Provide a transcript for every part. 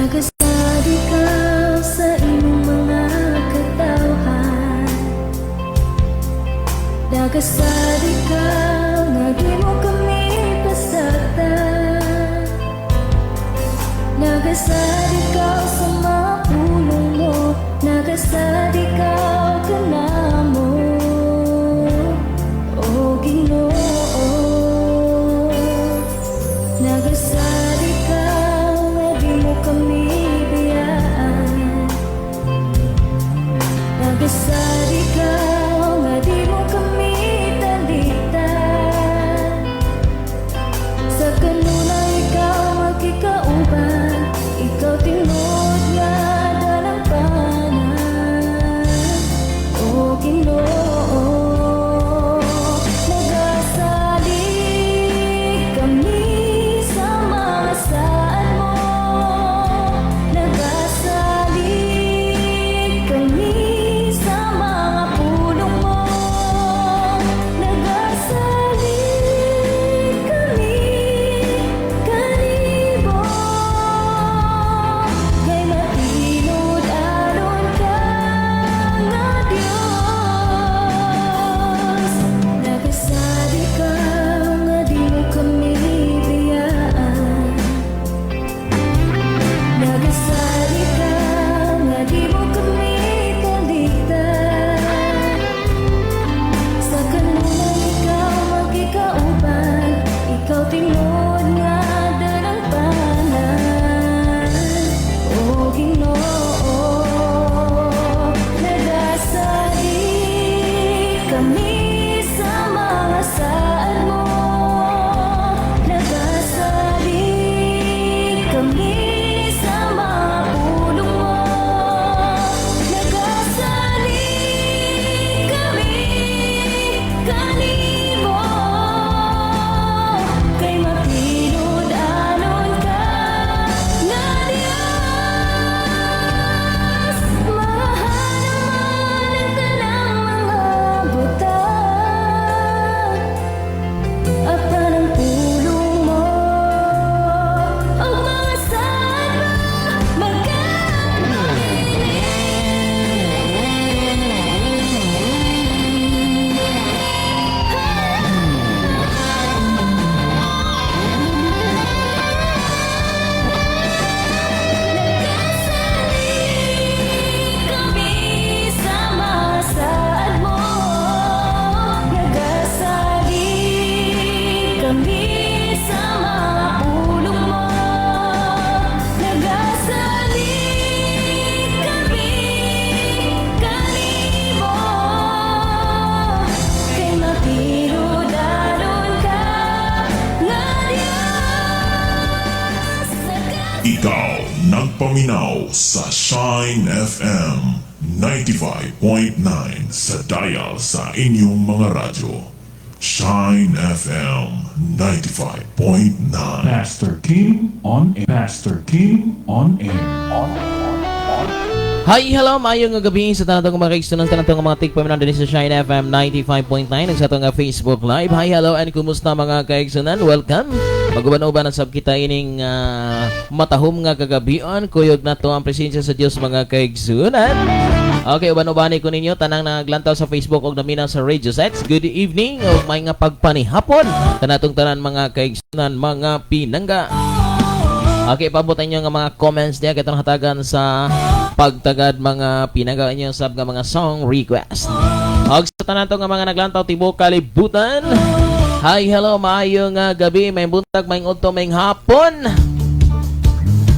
Nagasad ikaw sa imong mga katawhan. Nagasad ikaw nga di mo kami pasagdan. Nagasad ikaw sa mga pulong mo. Nagasad ikaw kanamo, O Ginoo. Nagasad ikaw nga di mo kami biyaan. Nagasad ikaw nga di mo kami talikdan. Sa kanunay ikaw magkikauban. Ikaw tinuod nga dalang panan, O Ginoo. Nagasalig kami sa mga saad mo. Nagasalig kami sa mga pulong mo. Nagasalig kami kanimo kay matinud-anon ka nga Dios. Nagasad ikaw nga di mo kami biyaan. Nagasad ikaw nga di mo kami talikdan. Sa kanunay ikaw magkikauban. Ikaw tinuod nga dalang panan, O Ginoo. Nagasalig kami sa mga saad mo. Nagasalig kami sa mga pulong mo. Nagasalig kami kanimo kay matinud-anon ka nga Dios. Mahanaman ang tanang mga butang apan ang pulong mo ug mga saad mo magkabilin. Nagasalig kami sa mga saad mo. Nagasalig kami sa mga pulong mo. Nagasalig kami kanimo kay matinud-anon ka nga Dios. Ikaw nagpaminaw sa Shine FM 95.9 sa dial sa inyong mga radyo. Shine FM 95.9. Pastor Kim on air. Pastor Kim on air. Hi, hello, maayong nga gabi sa tanang mga kaigsunan, tanang mga tigpaminaw dinhi sa Shine FM 95.9 ug sa atong nga Facebook Live. Hi, hello, and kumusta, mga kaigsunan? Welcome. Maguban-uban sab kita ining matahom nga kagabion. Kuyog na to ang presensya sa Dios, mga kaigsunan. Okay, uban-ubani ko ninyo tanang naglantaw sa Facebook ug naminaw sa radio sets. Good evening ug may nga pagpanihapon kanatong tanan, mga kaigsunan, mga pinangga. Okay, paabot inyo nga mga comments diya katong hatagan sa pagtagad, mga pinangga, inyo sab nga mga song request. Og sa tanan to nga mga naglantaw tibok kalibutan. Hi, hello, maayo nga gabi, may buntag, may udto, may hapon.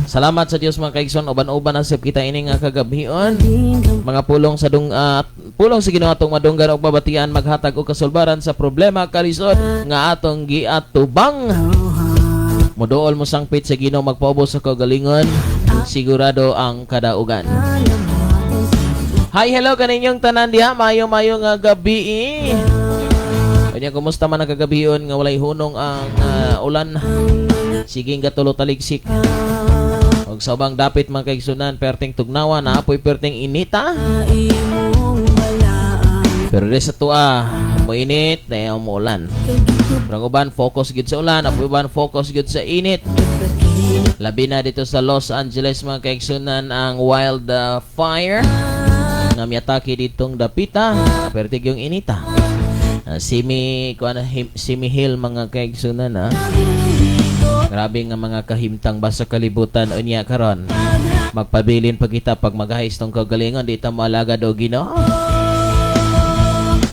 Salamat sa Dios, mga kaigsoon, uban-uban na sab kita ini nga kagabion. Mga pulong sa dung pulong sa Ginoo atong madunggan og mabatian, maghatag og kasulbaran sa problema, kalisod nga atong giatubang. Moduol mo sangpit sa Ginoo, magpaubos sa kagalingon, sigurado ang kadaugan. Hi, hello kaninyong tanan diha, mayo-mayo nga gabi. Kanya, kumusta man ang kagabion nga walay hunong ang ulan? Sige nga tulo taligsik. Og sa ubang dapit, mga kaigsunan, perting tugnawa na apoy, perting inita. Pero di sa tua, mo init, na mo ulan. Pero ang uban focus gid sa ulan, ang uban focus gid sa init. Labi na dito sa Los Angeles, mga kaigsunan, ang wild fire nga miatake ditong dapita, pertig yung inita. Simi kuan Simi Hill, mga kaigsunan, ha. Grabe nga mga kahimtang ba sa kalibutan unya karon. Magpabilin pa kita pag magahis tong kagalingon, di ta moalagad og Ginoo.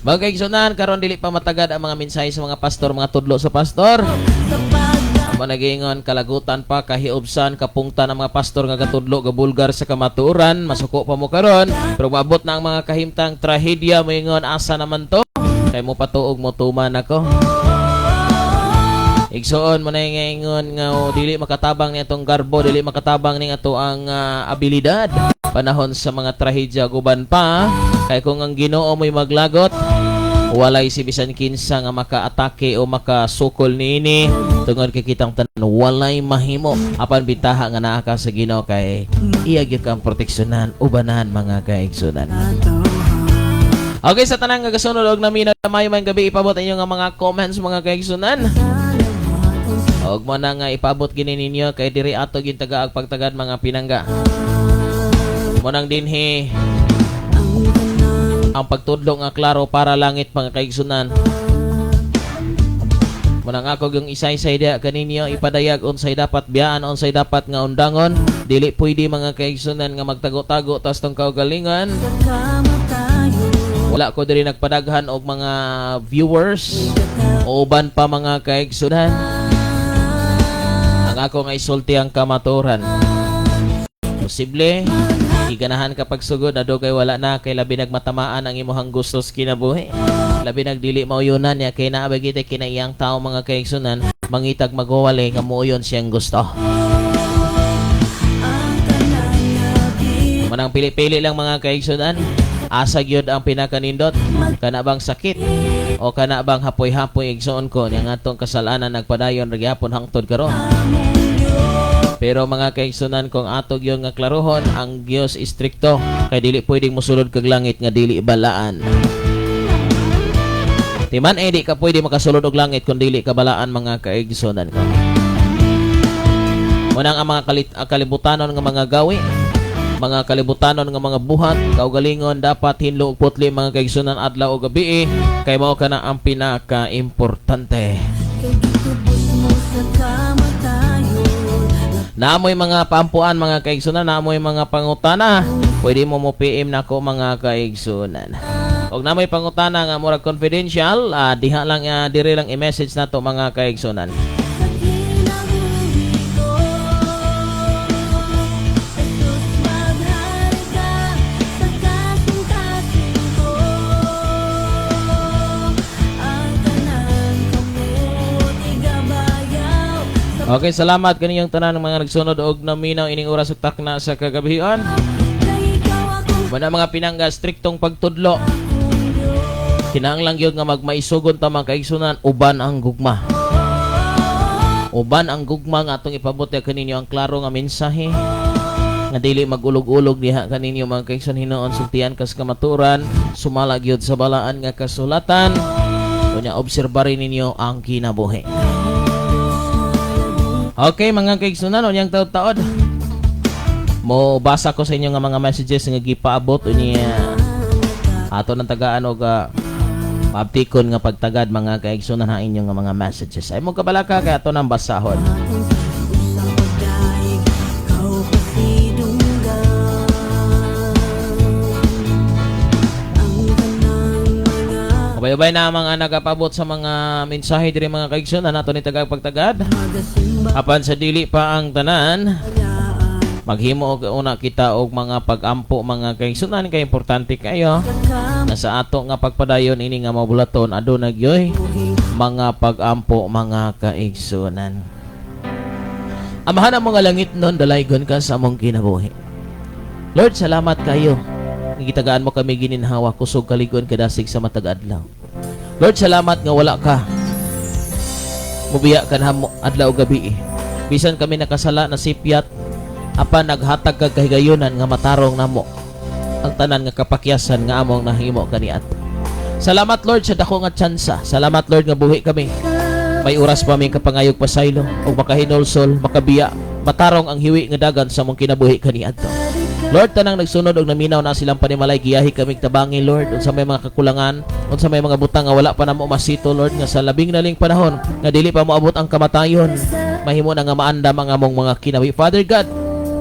Mga kaigsunan, karon dili pa matagad ang mga mensahe sa mga pastor, mga tudlo sa pastor. Amo nagingon kalagutan pa, kahiubsan, kapungtan ang mga pastor nga gatudlo, gabulgar sa kamatuoran, masuko pa mo karon. Pero maabot na ang mga kahimtang trahedya, moingon, "Asa naman to?" Kay mo patuog mo tuman ako. Igsoon mo na ingon nga, oh, dili makatabang ni atong garbo, dili makatabang ni ato ang abilidad. Panahon sa mga trahedya guban pa, kay kung ang Ginoo mo'y maglagot, walay si bisan kinsa nga makaatake o makasukol niini tungod kay kitang tanan walay mahimo. Apan bitaha nga naa ka sa Ginoo kay iya gyud kang proteksyonan, ubanan, mga kaigsunan. Okay, sa tanang nga gasunod og naminaw, mayo man gabi, ipabot inyo nga mga comments, mga kaigsunan. Og mo na nga ipabot gini ninyo kay diri ato gintaga ag pagtagad, mga pinangga. Mo nang dinhi ang pagtudlo nga klaro para langit, mga kaigsunan. Mo nang ako yung isay-isay diha kaninyo ipadayag unsay dapat biyaan, unsay dapat nga undangon. Dili pwede, mga kaigsunan, nga magtago-tago tas tong kaugalingon. Wala ko diri nagpadaghan og mga viewers o uban pa, mga kaigsunan. Ang ako nga isulti ang kamaturan. Posible giganahan ka pagsugod na kay wala na kay labi nagmatamaan ang imuhang gusto sa kinabuhi. Labi nagdili mauyunan niya kay naa ba kita kinaiyang tao, mga kaigsunan, mangitag magwawali nga muuyon siyang gusto. Manang pili-pili lang, mga kaigsunan. Asa gyud ang pinakanindot? Kana bang sakit o kana bang hapoy-hapoy, igsoon ko, nya atong kasalanan nagpadayon ra gyapon hangtod karon? Pero mga kaigsunan, kung ato gyud nga klarohon, ang Dios istrikto kay dili pwedeng mosulod kag langit nga dili balaan. Timan eh, di ka pwede makasulod og langit kung dili ka balaan, mga kaigsunan ko. Munang ang mga kalibutanon nga mga gawi, mga kalibutanon nga mga buhat, kaugalingon dapat hinlo ug putli, mga kaigsunan, adlaw o gabi, kay mao kana ang pinaka-importante. Naamoy mga paampuan, mga kaigsunan, naamoy mga pangutana. Pwede mo mo PM nako, mga kaigsunan. Og namoy pangutana nga murag confidential, diha lang, dire lang i-message nato, mga kaigsunan. Sa kinabuhi ko, Jesus, maghari ka sa kasing-kasing ko. Ang tanan kamot igabayaw sa Okay, salamat kaniyong tanan ng mga nagsunod og naminaw ining oras ug takna sa kagabihan. Kay ikaw akong Muna, mga pinangga, striktong pagtudlo. Kinahanglan gyud nga magmaisugon ta, mga kaigsunan, uban ang gugma. Uban ang gugma nga atong ipabot kaninyo ang klaro nga mensahe nga dili magulog-ulog diha kaninyo, mga kaigsunan. Hinuon sultian kas kamaturan sumala gyud sa balaan nga kasulatan. Unya obserbari ninyo ang kinabuhi. Okay, mga kaigsunan, unyang taod-taod. Mo basa ko sa inyo nga mga messages nga gipaabot, unya ato ng tagaan og maabtikon nga pagtagad, mga kaigsunan, ha, inyong nga mga messages. Ay mo kabalaka kay ato nang basahon. Usang pagdaig, ikaw pasidunggan ang tanang mga Ubay-ubay na ang mga nagapabot sa mga mensahe diri, mga kaigsunan, nato ni tagag pagtagad. Magasimba Apan sa dili pa ang tanan, maghimo og una kita og mga pag-ampo, mga kaigsunan, kay importante kayo na sa ato nga pagpadayon ini nga mabulaton aduna gyoy mga pag-ampo, mga kaigsunan. Amahan ang mga langit nun, dalaygon ka sa among kinabuhi. Lord, salamat kayo. Gitagaan mo kami gininhawa, kusog, kaligon, kadasig sa matag adlaw. Lord, salamat nga wala ka mubiya ka namo adlaw gabi. Bisan kami nakasala na sipyat, apan naghatag kag kahigayunan nga matarong namo ang tanan nga kapakyasan nga among nahimo kaniadto. Salamat, Lord, sa dako nga tsansa. Salamat, Lord, nga buhi kami. May oras pa mi kapangayog pasaylo ug makahinulsol, makabiya. Matarong ang hiwi nga dagan sa among kinabuhi kaniadto. Lord, tanang nagsunod og naminaw na silang panimalay, giyahi kamig tabangi, Lord, unsa may mga kakulangan, unsa may mga butang nga wala pa namo masito, Lord, nga sa labing naling panahon nga dili pa moabot ang kamatayon, mahimo na nga maandam ang among mga kinabuhi. Father God,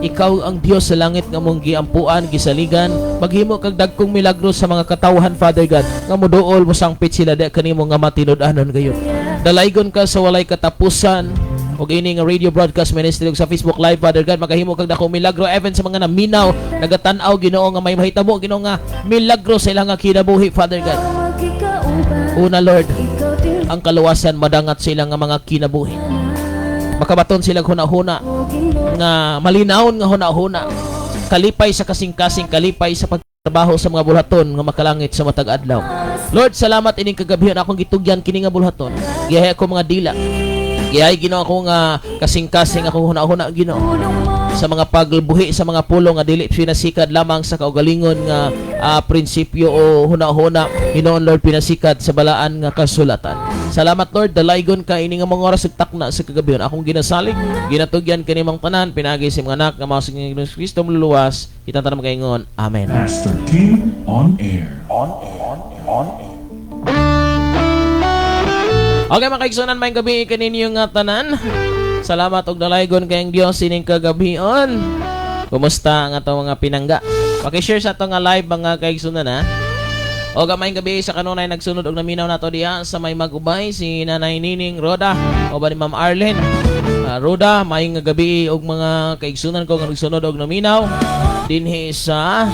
ikaw ang Dios sa langit nga among giampuan, gisaligan. Maghimo kag dagkong milagro sa mga katawhan, Father God, nga moduol, mosangpit sila di kanimo nga matinud-anon gayud. Dalaygon ka sa walay katapusan og ini nga radio broadcast ministry ug sa Facebook Live, Father God, makahimo kag dakong milagro even sa mga naminaw, nagatan-aw, Ginoo, nga may mahitabo, Ginoo, nga milagro sa ilang nga kinabuhi, Father God. Magkikauban. Una, Lord, Ikaw din ang kaluwasan madangat sa ilang nga mga kinabuhi. Makabaton silang huna-huna Ginoo. Nga malinawon nga huna-huna, kalipay sa kasing-kasing, kalipay sa pagtrabaho sa mga bulhaton nga makalangit sa matag adlaw. Lord, salamat ining kagabihan akong gitugyan kini nga bulhaton. Giyahi ako mga dila, giyahi, Ginoo, ako nga kasing-kasing, akong huna-huna, Ginoo, Tulong mo. Sa mga pagbuhi sa mga pulong nga dili pinasikad lamang sa kaugalingon nga prinsipyo o huna-huna, Ginoo. Lord, pinasikad sa balaan nga kasulatan. Salamat, Lord. Dalaygon ka ini nga mga oras ug takna sa kagabihan. Akong ginasalig, ginatugyan kanimong tanan pinaagi sa mga anak nga mao sa Ginoong Kristo maluluwas. Kitang tanan makaingon, amen. Pastor Kim on air. On air. Okay, mga kaigsunan, maayong gabi kaninyo nga tanan. Salamat og dalaygon kayong Dios sining kagabion. Kumusta ang atong mga pinangga? Paki-share sa atong nga live, mga kaigsunan, ha. O maayong gabi sa kanunay nagsunod og naminaw nato diha sa may Magubay, si Nanay Nining Roda o ba ni Ma'am Arlene. Roda, maayong gabi og mga kaigsunan ko nga nagsunod og naminaw dinhi sa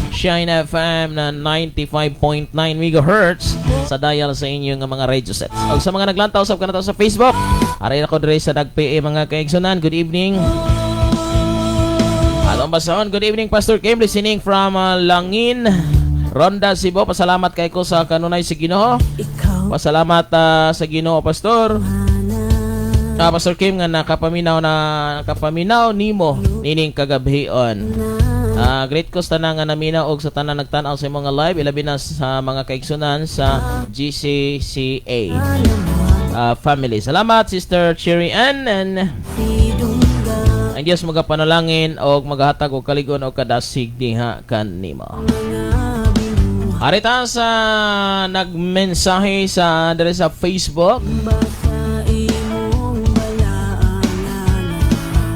Shine FM na 95.9 MHz sa dial sa inyong mga radio sets. Og sa mga naglantaw sa kanato sa Facebook, aray ako diri sa nag-PA, mga kaigsunan. Good evening. Atong basahon. Good evening, Pastor Kim, listening from Langin, Ronda, Cebu. Pasalamat kay ko sa kanunay sa Ginoo. Ikaw Pasalamat sa Ginoo, Pastor. Pastor Kim, nga nakapaminaw na nakapaminaw nimo nining kagabhion. Great ko sa tanan nga naminaw og sa tanan nagtan-aw sa imong mga live, ilabi na sa mga kaigsunan sa GCCA family. Salamat, Sister Cherry Ann, and ang Dios magapanalangin og magahatag og kaligon og kadasig diha kanimo. Arita sa nagmensahe sa diri sa Facebook.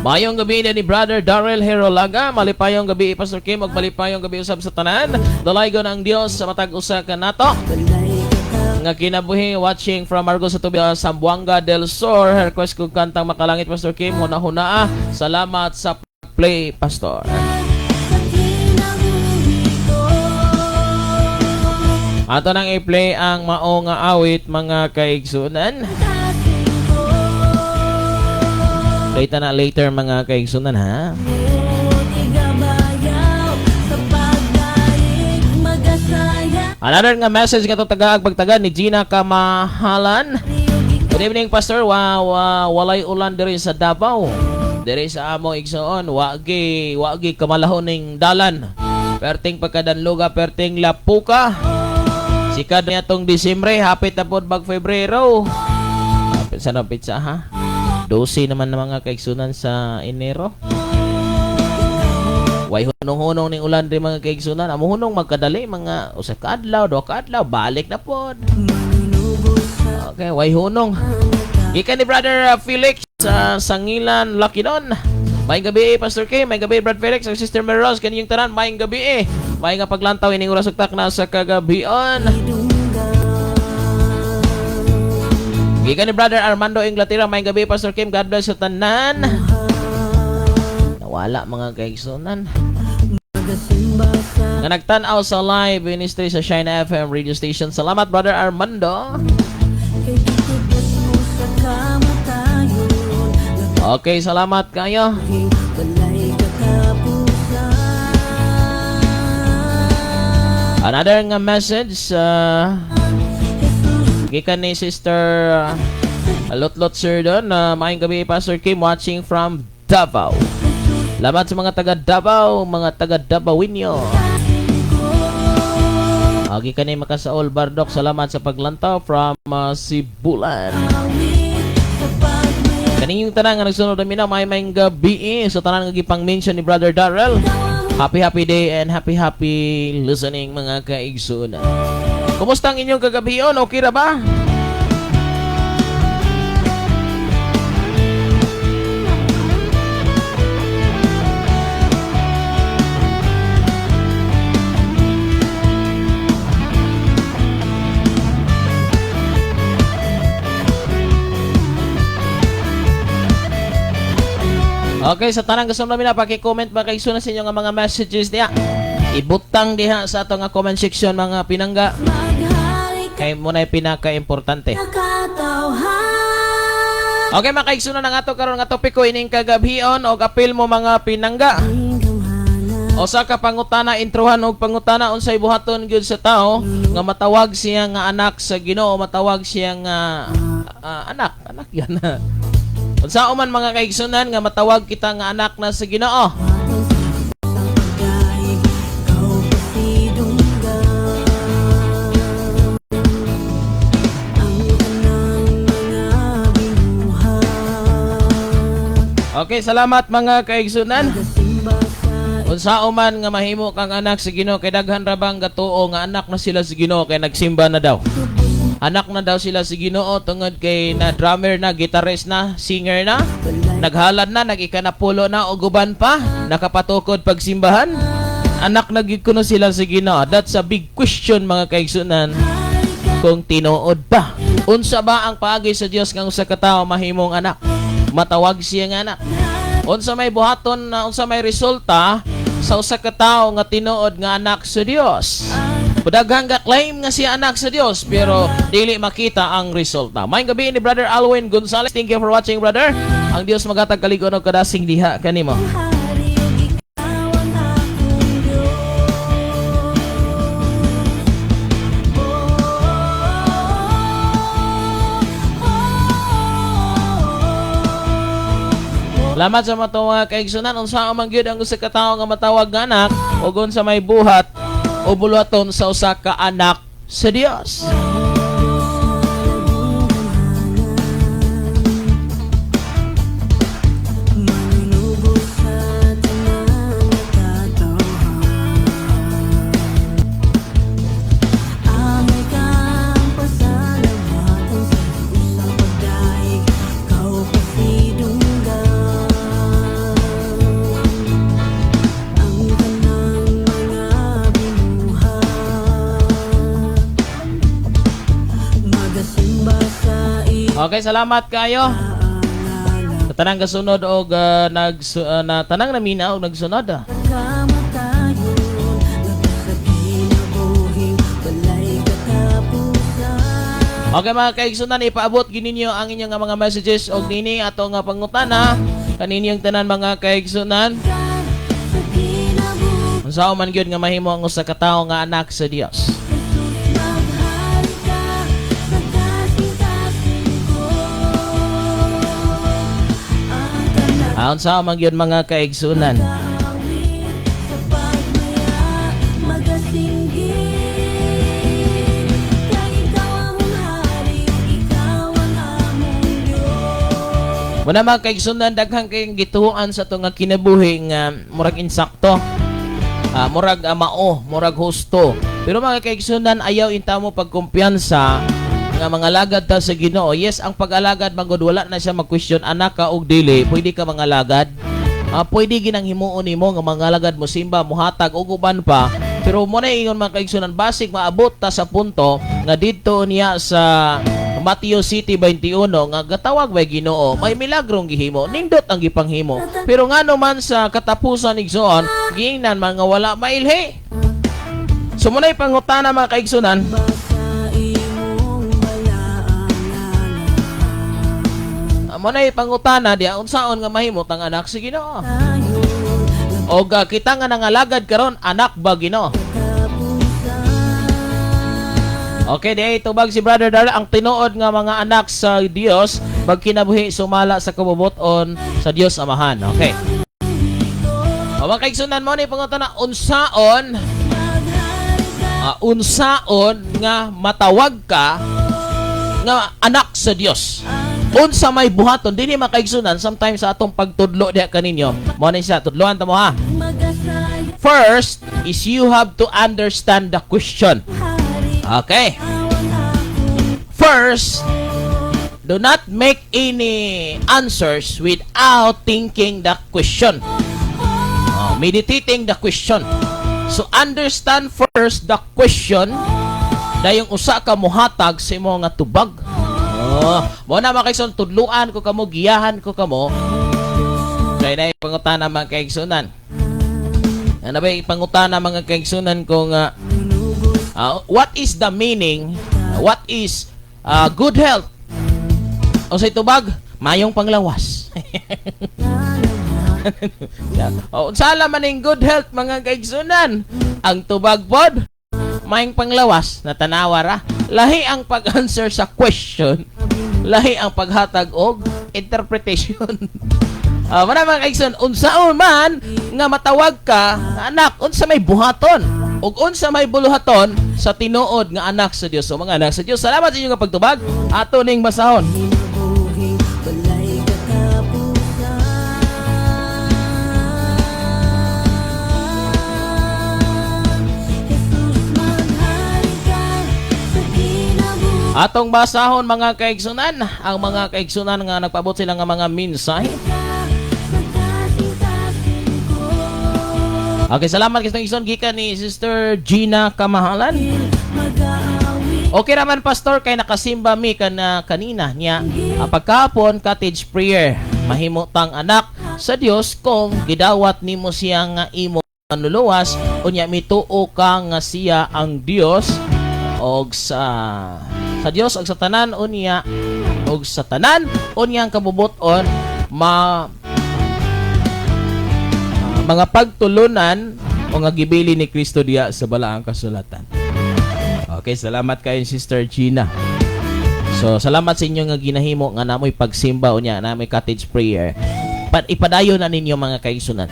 Maayong gabi na ni Brother Darrell Herolaga. Malipayong gabi, Pastor Kim, ug malipayong gabi usab sa tanan. Dalaygon ang Dios sa matag usa ka nato nga kinabuhi, watching from Margosatubig, Zamboanga del Sur. Request kong kantang Makalangit, Pastor Kim, huna-huna. Salamat sa play, Pastor. Sa kinabuhi ko. Ato nang i-play ang mao nga awit, mga kaigsunan. Kasing ko. Later na later, mga kaigsunan, ha. Igabayaw sa pagdaig magasaya. Another nga message nga to tagaag pagtaga ni Gina Kamahalan. Good evening, Pastor. Wa, wa walay ulan diri sa Davao. Diri sa among igsoon, wagi kamalahon ning dalan. Perting pagkadanluga, perting lapuka. Sikad niya tong Disyembre, hapit na pod mag Febrero. Hapit sa na pizza, ha? 12 naman na, mga kaigsunan, sa Enero. Way hunong-hunong ning ulan rin, mga kaigsunan. Amo hunong magkadali mga usa ka adlaw, duha ka adlaw, balik na pod. Okay, way hunong. Gikan ni Brother Felix sa Sangilan, Lakidon. Maayong gabi, Pastor K. Maayong gabi, Brad Felix. Ang Sister Mary Rose. Kaniyong tanan, maayong gabi eh. Maayong nga paglantaw ining oras ug takna sa kagabion. Gikan ni Brother Armando Inglaterra. Maayong gabi, Pastor Kim. God bless sa tanan. Nawala, mga kaigsunan. Nga nagtan-aw sa live ministry sa Shine FM radio station. Salamat, Brother Armando. Kay gitubos mo sa kamatayon. Okay, salamat kayo. Walay katapusan. Another nga message gikan ni Sister Lotlot Sir doon na maayong gabi, Pastor Kim, watching from Davao. Salamat sa mga taga Davao, mga taga Davaoinyo. Gikan ni Makasaol Bardok, salamat sa paglantaw from Sibulan. Awit sa pagmaya. Kaninyong tanan nga nagsunod na may may gabi sa tanan nga gipang mention ni Brother Darrell. Happy happy day and happy happy listening, mga kaigsuonan. Kumusta ang inyong kagabion? Okay ra ba? Okay, sa tanang gusto namin na paki-comment ba kay sa inyong mga messages diha. Ibutang diha sa ato nga comment section, mga pinangga, Maghari ka kay mo na pinaka-importante. katawhan. Okay, mga kaigsunan, ang ato karon nga topiko ining kagabhion og apil mo, mga pinangga. Usa ka pangutana, intruhan og pangutana: unsay buhaton gyud sa tao nga matawag siya nga anak sa Ginoo, matawag siya nga anak, anak yan. Unsa man, mga kaigsunan, nga matawag kita nga anak na sa Ginoo? Pagdaig, ikaw pasidunggan ang tanang mga binuhat. Okay, salamat, mga kaigsunan. Simba sa Unsa man nga mahimo kang anak sa Ginoo, kay daghan ra bang gatuo nga anak na sila sa Ginoo kay nagsimba na daw. Anak na daw sila sa Ginoo tungod kay na drummer na, guitarist na, singer na, naghalad na, nag-ikanapulo na og uban pa, nakapatukod pagsimbahan. Anak na gyud kuno sila sa Ginoo. That's a big question, mga kaigsunan, kung tinuod ba. Unsa ba ang paagi sa Dios nga usa ka tawo mahimong anak? Matawag siya nga anak. Unsa may buhaton na, unsa may resulta sa usa ka tawo nga tinuod nga anak sa Dios? Daghang ga claim nga siya anak sa Dios pero dili makita ang resulta. Maayong gabi ni Brother Alwin Gonzales. Thank you for watching, brother. Ang Dios magatag kalig-on og kadasig diha kanimo. hari ug ikaw ang akong Diyos. Oh. Salamat sa mga mga kaigsunan. Unsa man gyud ang usa ka tawo nga matawag nga anak ug unsa may buhat o buluhaton sa usa ka anak sa Dios? Manunubos sa tanang katawhan. Angay kang pasalamatan sa usang pagdaig, ikaw pasidunggan ang tanang mga binuhat. Magasimba sa Okay, salamat kayo. Sa tanang kasunod og na tanang namina og nagsunod. Kamatayon, labi sa kinabuhing walay katapusan. Okay, mga kaigsunan, ipaabot gininyo ang inyong nga mga messages og nini ato nga pangutana kaninyong tanan, mga kaigsunan. Sa kinabuhi Unsa man gyud nga mahimo ang usa ka tawo nga anak sa Dios? Jesus, maghari ka sa kasing-kasing ko. Ang tanan Unsa man gyud, mga kaigsunan? kaawit sa pagmaya magasinggit. Kay ikaw ang hari, ikaw ang among Diyos. Muna, mga kaigsunan, daghang kayong gituoan sa ato nga kinabuhi nga murag insakto. Murag mao, murag husto. Pero mga kaigsunan, ayaw intamo pagkumpiyansa nga mga lagad ta sa Ginoo. Yes, ang pag-alagad magod wala na siya mag-question anak ka og dili, pwede ka mga lagad. Pwede ginang himuon nimo nga mga alagad mo simba, muhatag og uban pa. Pero mo na ingon, mga kaigsunan, basig maabot ta sa punto nga didto niya sa Mateo City 21 nga gatawag by Ginoo, may milagrong gihimo, nindot ang gipanghimo. Pero ngano man sa katapusan, igsoon, giingnan man nga wala mailhi. So muna'y pangutana, mga kaigsunan, Sa imong balaan muna'y pangutana diya, unsaon nga mahimot ang anak sa Ginoo? tayo O kita nga nangalagad karon, anak ba Ginoo? katapusan. Okay, di tubag si Brother Darla, ang tinuod nga mga anak sa Dios magkinabuhi sumala sa kabubuton sa Dios Amahan. Okay. O mga kaigsunan, mo ni pangutana, unsaon nga matawag ka nga anak sa Dios? Unsa may buhaton dinhi, mga kaigsunan, sometimes sa atong pagtudlo diha kaninyo, mo na siya tudloan ta mo ha. Magasaya First is you have to understand the question. Hari Okay. Ikaw ang akong First, do not make any answers without thinking the question. Oh, meditating the question. So understand first the question dayong usa ka muhatag sa imo nga tubag. Oh, mo na, mga kaigsoon, tudluan ko kamo, giyahan ko kamo. Kay na pangutana, mga kaigsunan. Ano ba pangutana, mga kaigsunan, kung what is the meaning? What is good health? O sa tubag, mayong panglawas. O unsa man ning good health, mga kaigsunan? Ang tubag pod, mayong panglawas, natanawa ra. Lahi ang pag-answer sa question, lahi ang paghatag og interpretation. Ah, mana, mga kaigsoon, unsaon man nga matawag ka nga anak, unsa may buhaton ug unsa may buluhaton sa tinuod nga anak sa Dios. So mga anak sa Dios, salamat sa inyong pagtubag. Ato ning basahon. Kinabuhi walay katapusan. Jesus, maghari ka sa kinabuhi. Atong basahon, mga kaigsunan, ang mga kaigsunan nga nagpaabot sila nga mga mensahe. Sa kasing-kasing ko. Okay, salamat kay igsoon gikan ni Sister Gina Kamahalan. Mag-aawit. Okay naman, Pastor, kay nakasimba mi kana kanina niya. Pagkahapon cottage prayer. Mahimo tang anak sa Dios kung gidawat nimo siya nga imo manluluwas, unya mituo ka nga siya ang Dios og sa Dios og sa tanan, unya og sa tanan unya ang kabubut-on ma mga pagtulunan o nga gibili ni Kristo diya sa balaang kasulatan. Okay, salamat kayo, Sister Gina. So, salamat sa inyo nga ginahimo nga namoy pagsimba unya namoy cottage prayer. Pat ipadayon na ninyo, mga kaigsunan.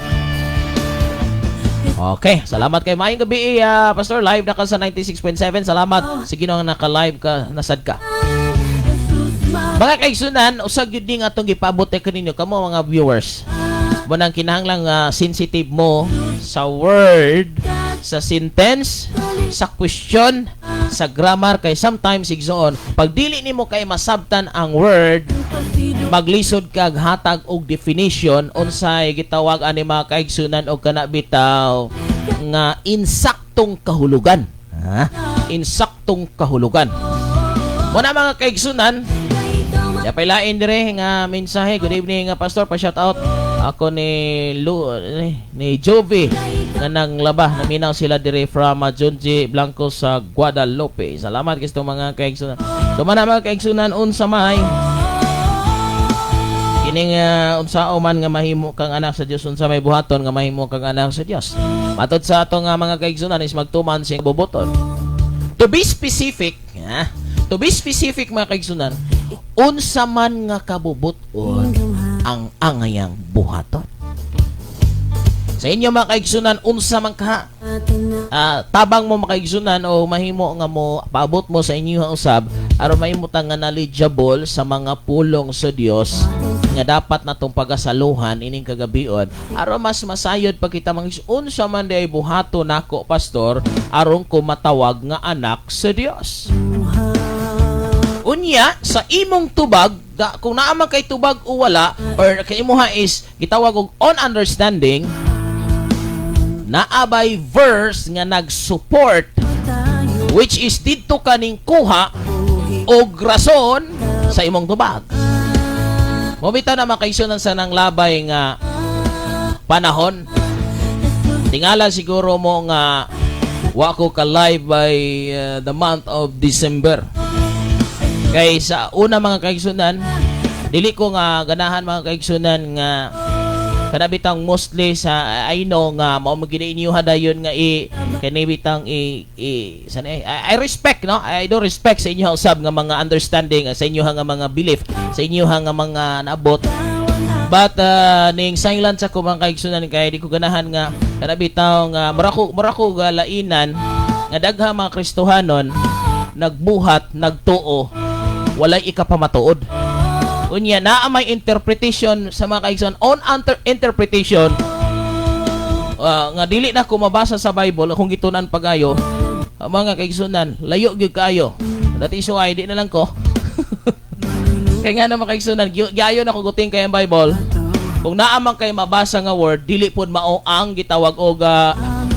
Okay, salamat kay maayong gabi, Pastor, live na ka sa 96.7. Salamat sa Ginoo nga naka-live ka, nasad ka. Jesus mag Mga kaigsunan, usag gyud ning atong gipaabot kay kaninyo kamo mga viewers. Mo nang kinahanglan nga sensitive mo sa word, sa sentence, sa question, sa grammar kay sometimes, igsoon, pag dili nimo kay masabtan ang word, maglisod kag hatag og definition unsay gitawag ani, mga kaigsunan, og kana bitaw nga insaktong kahulugan. Ha? Insaktong kahulugan. Mo na, mga kaigsunan, ya pailain dire nga mensahe. Good evening nga Pastor, pa shout out ako ni Lu ni Jovi nga nanglaba, naminaw sila dire from Junji Blanco sa Guadalupe. Salamat kisto, mga kaigsunan. So man na, mga kaigsunan, unsa may kining unsa man nga mahimo kang anak sa Dios, unsa may buhaton nga mahimo kang anak sa Dios? Matod sa atong mga kaigsunan is magtuman sa bubuton. To be specific, ha? To be specific, mga kaigsunan, unsa man nga kabubuton ang angayang buhaton? Sa inyo, mga kaigsunan, unsa man ka tabang mo, mga kaigsunan, o mahimo nga mo paabot mo sa inyo usab aron mahimo ta nga knowledgeable sa mga pulong sa Dios nga dapat natong pagasaluhan ining kagabion aron mas masayod pa kita mga unsa man diay buhato nako, Pastor, aron ko matawag nga anak sa Dios. Unya sa imong tubag da, kung naa man kay tubag o wala or kay imuha is gitawag og on understanding, naa bay verse nga nag-support which is didto kaning kuha og rason sa imong tubag. Mo bitaw na makaisunan sa nang labay nga panahon. Tingala siguro mo nga wa ko ka live by the month of December. Kay sa una, mga kaigsunan, dili ko nga ganahan, mga kaigsunan, nga kana bitang mostly sa I know nga mao man gid inyo dayon nga i kani bitang i sana eh, I respect, no, I do respect sa inyo usab nga mga understanding, sa inyo nga mga belief, sa inyo nga mga naabot, but ning silent sa ko, mga kaigsunan, kay di ko ganahan nga kana bitaw nga mura ko galainan nga dagha mga Kristohanon nagbuhat, nagtuo, walay ikapamatuod. Unya naa may interpretation sa mga kaigsoon on interpretation nga dili na ko mabasa sa Bible akong gitunan pagayo. Mga kaigsunan, layo gyud kaayo. That is why di na lang ko. Kay nga na, mga kaigsunan, giayo na ko guting kay ang Bible. Kung naa man kay mabasa nga word, dili pod mao ang gitawag og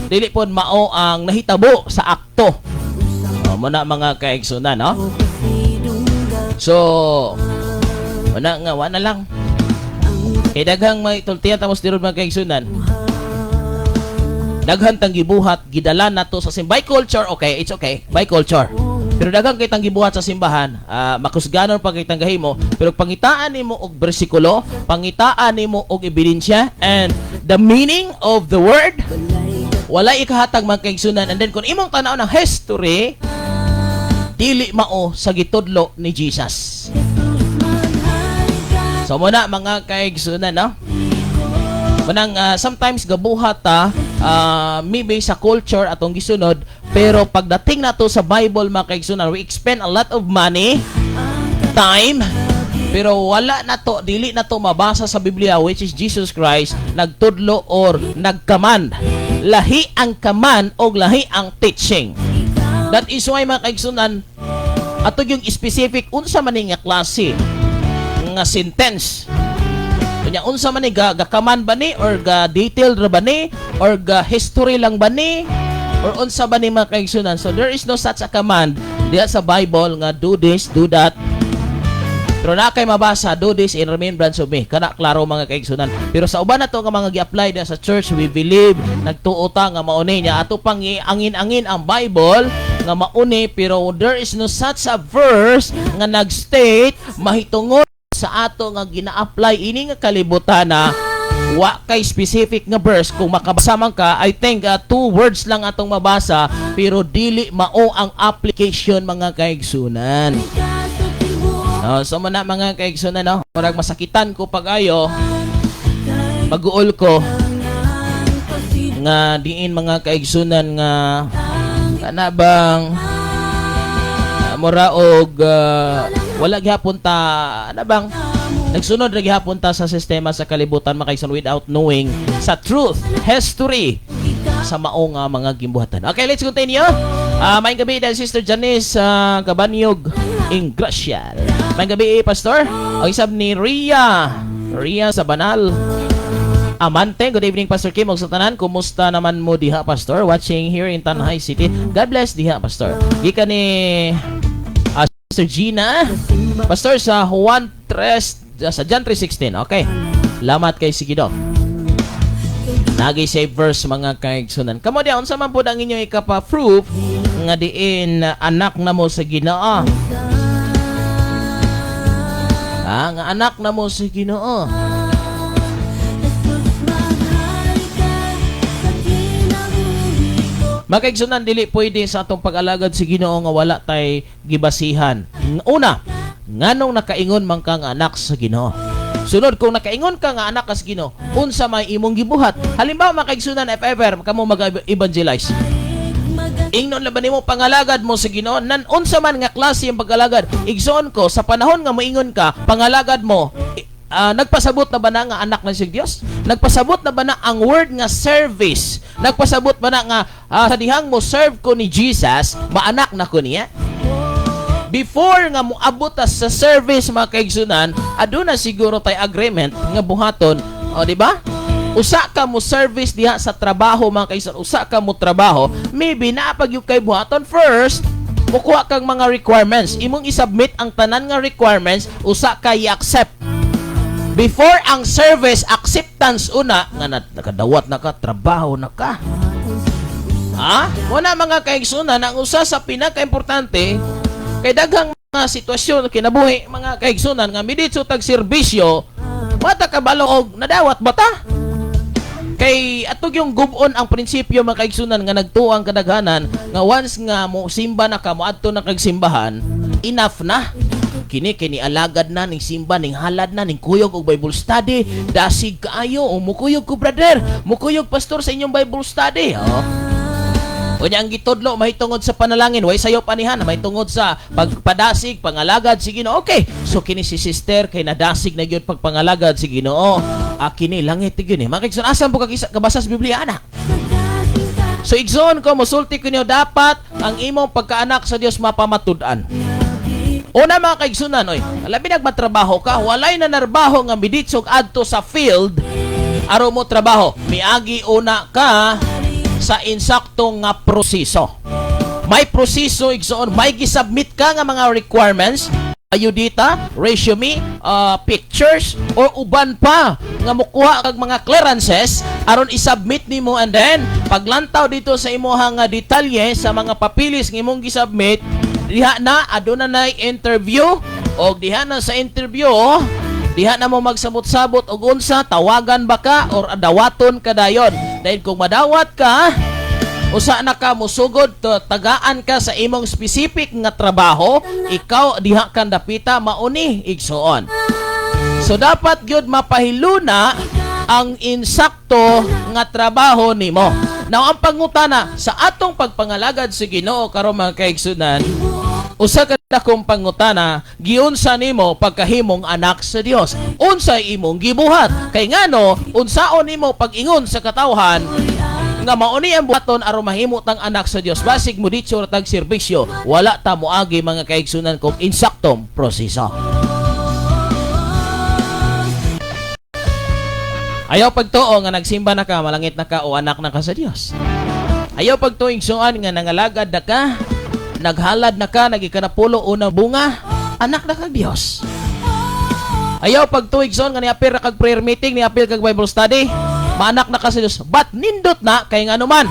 dili pod mao ang nahitabo sa akto. Oh, mo na, mga kaigsunan, no? So, wala nga, wala lang. Kay daghang may tultiyan tapos diron, mga kaigsunan. Daghan tang gibuhat, gidala nato sa simbahan. By culture, okay, it's okay. By culture. Pero daghan kay tang gibuhat sa simbahan, makusganon pa kay tang gahimo, pero pangitaan nimo og bersikulo, pangitaan nimo og ebidensya and the meaning of the word, wala ikahatag, mga kaigsunan. And then kung imong tan-aw ng history, dili mao sa gitudlo ni Jesus. So muna, mga kaigsunan, no? Manang sometimes gabuhat ta maybe sa culture atong gisunod, pero pagdating nato sa Bible, mga kaigsunan, we expend a lot of money, time, pero wala na to, dili na to mabasa sa Biblia, which is Jesus Christ nagtudlo or nag-command. Lahi ang command o lahi ang teaching. That is why, mga kaigsunan, ato yung specific unsa man ni nga klase nga sentence. Kunya unsa man ni ga command ba ni or ga detailed ra ba ni or ga history lang ba ni or unsa ba ni, mga kaigsunan? So there is no such a command diha sa Bible nga do this, do that. Pero na kay mabasa, "Do this in remembrance of me." Kana klaro, mga kaigsunan. Pero sa uban na to nga mga gi-apply diha sa church, we believe, nagtuo ta nga mauni niya. Ato pang angin-angin ang Bible nga mauni, pero there is no such a verse nga nag-state mahitungod sa ato nga gina-apply ini nga kalibutan na wa kay specific nga verse. Kung makabasa man ka, I think two words lang atong mabasa, pero dili mao ang application, mga kaigsunan. Oh, so man na, mga kaigsunan, no? Murag masakitan ko pag-ayo, maguol ko nga diin, mga kaigsunan, nga kana bang mura og wala gihapon ta ana bang nagsunod ra gihapon ta sa sistema sa kalibutan, mga kaigsunan, without knowing sa truth history sa mao nga mga gimbuhatan. Okay, let's continue. Maayong gabi dahil Sister Janice Cabanyog Ingracial. Maayong gabi, Pastor. Ang isab ni Ria. Ria sa Banal. Amante, good evening, Pastor Kim og sa tanan. Kumusta naman mo diha, Pastor? Watching here in Tanjay City. God bless diha, Pastor. Gikan ni Sister Gina. Pastor, sa Juan 3, sa John 3:16. Okay. Lamat kay Sigido. Nagi save verse, mga kaigsunan. Kamo diha, unsa man pud ang inyong ikapa-proof nga diin anak na mo sa Ginoo? Nga anak na mo sa Ginoo. Jesus, maghari ka sa kinabuhi ko. Mga kaigsunan, dili pwede sa atong pag-alagad sa Ginoo nga wala tay gibasihan. Una, nganong nakaingon man ka nga anak sa Ginoo? Sunod, kung nakaingon ka nga anak ka sa Ginoo, unsa may imong gibuhat? Halimbawa, mga kaigsunan, if ever kamo mag-evangelize, ingnon laban nimo pangalagad mo sa Ginoo, nan unsa man nga klase ang pag-alagad? Igsoon ko, sa panahon nga moingon ka pangalagad mo, nagpasabot na ba na nga anak na si Dios? Nagpasabot na ba na ang word nga service? Nagpasabot ba na nga sa dihang mo serve ko ni Jesus, maanak na ko niya? Before nga moabot ta sa service, mga kaigsunan, aduna siguro tay agreement nga buhaton, o di ba? Usa ka mo service diha sa trabaho, mga kaigsunan, usa ka mo trabaho, maybe naa pa gyud kay buhaton first, mukuha kang mga requirements, imong isubmit ang tanan nga requirements, usa ka i-accept. Before ang service acceptance una nga nakadawat na ka, trabaho na ka. Ha? Wala, mga kaigsunan, ang usa sa pinaka-importante kay daghang mga sitwasyon kinabuhi, mga kaigsunan, nga miditso tag serbisyo, mata kabalo og nadawat ba ta? Kay atog yung gubon ang prinsipyo, mga kaigsunan, nga nagtuo ang kadaghanan nga once nga mo simba na ka, moadto na kag simbahan, enough na. Kini kini alagad na ning simba, ning halad na, ning kuyog og Bible study, dasig kaayo o mukuyog ko, brother, mukuyog, pastor, sa inyong Bible study. Oh. Unya ang gitudlo mahitungod sa panalangin, way sayop anihan, mahitungod sa pagpadasig, pangalagad sa Ginoo. Okay. So kini si sister kay nadasig na gyud pagpangalagad sa Ginoo. Ah, kini langit gyud ni. Mga kaigsoon, asa po kabasa sa Biblia ana? So igsoon ko, musulti ko niyo, dapat ang imong pagkaanak sa Dios mapamatud-an. Una, mga kaigsunan, oy, labi nagmatrabaho ka, walay na narbaho nga miditsog adto sa field aron mo trabaho. Miagi una ka sa insakto nga proseso. May proseso, igsoon, may gisubmit ka nga mga requirements, ayudita, resume, pictures, or uban pa nga mukuha kag mga clearances aron isubmit nimo, and then paglantaw dito sa imuha nga detalye sa mga papilis nga imong gisubmit diha na aduna na interview, og diha na sa interview, diha na mo magsamot-sabot og unsa, tawagan ba ka or dawaton ka dayon. Dahil kung madawat ka, usa na ka musugod, tagaan ka sa imong specific nga trabaho, ikaw diha kan dapita mauni, igsoon. So dapat gyud mapahiluna ang insakto nga trabaho nimo. Now, ang pangutana sa atong pagpangalagad sa Ginoo karon, mga kaigsunan, usa ka dakong pangutana: giunsa nimo pagkahimong anak sa Dios? Unsa imong gibuhat? Kay ngano unsaon nimo pag-ingon sa katawhan nga mauni ang buhaton aron mahimo tang anak sa Dios? Basig mo ditso ra tag serbisyo, wala ta moagi, mga kaigsunan, kung insaktong proseso. Ayaw pagtuo nga nagsimba na ka, malangit na ka o anak na ka sa Dios. Ayaw pagtuo, igsuan, nga nangalagad na ka, naghalad na ka, nagikanapulo unang bunga, anak na kag Dios. Ayaw pagtuo, igsoon, nga niapil ra kag prayer meeting, niapil kag Bible study, maanak na ka sa Dios. But nindot na kay ngano man,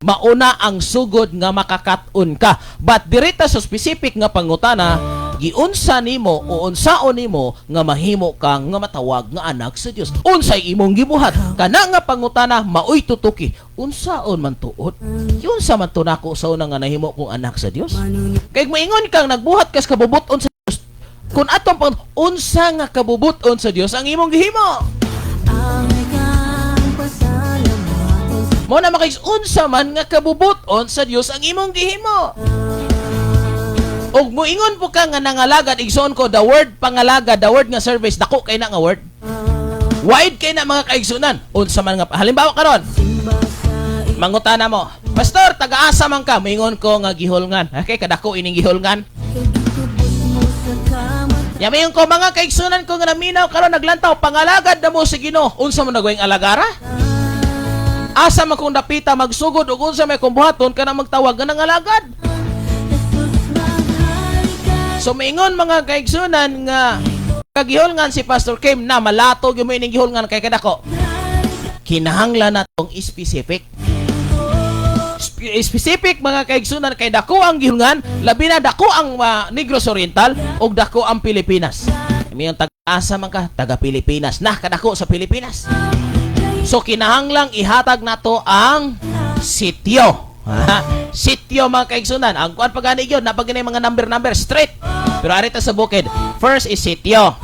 mauna ang sugod nga makakaton ka. But dirita sa specific nga pangutana, giunsa nimo o unsaon nimo nga mahimo kang nga matawag nga anak sa Dios? Unsay imong gibuhat? Kana nga pangutana maoy tutuki. Unsaon man tuod? Giunsa man to nako sa una nga nahimo kong anak sa Dios? Kay moingon kang nagbuhat kas kabubut-on sa Dios, kung atong pang unsa nga kabubut-on sa Dios ang imong gihimo? Mo na makis unsa man nga kabubut-on sa Dios ang imong gihimo. Og moingon po ka nga nangalagad, igsoon ko, the word pangalagad, the word nga service, dako kay na nga word. Wide kay na, mga kaigsunan. Unsa man nga halimbawa karon, mangutana mo, "Pastor, taga-asa man ka?" Moingon ko nga gihulngan. Okay, kadako ining gihulngan. Ya moingon ko, mga kaigsunan ko nga naminaw karon, naglantaw, pangalagad na mo sa Ginoo. Unsa man nagawing alagara? Asa man kung dapita magsugod ug unsa may kung buhaton kana magtawag nga nangalagad? So maingon, mga kaigsunan, nga kagihulngan si Pastor Kim na malato gyud mo ining gihulngan kay kadako. Kinahanglan natong specific. Specific, mga kaigsunan, kay dako ang gihulngan, labi na dako ang Negros Oriental ug dako ang Pilipinas. May taga-asa man ka, taga Pilipinas. Nah, kadako sa Pilipinas. So kinahanglang ihatag nato ang sitio. Ha? Sitio, mga kaigsunan. Ang kuan pa gani gyud, napag mga number number straight. Pero ari ta sa bukid. First is sitio.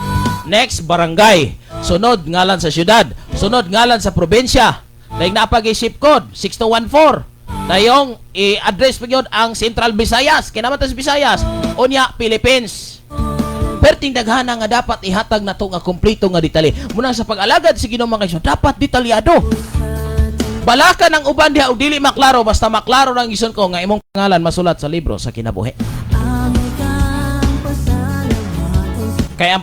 Next, barangay. Sunod, ngalan sa syudad. Sunod, ngalan sa probinsya. Daig napag zip code 6214. Dayong i-address pa gyud ang Central Visayas. Kinaman ta sa Visayas. Unya Philippines. Perting daghana nga dapat ihatag nato nga kompleto nga detalye. Muna sa pag-alagad sa Ginoo, mga kaigsoon, dapat detalyado. Balaka ng uban diha og dili maklaro, basta maklaro lang, igsoon ko, nga imong pangalan masulat sa libro sa kinabuhi. Kaya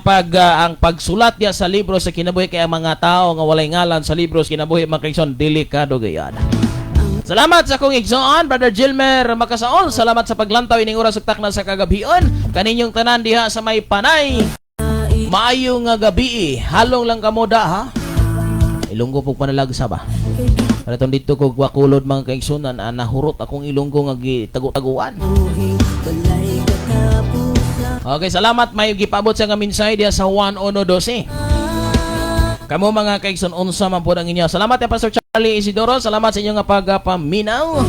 ang pagsulat diya sa libro sa kinabuhi, kay ang mga tao nga walay ngalan sa libro sa kinabuhi, mga kaigsoon, delikado gayad. Salamat sa akong igsoon, Brother Gilmer Makasaol. Salamat sa paglantaw ining oras ug takna sa kagabhion. Kaninyong tanan diha sa may Panay. Maayo nga gabi. Halong lang kamo da ha. Ilonggo pug panalagsa ba? Para tong dito ko Bacolod, mga kaigsunan, nahurot akong Ilonggo nga gitago-taguan. Okay, salamat, may gipabot sa nga mensahe diha sa Juan 1:12. Kamo, mga kaigsoon, unsa man pod ang inyo? Salamat ya Pastor Charlie Isidoro, salamat sa inyong nga pagpaminaw.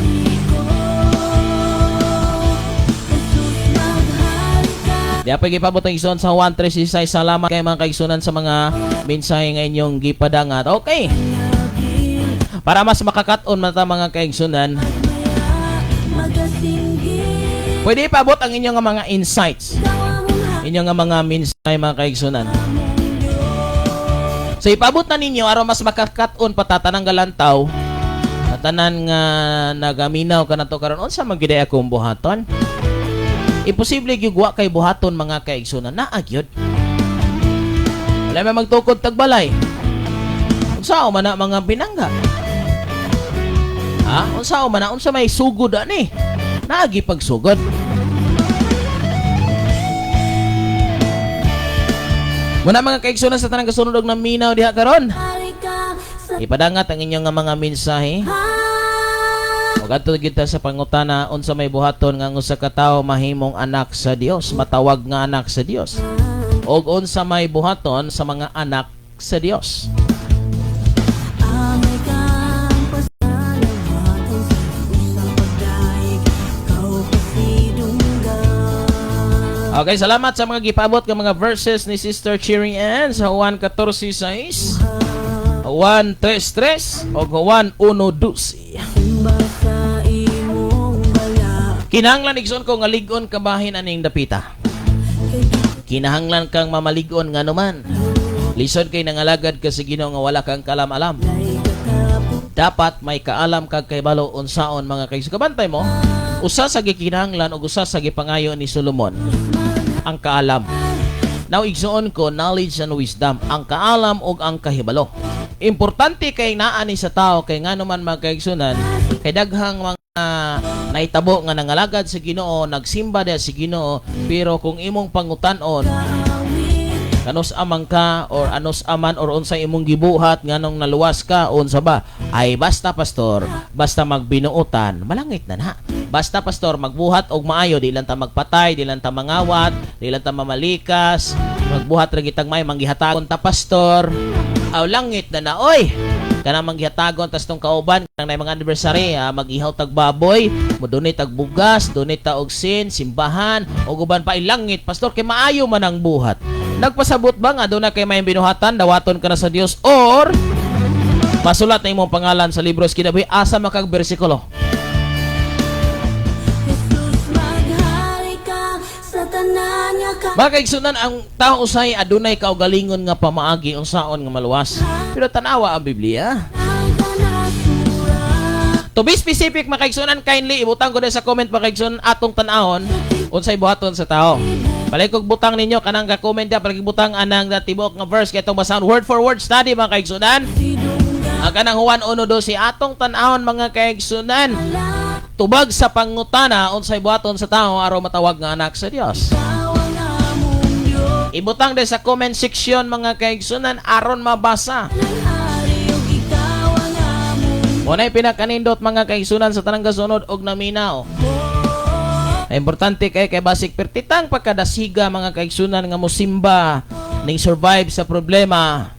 Di pa gipabot ang igsoon sa Juan 3:16. Salamat kay mga kaigsunan sa mga mensahe nga inyong gipadangat. Okay. Para mas makakat-on man ta, mga kaigsunan, Pwede ipaabot ang inyong nga mga insights. Inyong nga mga mensahe, mga kaigsunan. So ipaabot na ninyo aron mas makakaton pa ta tanang galantaw, tanan nga nagaminaw kanato karon, unsa man gyud akong buhaton? Imposible gyud wa kay buhaton, mga kaigsunan, naa gyud. Wala may magtukod tagbalay. Unsa man na, mga binangga? Ha? Unsa man na, unsa may sugod ani? Naagi pagsugod. Muna, mga kaigsunan, sa tanang kasunod og naminaw diha karon. Hari ka sa Ipadangat ang inyong nga mga mensahe. Ug adto kita sa pangutana, unsa may buhaton nga ang usa ka tawo mahimong anak sa Dios, matawag nga anak sa Dios? Og unsa may buhaton sa mga anak sa Dios? Angay kang pasalamatan sa usang pagdaig Kau pasidunggan. Okay, salamat sa mga gipaabot nga mga verses ni Sister Cheering Ann sa Juan 14:6, Juan 3:3 o Juan 1:12. Simba sa imong bala. Kinahanglan, igsoon ko, nga lig-on ka bahin aning dapita. Kay Kinahanglan kang mamalig-on nga naman. Lisod kay nangalagad ka sa Ginoo nga wala kang kalam-alam. Walay katapos. Dapat may kaalam kag kaybalo unsaon, mga kaiso. Kabantay mo, usa sa gikinahanglan ug usa sa gipangayo ni Solomon ang kaalam. Now, igsoon ko, knowledge and wisdom, ang kaalam ug ang kahibalo. Importante kay naa ni sa tao kay ngano man, mga kaigsunan, kay daghang mga naitabo nga nangalagad sa Ginoo, nagsimba diha sa Ginoo, pero kung imong pangutan-on, kanus amang ka or anos aman or unsay imong gibuhat nganong naluwas ka, unsa ba, ay basta, pastor, basta magbinuotan malangit na na, basta, pastor, magbuhat og maayo, di lang ta magpatay, di lang ta mangawat, di lang ta mamalikas, magbuhat ra gitag may manggihatagon ta, pastor, aw langit na na, oy. Kanang manggihatagon tas tong kauban kanang nay mga anniversary, mag-ihaw tag baboy, mo donate tag bugas, donate ta og sin simbahan ug uban pa, ilangit, pastor, kay maayo man ang buhat. Nagpasabot ba nga doon na kay may binuhatan dawaton ka na sa Dios or masulat na imong pangalan sa libro sa kinabuhi? Asa makag bersikulo? Jesus, maghari ka sa tanan nga ka. Mga kaigsunan, ang tao usay adunay kaugalingon nga pamaagi unsaon nga maluwas. Pero tanawa ang Biblia. Ang kanasuran. To be specific, mga kaigsunan, kindly ibutang ko din sa comment, mga kaigsunan, atong tan-ahon unsay buhaton sa tao. Palikog butang ninyo kanang ka-comment ya, palikog butang anang tibuok nga verse kay itong basahon word for word study, mga kaigsunan. Sidunggan. Ang kanang Juan 1:12 atong tan-ahon, mga kaigsunan. Tubag sa pangutana, unsay buhaton sa tao aron matawag nga anak sa Dios? Ikaw ang among Diyos. Ibutang din sa comment section, mga kaigsunan, aron mabasa. Ng hari ug ikaw ang among Muna pinakanindot, mga kaigsunan, sa tanang gasunod og naminaw. Ay, importante kay kay basic pertitang pagkadasiga, mga kaigsunan, nga mosimba ning survive sa problema.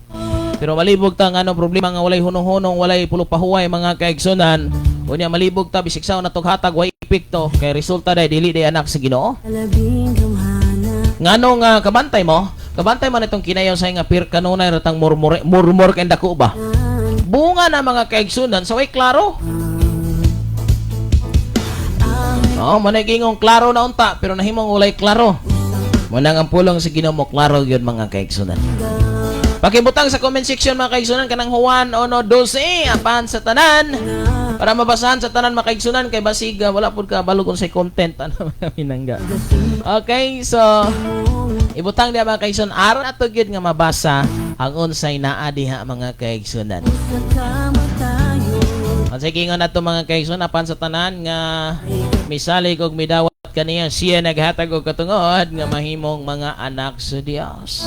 Pero malibog ta nga anong problema nga walay hunong-hunong, walay pulupahuway, mga kaigsunan. Unya malibog ta bisig sa natog hatag way epekto kay resulta day dili day anak sa Ginoo. Labing gamhana. Ngano nga kabantay mo? Kabantay mo nitong kinayaw sa nga pir kanunay ratang murmur murmur kay dako ba? Bunga na, mga kaigsunan, sa way klaro. Oo, manay gingong klaro na unta pero nahimong walay klaro. Munang ang pulong sa Ginoo mo klaro gyud, mga kaigsunan. Pakibutang sa comment section, mga kaigsunan, kanang Juan 1:12 apan sa tanan para mabasahan sa tanan, mga kaigsunan, kay basig wala pud ka balog unsay content ano, mga minangga. Okay, so ibutang diha, mga kaigsunan, aron ato gyud nga mabasa ang unsay naa diha, mga kaigsunan. Sa kamatayon. Ang sige nga nato, mga kaigsoon, apan sa tanan nga misalig og midawat kaniya, siya naghatag og katungod nga mahimong mga anak sa Dios.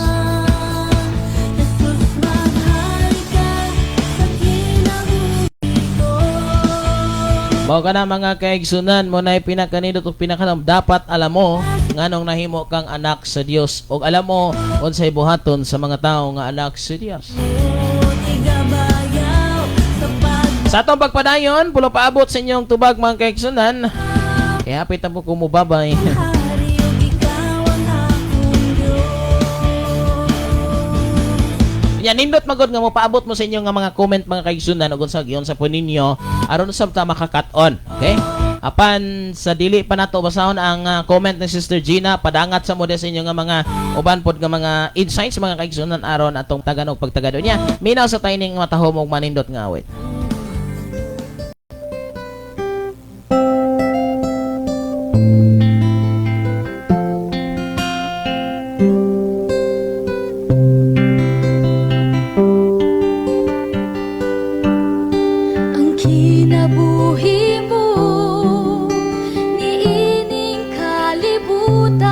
Jesus, maghari ka sa kinabuhi ko. Mao kana, mga kaigsunan, mo na pinakanindot ug pinakanam dapat alam mo nganong nahimo kang anak sa Dios ug alam mo unsay buhaton sa mga tawo nga anak sa Dios. Igabayaw sa pag Sa atong pagpadayon, pulo paabot sa inyong tubag, mga kaigsunan. Kaya hapit na po kumubabay. Hari ug ikaw ang akong Diyos. Yan, nindot magod nga mo paabot mo sa inyong nga mga comment, mga kaigsunan, ug unsa giyon sa po ninyo aron sab ta makakat-on. Okay? Apan sa dili pa nato basahon ang comment ni Sister Gina, padangat sa mo sa inyo nga mga uban pod nga mga insights, mga kaigsunan, aron atong taganog pagtagado niya. Minaw sa tining matahom og manindot nga awit. Ang kinabuhi mo niining kalibutan,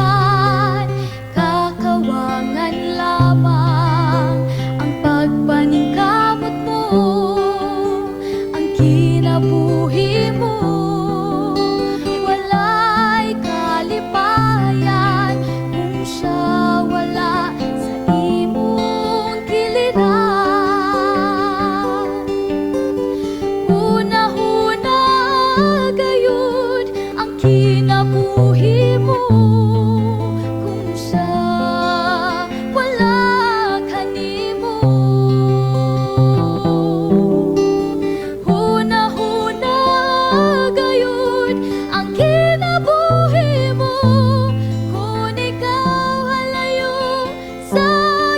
kakawangan lamang ang pagpaningkamot mo. Ang kinabuhi mo, walay kalipayan kung siya wala sa imong kiliran. Huna-huna gayud ang kinabuhi mo kung siya wala kanimo. Huna-huna gayud ang kinabuhi mo kung ikaw halayo sa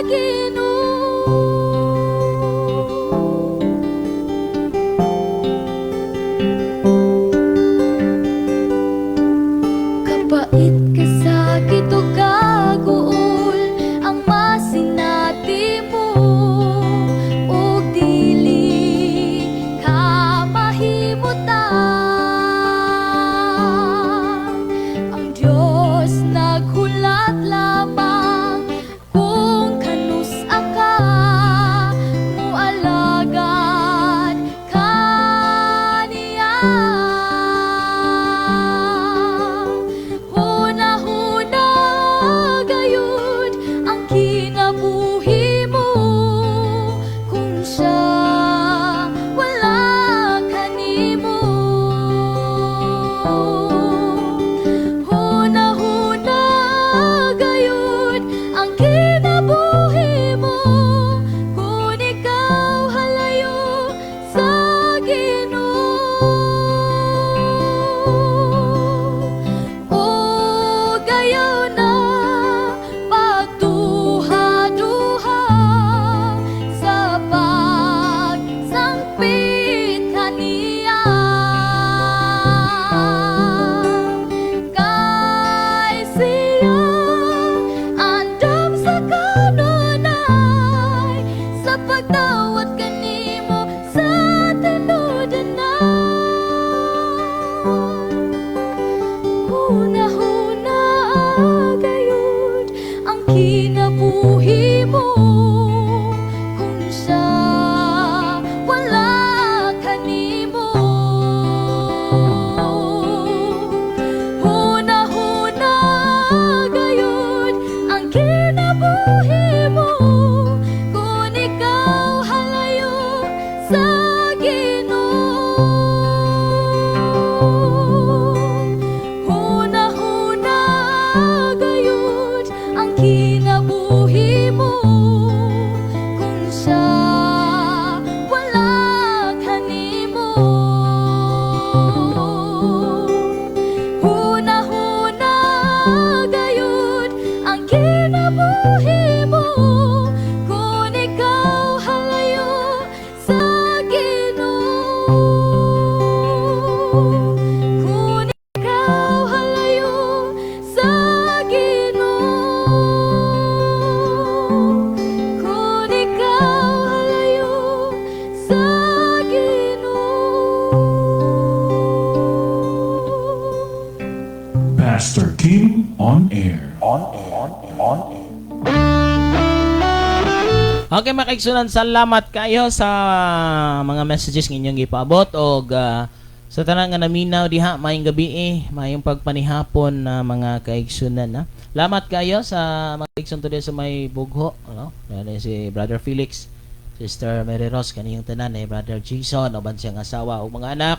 Ginoo. Kapait, kasakit o kaguol ang masinati mo ug dili ka mahimutan. Ang Diyos naghulat lamang kung kanus-a ka mualagad kaniya. Huna-huna gayud ang kinabuhi mo kung siya wala kanimo. Huna-huna gayud ang kinabuhi mo kung ikaw halayo sa Ginoo. O gayaw na pagduha-duha sa pagsangpit kaniya. Kay siya andam sa kanunay sa pagdawat kanimo sa tinud-anay. Huna-huna gayud ang kinabuhi mo kung siya wala kanimo. Huna-huna gayud ang kinabuhi mo kung ikaw halayo sa Ginoo. Huna-huna gayud ang kinabuhi mo kung siya wala kanimo. Huna-huna gayud ang kinabuhi mo kung ikaw halayo sa Ginoo. Kung ikaw halayo sa Ginoo. Kung ikaw halayo sa Ginoo. Pastor Kim on air. On air. On air. On air. Okay, mga kaigsunan, salamat kayo sa mga messages nga inyong gipaabot og sa tanan nga naminaw diha, maayong gabi eh, maayong pagpanihapon na mga kaigsunan na. Salamat kayo sa mga kaigsun today sa may bugho, no? Dali si Brother Felix, Sister Mary Rose, kaniyong tanan eh, Brother Jason, uban siyang asawa ug mga anak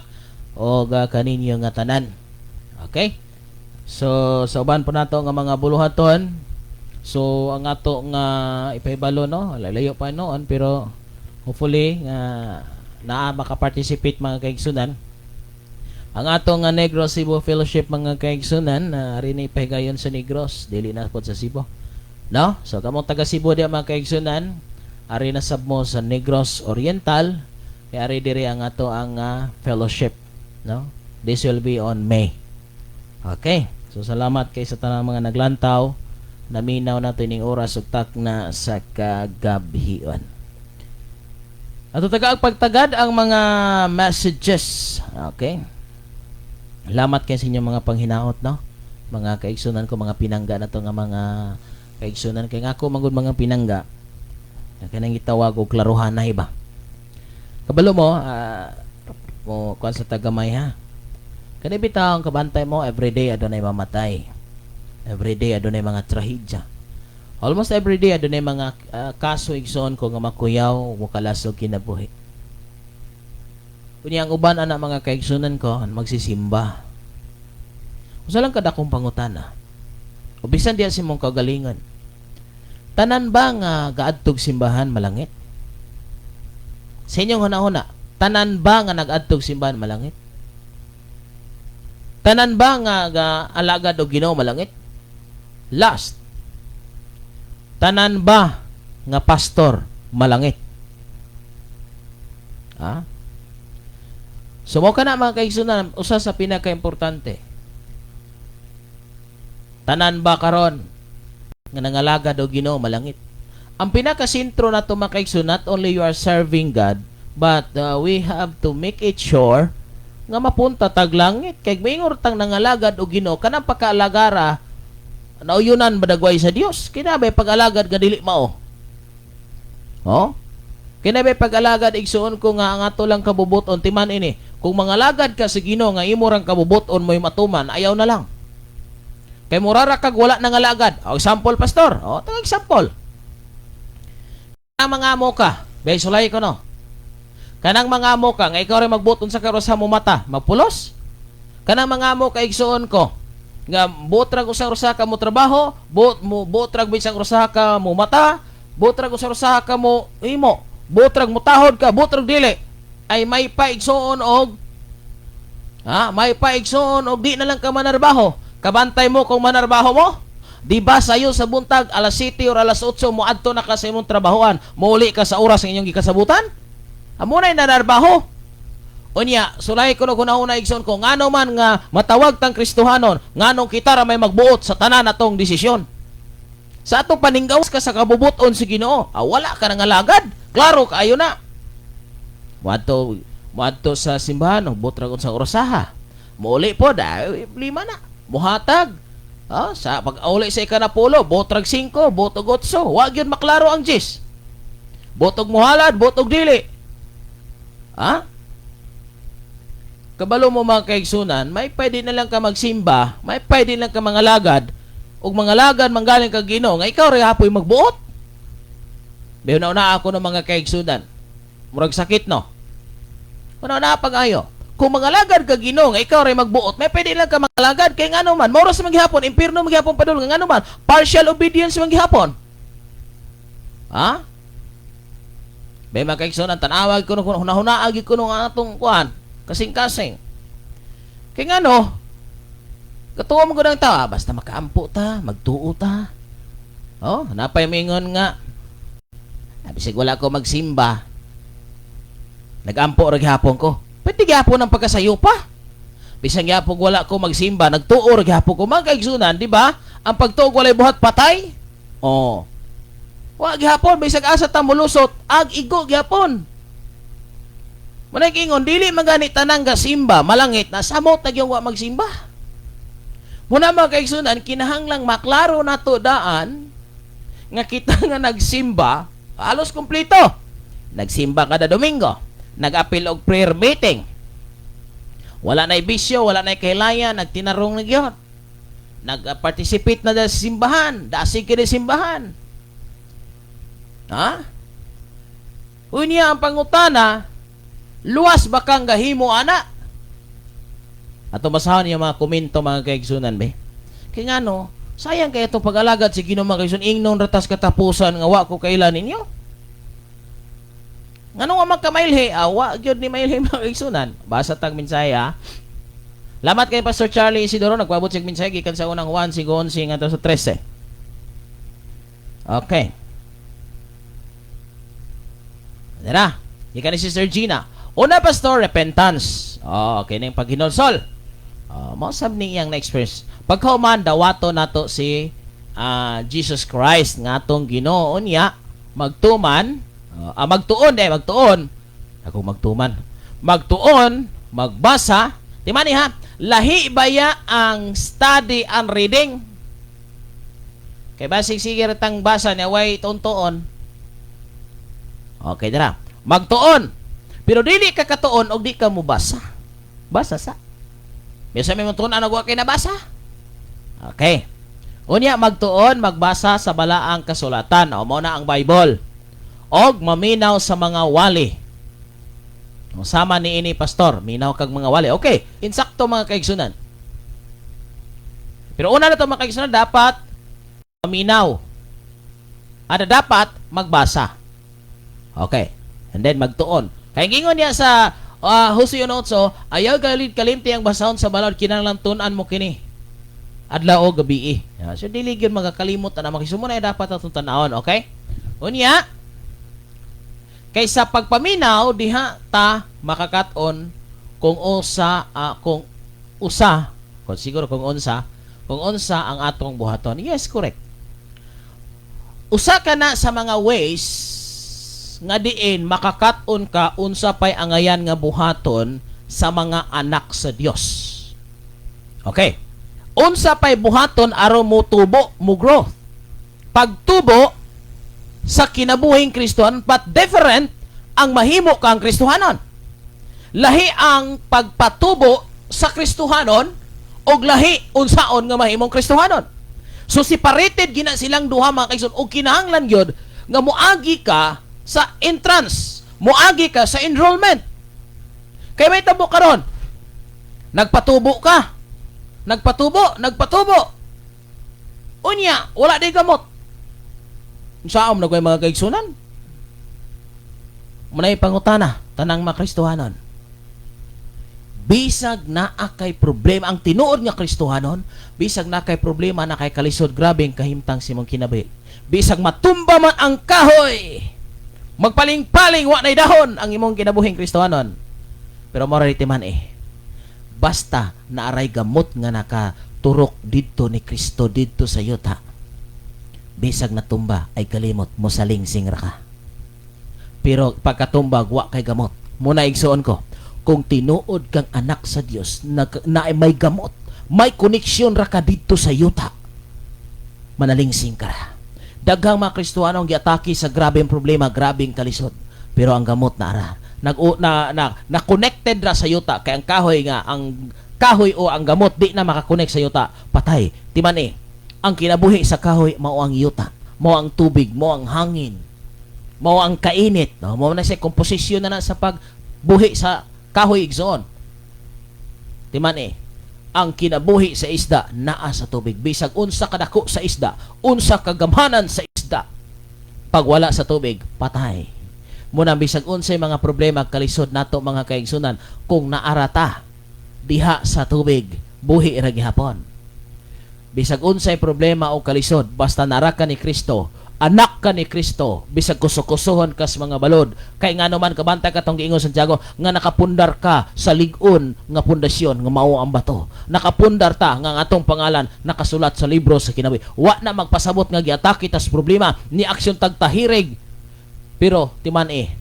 og kaninyo nga tanan. Okay? So sa uban po nato nga mga buluhaton, so ang ato nga ipahibalo, no, lalayo pa noon, pero hopefully nga naa makaparticipate, mga kaigsunan. Ang atong nga Negros Cebu Fellowship, mga kaigsunan, na rin pahigayon sa Negros, dili na pod sa Cebu. No? So kamong taga Cebu diya, mga kaigsunan, ari na sab mo sa Negros Oriental, kay ari diri ang ato ang fellowship, no? This will be on May. Okay. So salamat kay sa tanang mga naglantaw. Naminaw nato ining oras ug takna sa kagabhion. Ato taga ang pagtagad ang mga messages. Okay. Salamat kay sa inyong mga panghinaot, no? Mga kaigsunan ko, mga pinangga na to nga mga kaigsunan kay nga ako manggod mga pinangga. Kanang gitawag og klaruhan na iba. Kabalo mo, mo kuan sa tagamay ha. Kani bitaw ang kabantay mo, everyday adunay mamatay. Everyday adunay mga trahedya. Almost everyday adunay mga kaso, igsoon ko, nga makuyaw mokalasog kinabuhi. Kunya ang uban ana, mga kaigsunan ko, magsisimba. Usa lang kadakong pangutana. O bisan diya sa imong kaugalingon. Tanan ba nga gaadtog simbahan malangit? Sa inyong hunahuna, tanan ba nga nagadtog simbahan malangit? Tanan ba nga ga alagad og Ginoo malangit? Last. Tanan ba nga pastor malangit? Ha? So mo kana, mga kaigsunan, usa sa pinakaimportante. Tanan ba karon nga nangalagad og Ginoo malangit? Ang pinakasentro nato, mga kaigsoon, not only you are serving God, but we have to make it sure nga mapunta tag langit. Kay moingon tang nangalagad og Ginoo, kanang pagkaalagara nauyunan badagway sa Dios. Kinabay pag-alagad nga dili mao. Oh? Kinabay pag-alagad, igsuon ko, nga ang ato lang kabubuton timan ini. Kung mangalagad ka sa Ginoo nga imo rang kabubuton mo'y matuman, ayaw na lang. Kay murara kag wala nangalagad. O, example, pastor. O, taga example. Ang mga amo ka, bay sulay ko no. Kanang mga amo ka nga ikaw rin magbuton sa karosa mo mata, magpulos. Kanang mga amo ka, igsuon ko, nga buot ra usang usa ka mo trabaho, buot mo buot ra bisang usa ka mo mata, buot ra usang usa ka mo imo, buot ra mo tahod ka, buot ra dili. Ay may pa igsuon og ha, may pa igsuon og di na lang ka manarbaho. Kabantay mo kung manarbaho mo? Di ba sayo sa buntag alas 7 or alas 8 mo adto na ka sa imong trabahoan, mouli ka sa oras ng inyong gikasabutan? Amo na nanarbaho. Unya, sulay ko no hunahuna, igsoon ko, ngano man nga matawag tang Kristohanon, nganong kita ra may magbuot sa tanan natong desisyon. Sa atong paninggawas ka sa kabubuton si Ginoo, ah, wala ka nang alagad. Klaro kaayo na. Moadto moadto sa simbahan, buot ra sa orasaha. Mouli po, da, lima na. Muhatag. Ah, sa pag-uli sa ikanapulo, buot rag 5, buot og 8. Wa gyud maklaro ang Diyos. Buot og muhalad, buot og dili. Ha? Kabalo mo, mga kaigsunan, may pwede na lang ka magsimba, may pwede lang ka mangalagad, ug mangalagad manggaling kag Ginoo nga ikaw ra hapoy magbuot. Bayo na una ako ng mga kaigsunan. Murag sakit no. Una na pag-ayo. Kung mangalagad ka Ginoo nga ikaw ray magbuot, may pwede lang ka mangalagad kay ngano man, moros man gihapon, impierno man gihapon padulong, ngano man, partial obedience man gihapon. Ha? Bay mga kaigsunan, tanawag ko no hunahuna ko no nga atong kuan, kasing-kasing. Kay ngano, katuwa mo ko ng tao, ah, basta makaampo ta, magtuo ta. Oh, napay mingon nga, ah, bisag wala ko magsimba, nagampo ra gihapon ko. Pwede gihapon ang pagkasayo pa. Bisan gihapon wala ko magsimba, nagtuo ra gihapon ko. Mga kaigsunan, di ba? Ang pagtuo walay buhat, patay. Oh. Wa gihapon bisag asa ta molusot, ag igo gihapon. Manay ingon dili magani tanang gasimba malangit na samot na gyud wa magsimba. Muna, mga kaigsunan, kinahanglang maklaro nato daan nga kita nga nagsimba halos kumpleto. Nagsimba kada Domingo, nag-apil og prayer meeting. Wala na bisyo, wala na kahilayan, nagtinarong na gyud. Nag-participate na sa simbahan, dasig kini simbahan. Ha? Unya ang pangutana, luwas ba kang gahimo ana? Ato basahon yung mga komento, mga kaigsunan be. Kaya nga no, sayang kay itong pag-alagad si Ginoo, mga kaigsunan, ingnon ratas katapusan nga wa ko kailan ninyo. Ngano nga magkamailhi? Awa gyud ni mailhi, mga kaigsunan. Basa tag mensahe ha. Lamat kay Pastor Charlie Isidoro, nagpaabot siya mensahe gikan sa Unang Juan 5:11 ngadto sa 13. Okay. Dira, gikan ni Sister Gina. Una, Pastor, repentance. Oh, kining paghinulsol. Oh, mao sab ni iyang na-experience. Pagkauman, dawato nato si Jesus Christ nga atong Ginoo niya, magtuman, magtuon eh, magtuon. Ako magtuman. Magtuon, magbasa. Timani ha, lahi baya ang study and reading? Kay basig sige ratang basa niya way tuon. Okay dira. Magtuon. Pero dili ka katuon og di ka mobasa. Basa sa. Bisan may tuon ano wa kay nabasa. Okay. Unya magtuon, magbasa sa balaang kasulatan. O mao na ang Bible. Og maminaw sa mga wali. O, sama ni ini, Pastor, minaw kag mga wali. Okay, insakto, mga kaigsunan. Pero una na to, mga kaigsunan, dapat maminaw. Ada dapat magbasa. Okay. And then magtuon. Kay gingon niya sa Jose 1:8, ayaw galit kalimti ang basahon sa balaod, kinahanglan tun-an mo kini adlaw o gabi. Yeah, so dili gyud magakalimot ana makisumo na dapat atong tan-awon, okay? Unya kay sa pagpaminaw diha ta makakaton kung usa kung usa kung siguro kung unsa ang atong buhaton. Yes, correct. Usa ka na sa mga ways nga diin makakaton ka unsa pay angayan nga buhaton sa mga anak sa Dios. Okay. Unsa pay buhaton aron mo tubo, mo growth? Pagtubo sa kinabuhing Kristohan, but different ang mahimo kang Kristohanon. Lahi ang pagpatubo sa Kristohanon og lahi unsaon nga mahimong Kristohanon. So separated gina silang duha, mga kaigsoon, og kinahanglan gyud nga moagi ka sa entrance, moagi ka sa enrollment. Kay may tabo karon. Nagpatubo ka. Nagpatubo, nagpatubo. Unya, wala di gamot. Saan na ko'y mga kaigsunan? Muna'y pangutana, tanang mga Kristohanon. Bisag naa kay problema, ang tinuod nga Kristohanon, bisag naa kay problema, na kay kalisod, grabe ang kahimtang sa imong kinabuhi. Bisag matumba man ang kahoy, magpaling-paling, wa na'y dahon ang imong kinabuhing Kristohanon. Pero morality man eh. Basta naaray gamot nga nakaturok didto ni Kristo didto sa yuta. Bisag natumba ay kalimot mo, salingsing ra ka. Pero pagkatumba wa kay gamot. Muna igsuon ko, kung tinuod kang anak sa Dios na may gamot, may koneksyon ra ka didto sa yuta, manalingsing ka ra. Daghang mga Kristohano ang giatake sa grabeng problema, grabeng kalisod. Pero ang gamot na ara. Nag na, na, na connected ra sa yuta kay ang kahoy nga ang kahoy o ang gamot di na makakonect sa yuta, patay. Timan eh, ang kinabuhi sa kahoy mao ang yuta, mao ang tubig, mao ang hangin, mao ang kainit, no? Mao na siya komposisyon na, na sa pagbuhi sa kahoy, igsoon. Timan eh, ang kinabuhi sa isda naa sa tubig. Bisag unsa kadako sa isda, unsa kagamhanan sa isda, pag wala sa tubig, patay. Muna bisag unsay mga problema, kalisod nato, mga kaigsunan, kung naarata diha sa tubig, buhi ra gihapon. Bisag unsay problema o kalisod, basta nara ka ni Kristo, anak ka ni Kristo, bisag kuso-kusohon kas mga balod, kay ngano man kabantay katong giingon Santiago nga nakapundar ka sa lig-on nga pundasyon nga mao ang bato. Nakapundar ta nga ang atong pangalan nakasulat sa libro sa kinabuhi. Wa na magpasabot nga giatake tas problema ni aksyon tagtahirig. Pero timan eh,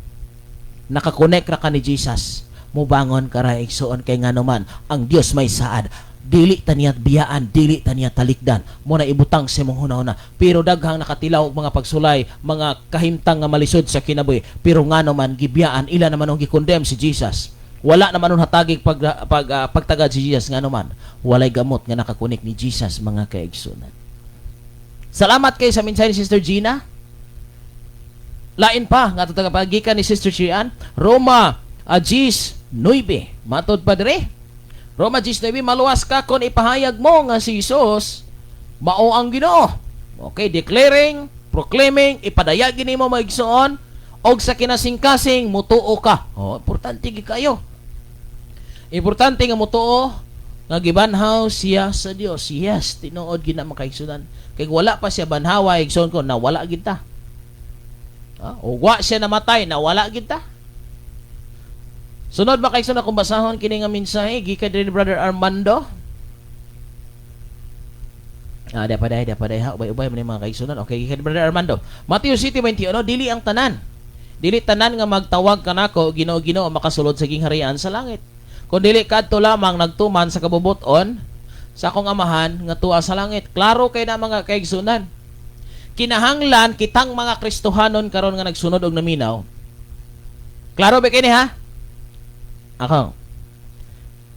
nakakonek ra ka ni Jesus, mubangon ka ra, igsuon, kay ngano man ang Dios may saad. Dili ta niya biyaan, dili ta niya talikdan. Mo na ibutang sa imong hunahuna. Pero daghang nakatilaw og mga pagsulay, mga kahimtang nga malisod sa kinabuhi. Pero ngano man gibiyaan, ila naman ang gikondemn si Jesus. Wala naman nun hatagig pagtagad si Jesus, ngano man walay gamot nga nakakonek ni Jesus, mga kaigsunan. Salamat kay sa mensahe ni Sister Gina. Lain pa nga ato gikan ni Sister Chian, Roma 10:9. Matod pa dire. Roma 10:9, maluwas ka kung ipahayag mo nga si Jesus mao ang Ginoo. Okay, declaring, proclaiming, ipadayag nimo, mga igsoon, og sa kinasingkasing mutuo ka. Oh, importante gid kayo. Importante nga mutuo Nga gibanhaw siya sa Dios. Yes, tinuod gid na, mga kaigsunan. Kay wala pa siya banhawa, igsoon ko, nawala gid ta. Ha? O wa siya namatay, nawala gid ta. Sunod, mga kaigsunan, kung basahon kini nga mensahe gikan ni Brother Armando. Ah, di pa dai, di pa dai ha, ubay-ubay man mga kaigsunan. Okay, gikan ni Brother Armando. Matthew 7:21, dili ang tanan. Dili tanan nga magtawag kanako, "Ginoo, Ginoo," makasulod sa gingharian sa langit, kun dili kadto lamang nagtuman sa kabubuton sa akong Amahan nga tuwa sa langit. Klaro kay na, mga kaigsunan. Kinahanglan kitang mga Kristohanon karon nga nagsunod og naminaw. Klaro ba kini ha? Ako.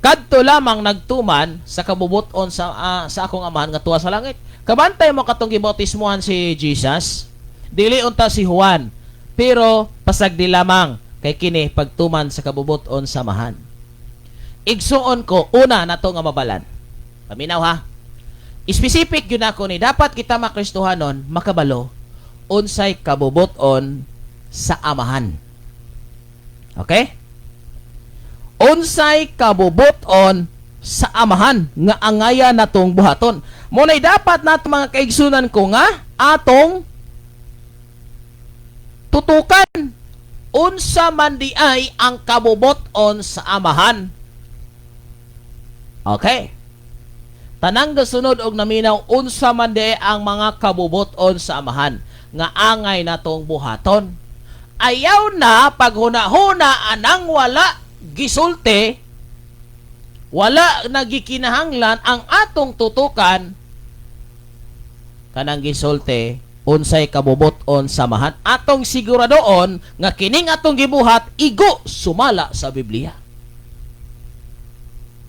Kadto lamang nagtuman sa kabubuton sa akong Amahan nga tuwa sa langit. Kabantay mo katong gibautismuhan si Jesus, dili unta si Juan, pero pasagdi lamang kay kini pagtuman sa kabubuton sa Amahan. Igsuon ko, una nato nga mabalan. Paminaw ha. Specific yun ako ni dapat kita mga Kristohanon makabalo unsay kabubuton sa Amahan. Okay? Unsay kabubuton sa Amahan nga angaya natong buhaton. Muna'y dapat nato, mga kaigsunan ko, nga atong tutukan unsa man di ay ang kabubuton sa Amahan. Okay. Tanang gasunod og naminaw, unsa man di ang mga kabubuton sa Amahan nga angay natong buhaton. Ayaw na paghuna-huna anang wala gisulti, wala nagikinahanglan ang atong tutukan kanang gisulti unsay kabubuton sa Amahan. Atong siguradoon nga kining atong gibuhat igo sumala sa Biblia.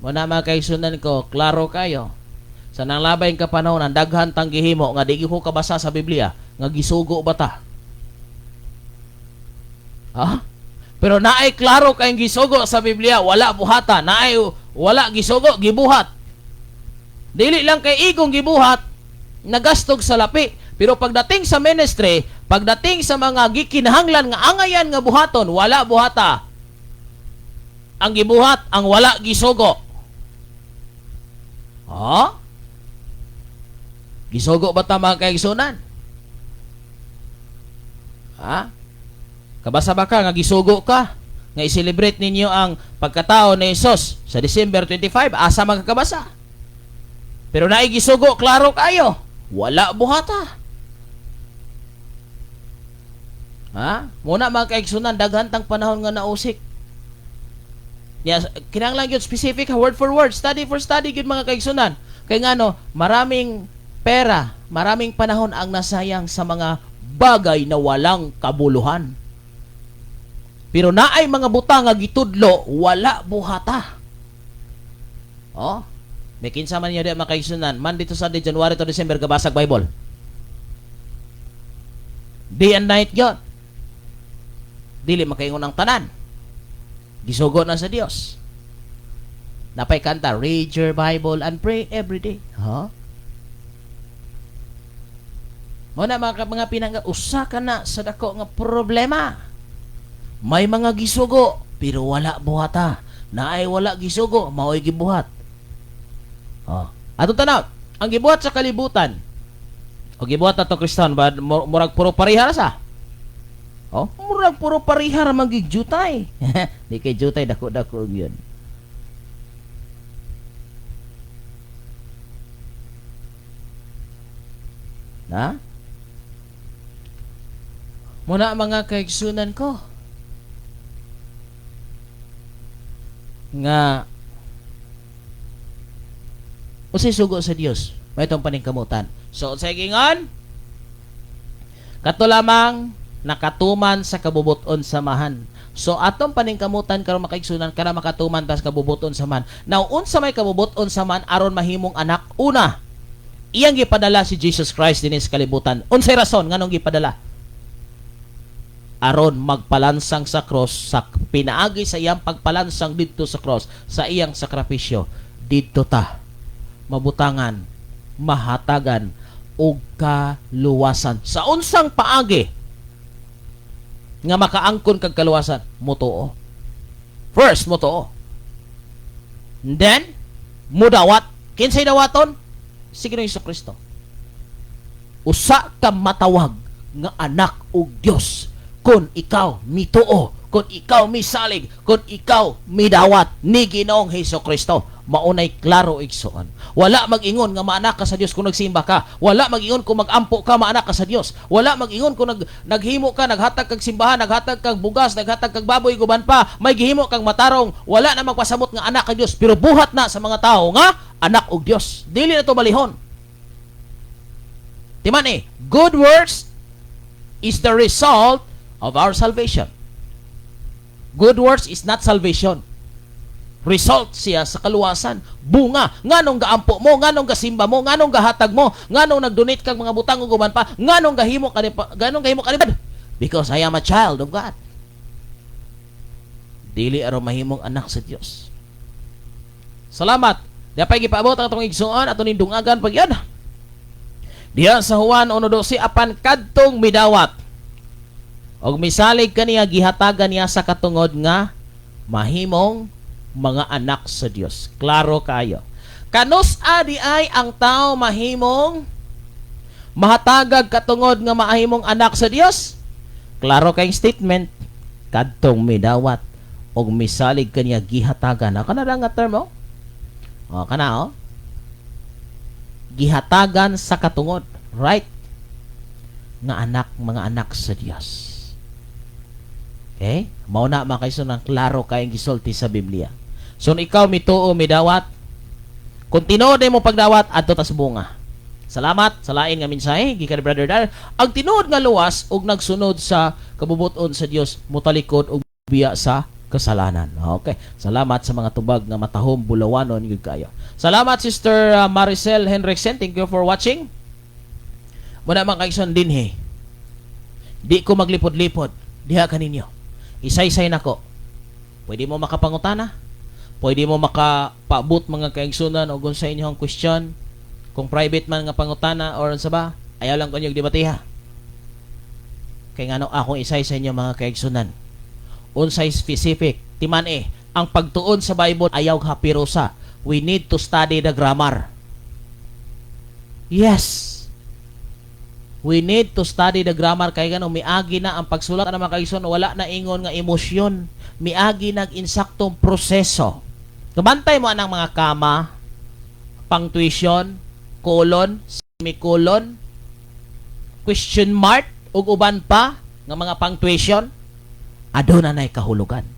Muna, mga kaigsunan ko, klaro kayo. Sa nang labay ka panahon, ang daghan tang gihimo nga di ko kabasa sa Biblia, nga gisugo ba ta? Ha? Pero naay klaro kayong gisugo sa Biblia, wala buhata. Naay wala gisugo, gibuhat. Dili lang kay igong gibuhat, nagastog sa lapi. Pero pagdating sa ministry, pagdating sa mga gikinahanglan nga angayan nga buhaton, wala buhata. Ang gibuhat, ang wala gisugo. Ha? Gisugo ba ta, mga kaigsunan? Ha? Kabasa ba ka nga gisugo ka nga i-celebrate ninyo ang pagkatao ni Jesus sa December 25? Asa magkakabasa? Pero naay gisugo, klaro kayo. Wala buhata. Ha? Muna, mga kaigsunan, daghan tang panahon nga nausik. Ya, kinahanglan gyud specific, word for word, study for study gyud, mga kaigsunan. Kay ngano, maraming pera, maraming panahon ang nasayang sa mga bagay na walang kabuluhan. Pero naay mga butang nga gitudlo, wala buhata. Oh, may kinsa man niyo di, mga kaigsunan, Monday to Sunday, January to December, gabasag Bible. Day and night yon. Dili makaingon ang tanan. Gisugo na sa Dios. Napay kanta, "Read your Bible and pray every day." Huh? Mo na, mga pinangga, usa ka na sa dako nga problema. May mga gisugo, pero wala buhata. Naay wala gisugo, mao'y gibuhat. Oh. Atong tanaw, ang gibuhat sa kalibutan, o gibuhat nato Kristohan, ba, murag puro pareha ra sa. Oh, murag puro pareha ra magigjutay. Di kay jutay, dako-dako yun. Na? Muna, mga kaigsunan ko, nga unsay sugo sa Dios may itong paningkamutan. So unsay gingon? Kato lamang nakatuman sa kabubuton sa Amahan. So atong paningkamutan karon, makaigsunan, kana makatuman tas kabubuton sa Amahan. Now unsa may kabubuton sa Amahan aron mahimong anak? Una, iyang gipadala si Jesus Christ dinhi sa kalibutan. Unsay rason nganong gipadala? Aron magpalansang sa cross. Sa pinaagi sa iyang pagpalansang didto sa cross, sa iyang sakripisyo, didto ta mabutangan, mahatagan og kaluwasan. Sa unsang paagi nga makaangkon kag kaluwasan? Motuo. First, motuo. Then, Mudawat. Kinsay dawaton? Si Ginoong Kristo. Usa ka matawag nga anak og Dios kung ikaw mituo, kung ikaw misalig, kung ikaw midawat ni Ginoong Hesus Kristo. Maunay klaro, igsoon. Wala mag-ingon nga maanak ka sa Dios kung nagsimba ka. Wala mag-ingon kung mag-ampo ka, maanak ka sa Dios. Wala mag-ingon kung naghimo ka, naghatag kag simbahan, naghatag kag bugas, naghatag kag baboy, guban pa, may gihimo kang matarong. Wala na magpasabot nga anak kag Dios, pero buhat na sa mga tao nga anak og Dios. Dili na to balihon. Timan eh, good works is the result of our salvation. Good works is not salvation. Result siya sa kaluwasan. Bunga. Nganong gaampo mo, nganong gasimba mo, nganong gahatag mo, nganong nagdonate kag mga butang ug uban pa, nganong gahimo ka ni nganong gahimo ka ni? Because I am a child of God. Dili aron mahimong anak sa Dios. Salamat. Dapay gipaabot ang atong igsuon, ato ning dungagan pag yan. Diya sa Juan 1:12, apan kadtong midawat og misalig kaniya, gihatagan niya sa katungod nga mahimong mga anak sa Dios. Klaro kayo. Kanus-a diay ang tao mahimong mahatagag katungod nga mahimong anak sa Dios? Klaro kay statement, kadtong midawat og misalig kaniya, gihatagan. Ah, kana nga term oh. Oh, kana oh. Gihatagan sa katungod, right? Nga anak, mga anak sa Dios. Okay? Mao na, mga kaigsoon, ang klaro kayong gisulti sa Biblia. So ikaw mituo, midawat, kung tinuod mo pagdawat, adto tas bunga. Salamat sa lain nga mensahe gikan ni Brother Dar. Ang tinuod nga luwas og nagsunod sa kabubuton sa Dios mutalikod og biya sa kasalanan. Okay. Salamat sa mga tubag nga matahom, bulawanon gyud kayo. Salamat, Sister Maricel Henriksen. Thank you for watching. Muna, mga kaigsoon, dinhi. Di ko maglipod-lipod diha kaninyo. Isaysay nako. Pwede mo makapangutana. Pwede mo makapaabot, mga kaigsunan, o kung sa inyong question, kung private man nga pangutana or unsa ba, ayaw lang ko debatiha. Kay ngano akong isay sa inyo, mga kaigsunan? Unsay specific timan eh, ang pagtuon sa Bible, ayaw hapirosa. We need to study the grammar. Yes. We need to study the grammar kay ngano miagi na ang pagsulat ng mga kaigsoon, wala na ingon nga emosyon. Miagi nag insaktong proseso. Kabantay mo anang mga comma, punctuation, colon, semicolon, question mark, ug uban pa nga mga punctuation, aduna nay kahulugan.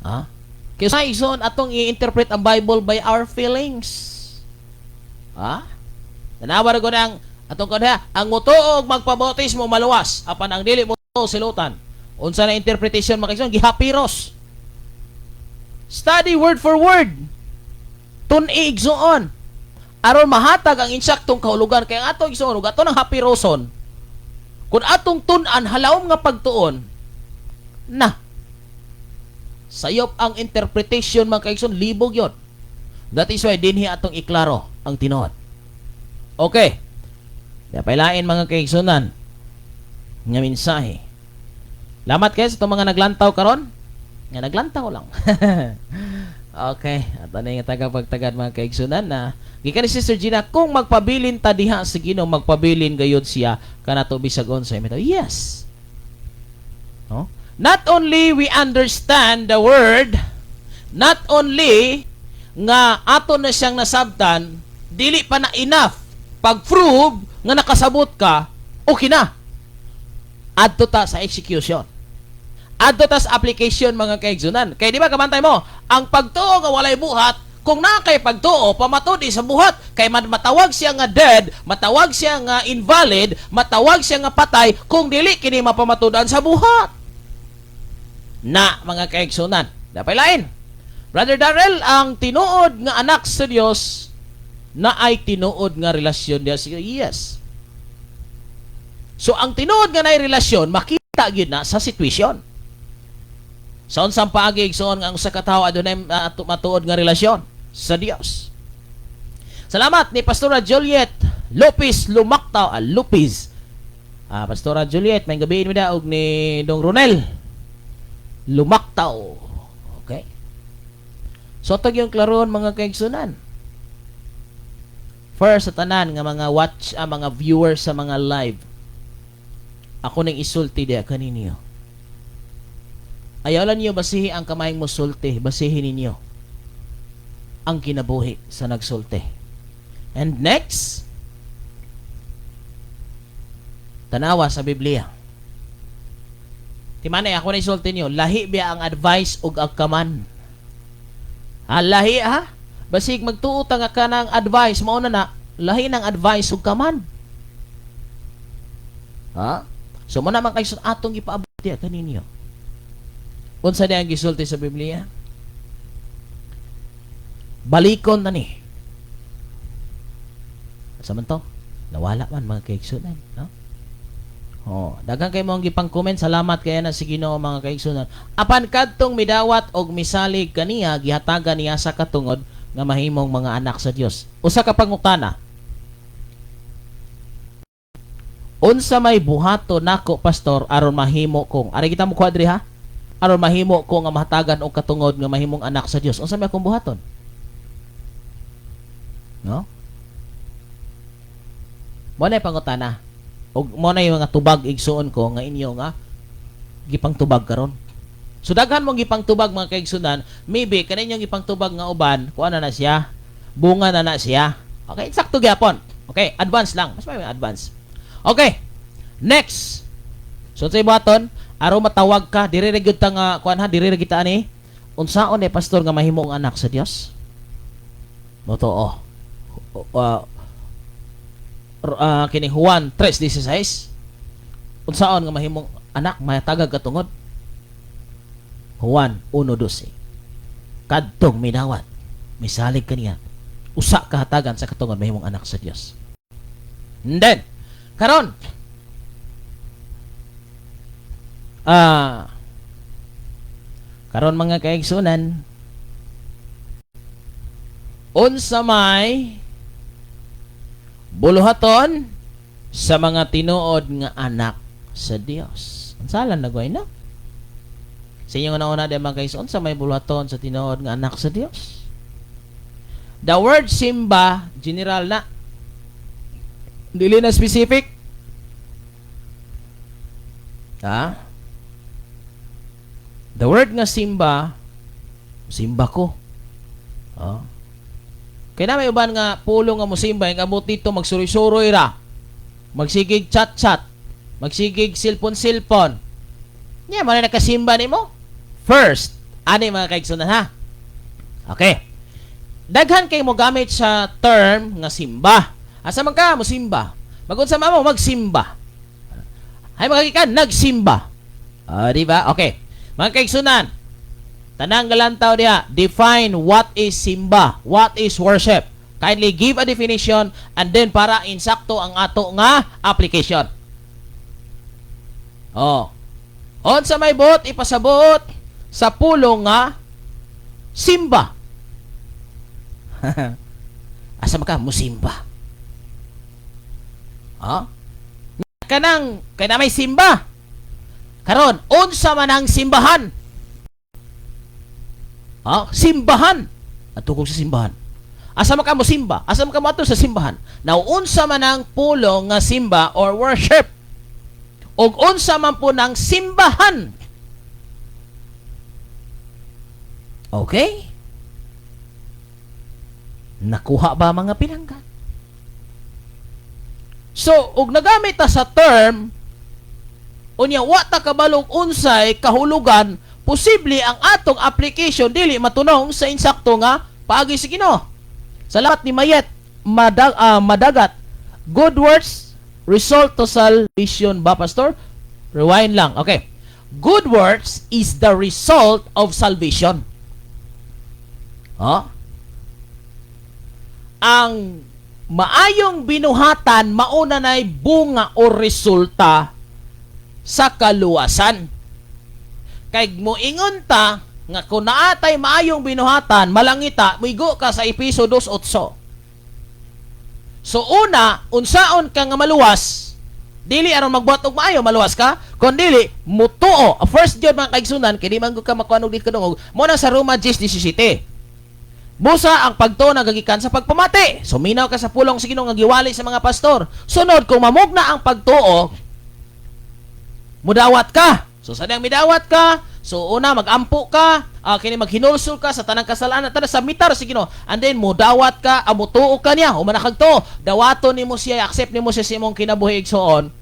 Ha? Kaya sa igsoon, atong i-interpret ang Bible by our feelings. Ha? Tanawa ko ng atong kanha, ang mutuo og magpabautismo maluwas, apan ang dili mo silutan. Unsa na interpretation, mga kaigsoon? Gihapiros. Study word for word. Tun-i, igsoon. Aron mahatag ang insaktong kahulugan, kay ang atong, igsoon, ug ato ng hapiroson. Kung atong tun-an halawom nga pagtuon na sayop ang interpretation, mga kaigsoon, libog yon. That is why dinhi atong iklaro ang tinuod. Okay. Pailain, mga kaigsunan, nga mensahe. Lamat kayo sa itong mga naglantaw karon. Nga naglantaw lang. Okay. At ano yung tagapagtagad, mga kaigsunan, na gikan ni Sister Gina, kung magpabilin ta diha sa Ginoo, magpabilin gayud siya kanato bisag unsay mitaw. Yes. No? Not only we understand the word, not only nga ato na siyang nasabtan, dili pa na enough. Pag-prove nga nakasabot ka, okay na. Adto ta sa execution. Adto ta sa application, mga kaigsunan. Kay di ba kabantay mo, ang pagtuo nga walay buhat, kung naa kay pagtuo, pamatud sa buhat, kay matawag siya nga dead, matawag siya nga invalid, matawag siya nga patay kung dili kini mapamatudan sa buhat. Na, mga kaigsunan. Dapay lain. Brother Darrell, ang tinuod nga anak sa Dios na ay tinuod nga relasyon niya sa Yes. So ang tinuod nga naay relasyon, makita gyud na sa sitwasyon. Sa unsang paagi, igsoon, nga ang usa ka tawo adunay matuod nga relasyon sa Dios? Salamat ni Pastora Juliet Lopez Lumaktaw, Lopez. Pastora Juliet, may gabi mi og ni Dong Ronel Lumaktaw. Okay. So ato yung klaroon, mga kaigsunan. First, sa tanan nga mga watch, mga viewers sa mga live. Ako nang isulti diya kaninyo. Ayaw lang niyo basihi ang kamayng musulti, basihin ninyo ang kinabuhi sa nagsulti. And next, tanawa sa Biblia. Timanay, ako na isulti niyo, lahi biya ang advice ug ang command. Ha, lahi ha? Basig magtuo ta nga kanang advice, mao na na, lahi ng advice ug command. Ha? So mo naman kay atong gipaabot diya kaninyo. Unsa di ang gisulti sa Biblia? Balikon na ni. Asa man to? Nawala man, mga kaigsunan, no? Oh, daghan kay mong gipang-comment, salamat kay na si Ginoo, mga kaigsunan. Apan kadtong midawat og misalig kaniya, gihatagan niya sa katungod nga mahimong mga anak sa Dios. Usa ka pangutana. Unsa may buhato nako, pastor, aron mahimo kong, ari kita mo kwadri ha? Aron mahimo ko nga mahatagan og katungod nga mahimong anak sa Dios. Unsa may akong buhaton? No? Mo na pangutana. Og mo na yung mga tubag, igsuon ko, nga inyo nga gipangtubag karon. So daghan mong gipangtubag, mga kaigsunan, maybe kaninyong gipangtubag nga uban, kuan na na siya, bunga na na siya. Okay, sakto gyapon. Okay, advance lang. Mas may advance. Okay. Next. So sa buhaton aron matawag ka, diri ra gyud ta nga kuan ha, diri ra kita ani. Unsaon eh, pastor, nga mahimong anak sa Dios? Mo oh. Kini Juan 3:16. Unsaon nga mahimong anak, matagag katungod? Juan 1:12. Kadtong midawat, misalig kaniya, usa ka hatagan sa katungod mahimong anak sa Dios. And then, karon karon mga kaigsunan, unsa may buluhaton sa mga tinuod nga anak sa Dios? Unsa lang nagway na? Sa inyong una-una di, mga guys, unsa may buluhaton sa tinuod nga anak sa Dios? The word simba, general na. Dili na specific. Ha? The word nga simba, simba ko. Oh. Kaya na may uban nga pulong nga mosimba, yung abot dito, magsuroy-suroy ra. Magsigig chat-chat. Magsigig cellphone-cellphone. Nya, mo na nakasimba nimo. First, ani, mga kaigsunan ha? Okay. Daghan kay mo gamit sa term nga simba. Asa man ka mo simba? Magunsa man mo magsimba? Hay mga ka nagsimba. Ah, di ba? Okay. Mga kaigsunan, tanang galantaw diha, define what is simba, what is worship. Kindly give a definition and then para insakto ang ato nga application. Oh. Unsa may buot ipasabot sa pulong nga simba? Asa man ka musimba? Ha? Kanang kay na may simba. Karon, unsa man ang simbahan? Ha? Simbahan. Adto sa simbahan. Asa man ka mo simba? Asa man ka mo sa simbahan? Now, unsa man ang pulong nga simba or worship? Og unsa man po ng simbahan? Okay? Nakuha ba, mga pinangga? So, og nagamit ta sa term, unya wa ta kabalong unsay kahulugan, posible ang atong application dili matunong sa insakto nga paagi sa Ginoo. Salamat ni Mayet Madagat. Good works result to salvation ba, pastor? Rewind lang. Okay. Good works is the result of salvation. Oh? Ang maayong binuhatan mauna na'y bunga o resulta sa kaluwasan. Kay moingon ta nga kung naatay maayong binuhatan, malangita, migo ka sa Episo 2:8. So una, unsaon ka nga maluwas, dili aron magbuhat og maayo maluwas ka, kun dili mutuo. First gyud, mga kaigsunan, kay di man gud ka makuan og di kadungog, mo na sa Roma 10:17. Busa ang pagtuo nagagikan sa pagpamati. So minaw ka sa pulong sa Ginoo nga giwali sa mga pastor. Sunod, kung mamugna ang pagtuo, mudawat ka. So sa diyang midawat ka, so una magampo ka, kini maghinulsol ka sa tanang kasalanan, tanan sa mitar sa Ginoo. And then mudawat ka, mutuo ka niya, human na kag tuo. Dawaton nimo siya, accept nimo siya sa imong kinabuhi, igsoon.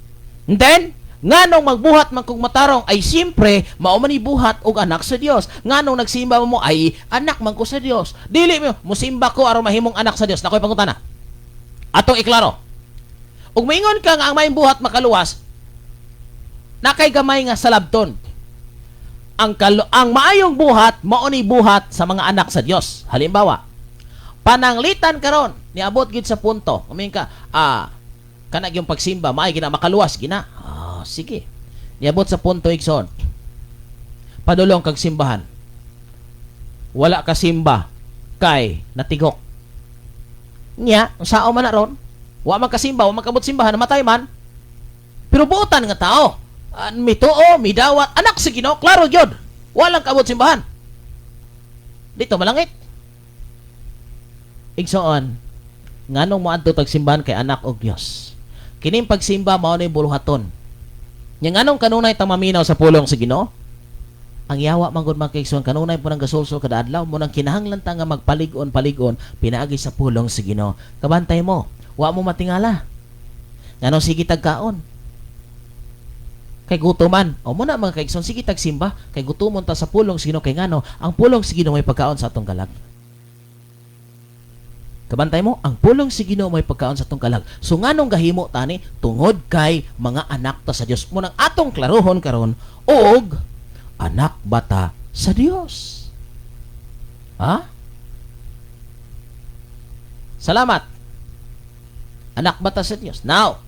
And then nganong magbuhat man kog matarong ay siyempre mao man ni buhat og anak sa Dios. Nganong nagsimba mo ay anak man ko sa Dios. Dili mo musimba ko aron mahimong anak sa Dios. Nakoy pangutana. Atong iklaro. Ug moingon ka nga ang maayong buhat makaluwas, nakay gamay nga salabton. Ang maayong buhat mao ni buhat sa mga anak sa Dios. Halimbawa, pananglitan karon niabot gid sa punto. Umiing ka, kana yung pagsimba maay gina makaluwas gina. Ah, sige. Niabot sa punto, igsoon. Padulong kag simbahan. Wala ka simba kay natigok. Nya, sao man na ron? Wa man kasimba, wa man kabot simbahan, namatay man. Pero buotan nga tao. Mituo, midawat, anak sa Ginoo, klaro gyud. Walang kabot simbahan. Dito malangit. Igsoon, nganong moadto tag simbahan kay anak og Dios. Kining pagsimba mao ni buluhaton. Nya nganong kanunay ta maminaw sa pulong sa Ginoo? Ang yawa man gud, mga kaigsoon, kanunay po nang gasulsul kada adlaw mo nang kinahanglan ta nga magpalig-on palig-on pinaagi sa pulong sa Ginoo. Kabantay mo, wa mo matingala. Nganong sige tag kaon? Kay gutoman. O mo na, mga kaigsoon, sige tag simba kay gutomon ta sa pulong sa Ginoo, kay ngano ang pulong sa Ginoo may pagkaon sa atong kalag. Kabantay mo, ang pulong sa Ginoo may pagkaon sa atong kalag. So nganong gahimo tani? Tungod kay mga anak ta sa Dios. Mo nang atong klarohon karon og anak bata sa Dios. Ha? Salamat. Anak bata sa Dios. Now,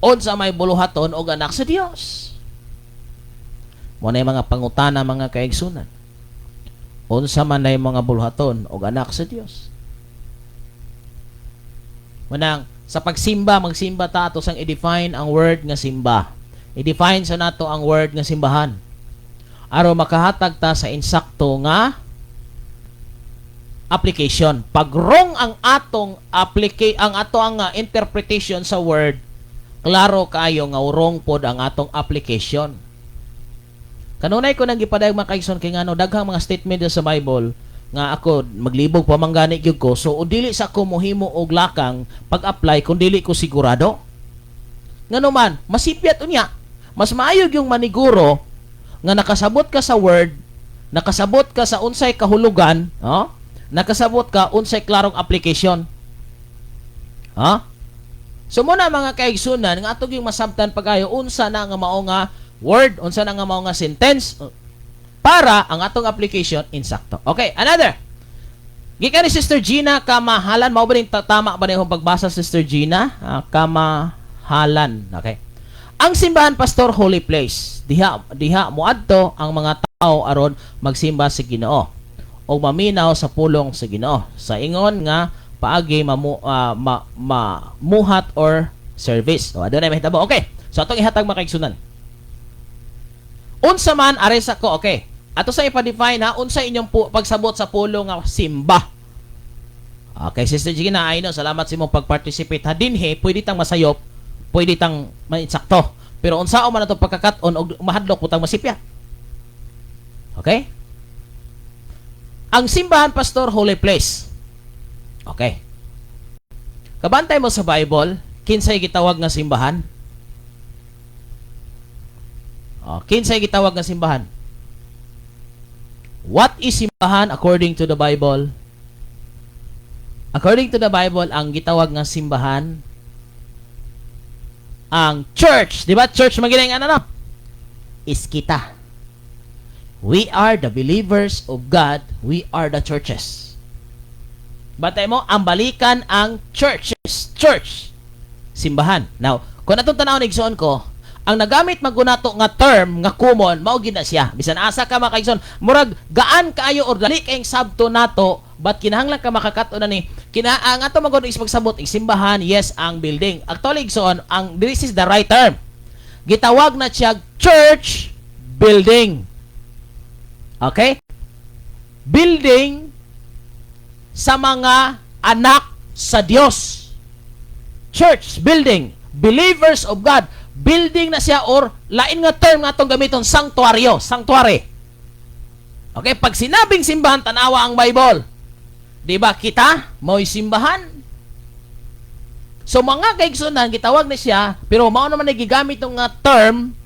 unsa may buluhaton og anak sa Dios? Mo na yung mga pangutana, mga kaigsunan. Unsa man na yung mga buluhaton og anak sa Dios? Manang sa pagsimba, magsimba ta, ato sang i-define ang word nga simba. I-define sa nato ang word nga simbahan. Aron makahatag ta sa insakto nga application. Pag wrong ang atong applica ang ato ang interpretation sa word, klaro kaayo nga wrong pod ang atong application. Kanunay ko nang gipadayag, mga kaigsoon, kay ngano daghang mga statement sa Bible nga ako maglibog pa man gani gyud ko, so dili sa ako mohimo og lakang pag-apply kung dili ko sigurado. Ngano man masipyat unya, mas maayo yung maniguro nga nakasabot ka sa word, nakasabot ka sa unsay kahulugan, oh? Nakasabot ka unsay klarong application, ha? So muna, mga kaigsunan, nga ato yung masabtan pagayo unsa na nga mao nga word, unsa na nga mao nga sentence para ang atong application insakto. Okay, another. Gikan ni Sister Gina Kamahalan, mao ba ning tama ba ni akong pagbasa, Sister Gina? Ah, Kamahalan. Okay. Ang simbahan, pastor, holy place. Diha diha moadto ang mga tao aron magsimba sa Ginoo o maminaw sa pulong sa Ginoo. Sa ingon nga paagi mamuhat or service. O adunay mahitabo. Okay. So atong ihatag, mga kaigsunan. Unsa man aresa ko, okay. Ato sa ipa-define ha, unsa inyong pagsabot sa pulong nga simba. Okay, Sister Gina, ay no, salamat sa imong pag-participate. Ha, dinhi, pwede tang masayop, pwede tang mainsakto. Pero unsa man ato pagkakat-on og mahadlok putang masipya. Okay? Ang simbahan, pastor, holy place. Okay. Kabantay mo sa Bible, kinsay gitawag nga simbahan? Oh, kinsay gitawag nga simbahan? What is simbahan according to the Bible? According to the Bible, ang gitawag nga simbahan ang church, di ba? Church magining ano no? Is kita. We are the believers of God. We are the churches. Batay mo, ang balikan ang churches. Church. Simbahan. Now, kung atong tan-awon, igsoon ko, ang nagamit magunato nga term nga common mao gid na siya bisan asa ka, mga kaigsoon, murag gaan kaayo or dali kayong sabto nato, but kinahanglan ka makakat-on na ni kina ang ato magud is pagsabot simbahan, yes, ang building. Actually, igsoon, ang this is the right term, gitawag na siya church building. Okay, building. sa mga anak sa Dios. Church building, believers of God, building na siya or lain nga term nga atong gamiton, sanctuaryo, sanctuary. Okay, pag sinabing simbahan, tanawa ang Bible. Di ba kita mao'y simbahan? So mga kaigsunan, gitawag na siya, pero mao naman gigamit nga term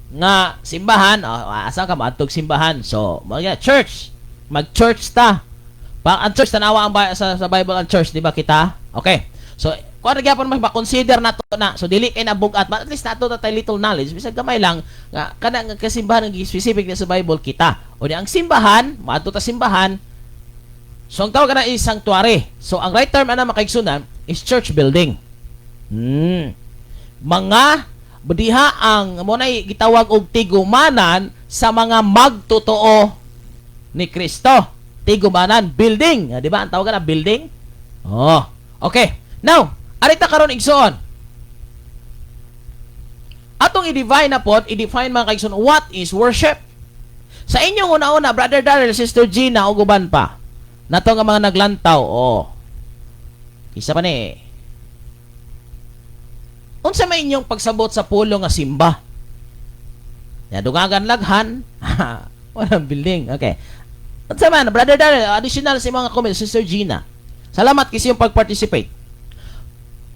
nga simbahan, oh, asa ka maadtog simbahan. So, mga church, mag-church ta. Pa ang church, tanawa ang sa Bible ang church, di ba kita? Okay. So, kung ano gyapon mas ma-consider nato na. So dili kay nabugat, but at least nato ta tay little knowledge bisag gamay lang nga kana nga kasimbahan nga specific na sa Bible kita. O di ang simbahan, maadto ta simbahan. So ang tawag na is sanctuary. So ang right term ana, mga kaigsunan, is church building. Mga diha ang mo nay gitawag og tigumanan sa mga magtotoo ni Kristo. Tigumanan, building. Ah, di ba? Ang tawag na building. Oh. Okay. Now, arita karon, igsoon. Atong i-define na pod, i-define, mga kaigsoon, what is worship? Sa inyong una-una, Brother Darrell, Sister Gina, ug uban pa. Nato nga mga naglantaw, oh. Isa pa ni. Unsa may inyong pagsabot sa pulong nga simba? Ya dungagan laghan, walang building. Okay. Unsa man, Brother Darrell, additional sa mga comment, Sister Gina. Salamat kasi yung pag-participate.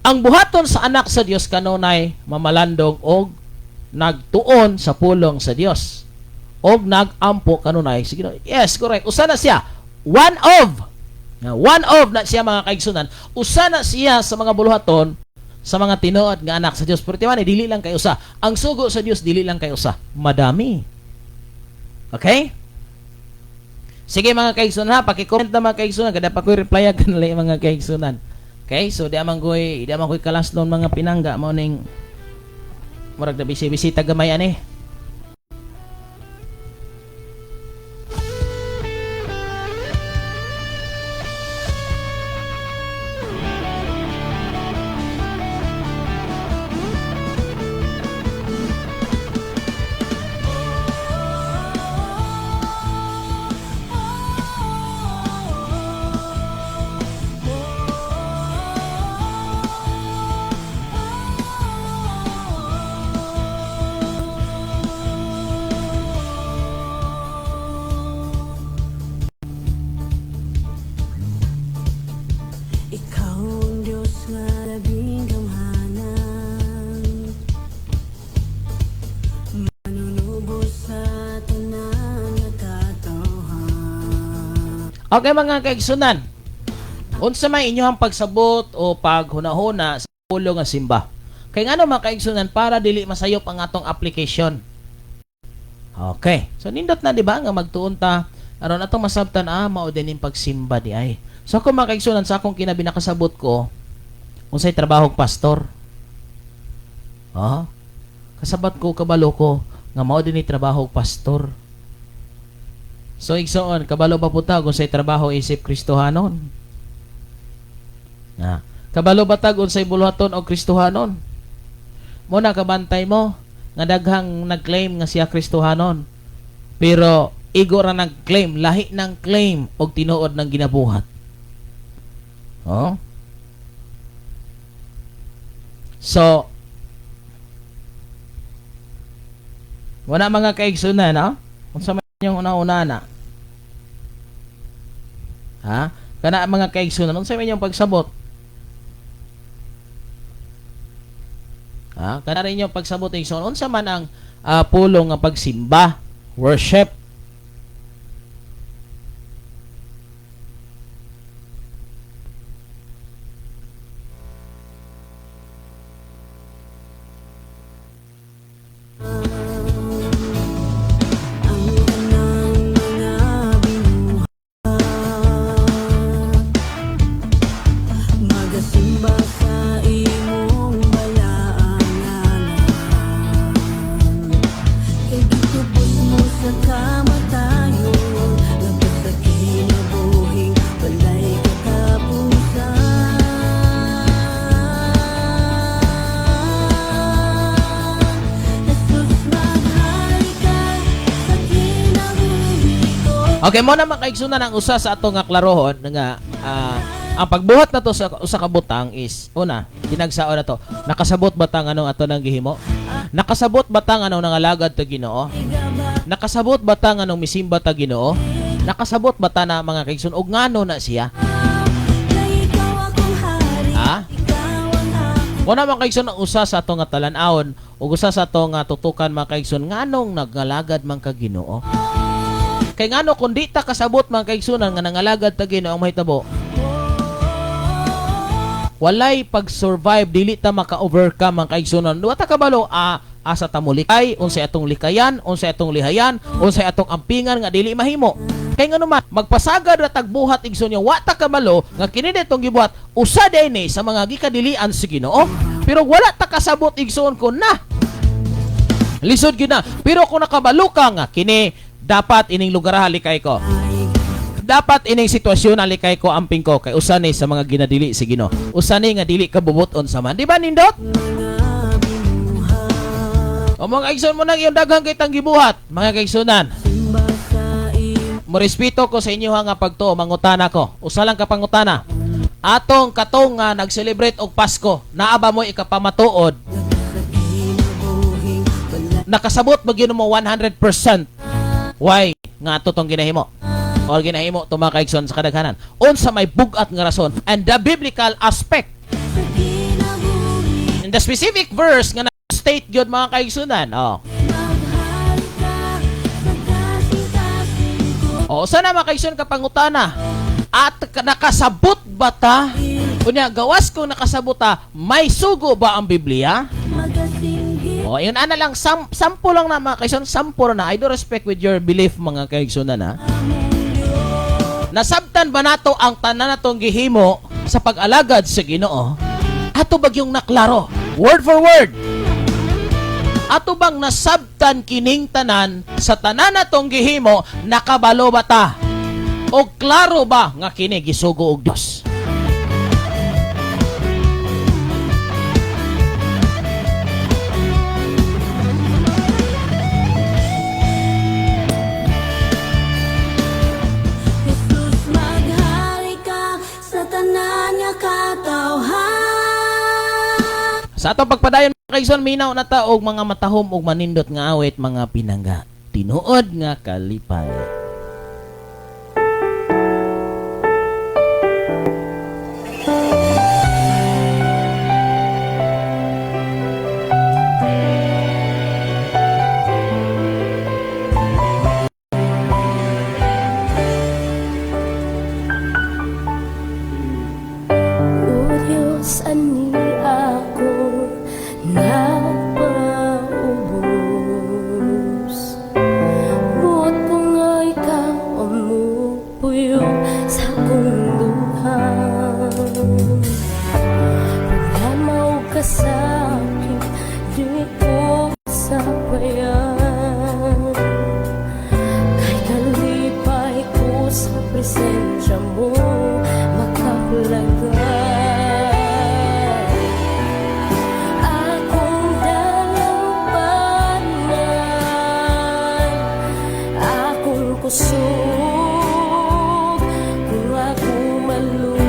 Ang buhaton sa anak sa Dios kanunay mamalandong og nagtuon sa pulong sa Dios og nagampo kanunay sige. Yes, correct. Usa na siya, one of. Nga, one of na siya, mga kaigsunan. Usa na siya sa mga buluhaton sa mga tinuod nga anak sa Dios, pero timan dili lang kay usa ang sugo sa Dios, dili lang kay usa, madami. Okay. Sige, mga kaigsunan ha, paki-comment na, mga kaigsunan, kada pa ko'y reply kanila, mga kaigsunan. Okay, so di man ko'y kalaslon, mga pinangga, mao ning murag na busy-busy gamay ani. Ikaw ang Diyos nga labing gamhanan, manunubos sa tanan nga katawhan. Okay, mga kaigsunan. Unsa may inyong pagsabot o paghunahuna sa pulong nga simba? Kay ngano, mga kaigsunan, para dili masayop ang atong application. Okay. So nindot na, di ba, nga magtuon ta aron atong masabtan, ah, mao din ning pagsimba di ay. So ako, mga kaigsunan, sa akong kinabi nakasabot ko unsay trabaho og pastor. Ah? Kasabot ko, kabalo ko nga mao din ni trabaho og pastor. So igsoon, kabalo ba po ta kung unsay trabaho isip Kristohanon? Na. Kabalo ba tag unsay buluhaton og Kristohanon? Mo na kabantay mo nga daghang nag-claim nga siya Kristohanon. Pero igo ra nag-claim, lahi ng claim og tinuod ng ginabuhat. Oh? So, wala, mga kaigsunan, no? Unsa man yung una-una na? Ha? Kana, mga kaigsunan, unsa man yung pagsabot? Ha? Kana rin yung pagsabot, igsoon, unsa man ang pulong nga pagsimba, worship? Ang tanang mga binuhat magasimba sa imong balaan ngalan, kay gitubos mo sa Okay, mao na, mga kaigsunan, ang usa sa ato nga klarohon nga ang pagbuhat na to sa usa ka butang is una, tinagsaon na to. Nakasabot ba ta nganong ato nang gihimo? Nakasabot ba ta nganong nangalagad ta Ginoo? Nakasabot ba ta nganong misimba ta Ginoo? Nakasabot ba ta na, mga kaigsoon, og ngano na siya? Kay ikaw akong hari. Ha? Ikaw ang akong Mao na, mga kaigsoon, ang usa sa ato nga talan-awon ug usa sa ato nga tutukan, mga kaigsoon, nganong nagalagad man ka Ginoo. Kay ngano kung di ta kasabot, mga kaigsunan, nga nangalagad ta Ginoo, ang mahitabo, walay pag-survive, dili ta maka-overcome, mga kaigsunan. Wa ta kabalo asa ta molikay, unsay atong likayan, unsay atong lihayan, unsay atong ampingan nga dili mahimo. Kay ngano man magpasagad ra tagbuhat, igsoon niya, wa ta kabalo nga kini ditong gibuhat usa ni sa mga gikadilian sa Ginoo. Pero wala ta kasabot, igsoon ko na. Lisod gyud na. Pero kung nakabalo ka nga kini dapat ining lugar halikay ko. Dapat ining sitwasyon alikay ko, amping ko, kay usa ni sa mga ginadili sa Ginoo. Usa ni nga dili ka bubuton sa man. Di ba nindot? O mga kaigsoon, mao nang iyong daghang kitang gibuhat, mga kaigsunan. Simba sa iyo. Morespeto ko sa inyo nga pagtuo, mangutana ko. Usa lang ka pangutana. Atong katong nga nag-celebrate og Pasko, naa ba mo ikapamatuod? Sa kinabuhing wala. Nakasabot ba gyud mo 100% why nga ato tong ginahimo? Or ginahimo to, mga kaigsoon, sa kadaghanan? Unsa may bug-at nga rason and the biblical aspect Sa kinabuhi in the specific verse nga na-state gyud, mga kaigsunan. Oh. maghari ka sa kasing-kasing ko. O, sana, mga kaigsoon, kapangutana. At nakasabot ba ta? Unya, gawas kung nakasabot ta, may sugo ba ang Biblia? Magasinggit. O, yun ana lang, sampo lang na, mga kaigsoon, sampo na. I do respect with your belief, mga kaigsoon na. Nasabtan ba nato ang tanan natong gihimo sa pag-alagad sa Ginoo? Ato bag yung naklaro? Word for word. Ato bang nasabtan kining tanan sa tanan natong gihimo, nakabalo ba ta? O klaro ba nga kini gisugo og Dios? Jesus, maghari ka sa tanan nga katawhan. Sa atong pagpadayon, mga kaigsoon, minaw na ta og mga matahom og manindot nga awit, mga pinangga. Tinuod nga kalipay. O Diyos, ani ako nagpaubos. Buot ko nga ikaw ang mupuyo sa akong duha. Problema o kasakit, di ko sabayan. Kay kalipay ko sa presensya mo makaplagan. Akong dalampanan, akong kusog, kung ako maluyan.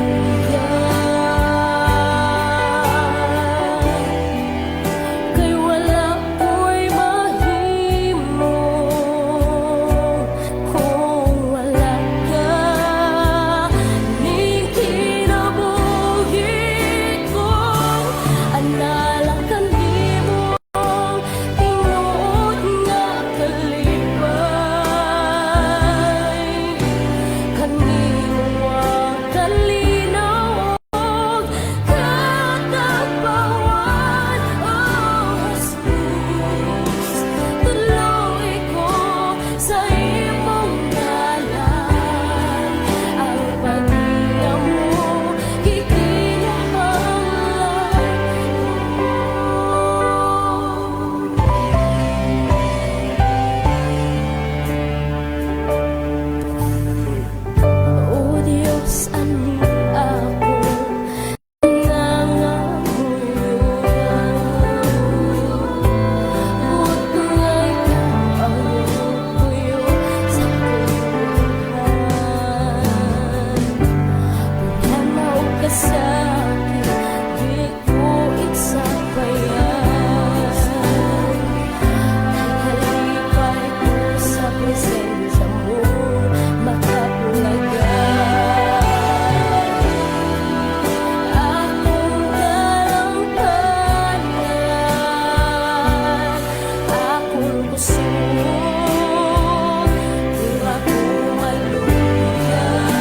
Sakit, di ko isapayan. Kalipay ko sa presensya mo makaplagan. Akong dalampanan, akong kusog, kung ako maluyan.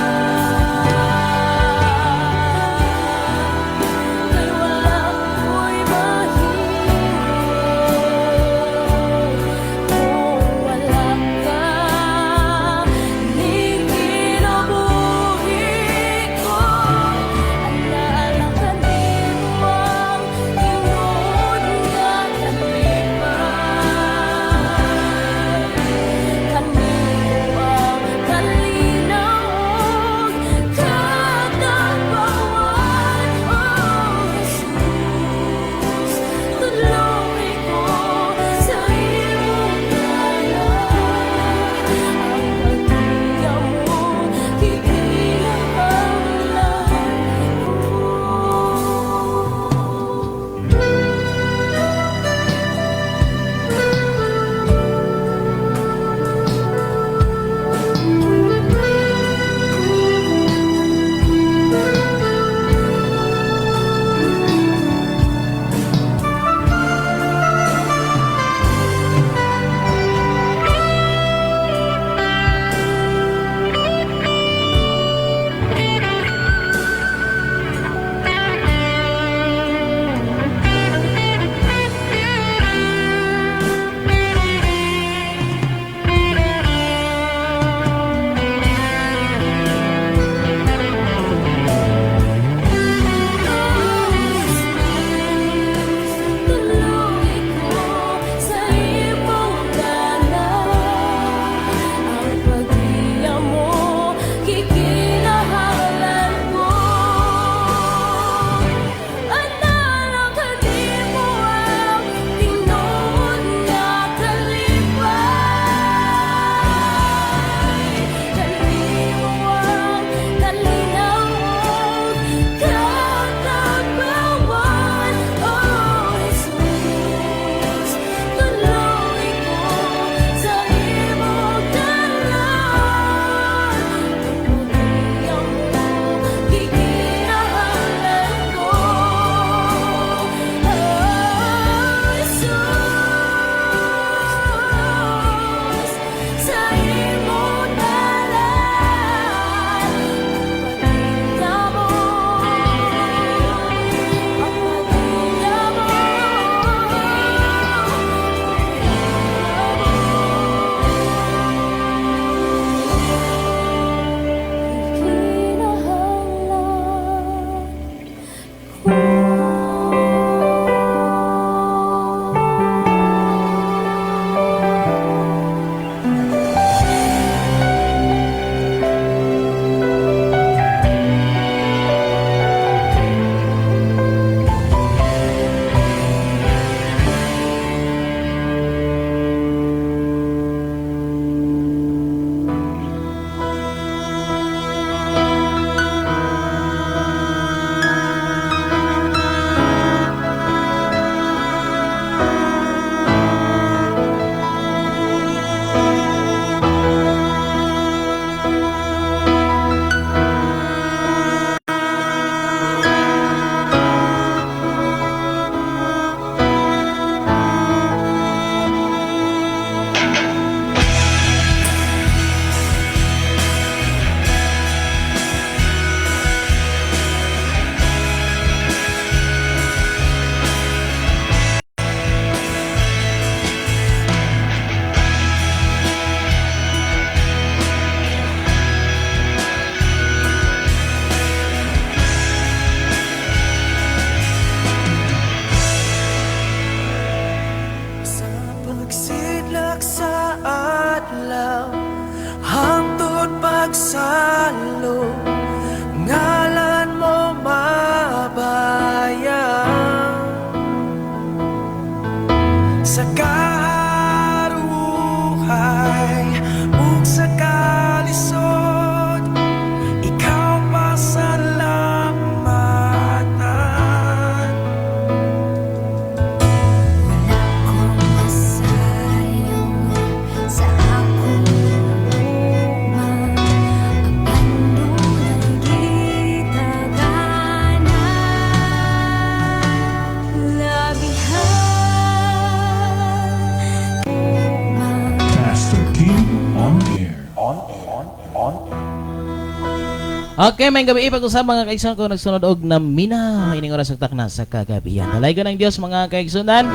Okay, maayong gabii pag-usab, mga kaigsunan, ko nagsunod og naminaw ining oras sa takna sa kagabihan. Dalaygon ang Dios, mga kaigsunan.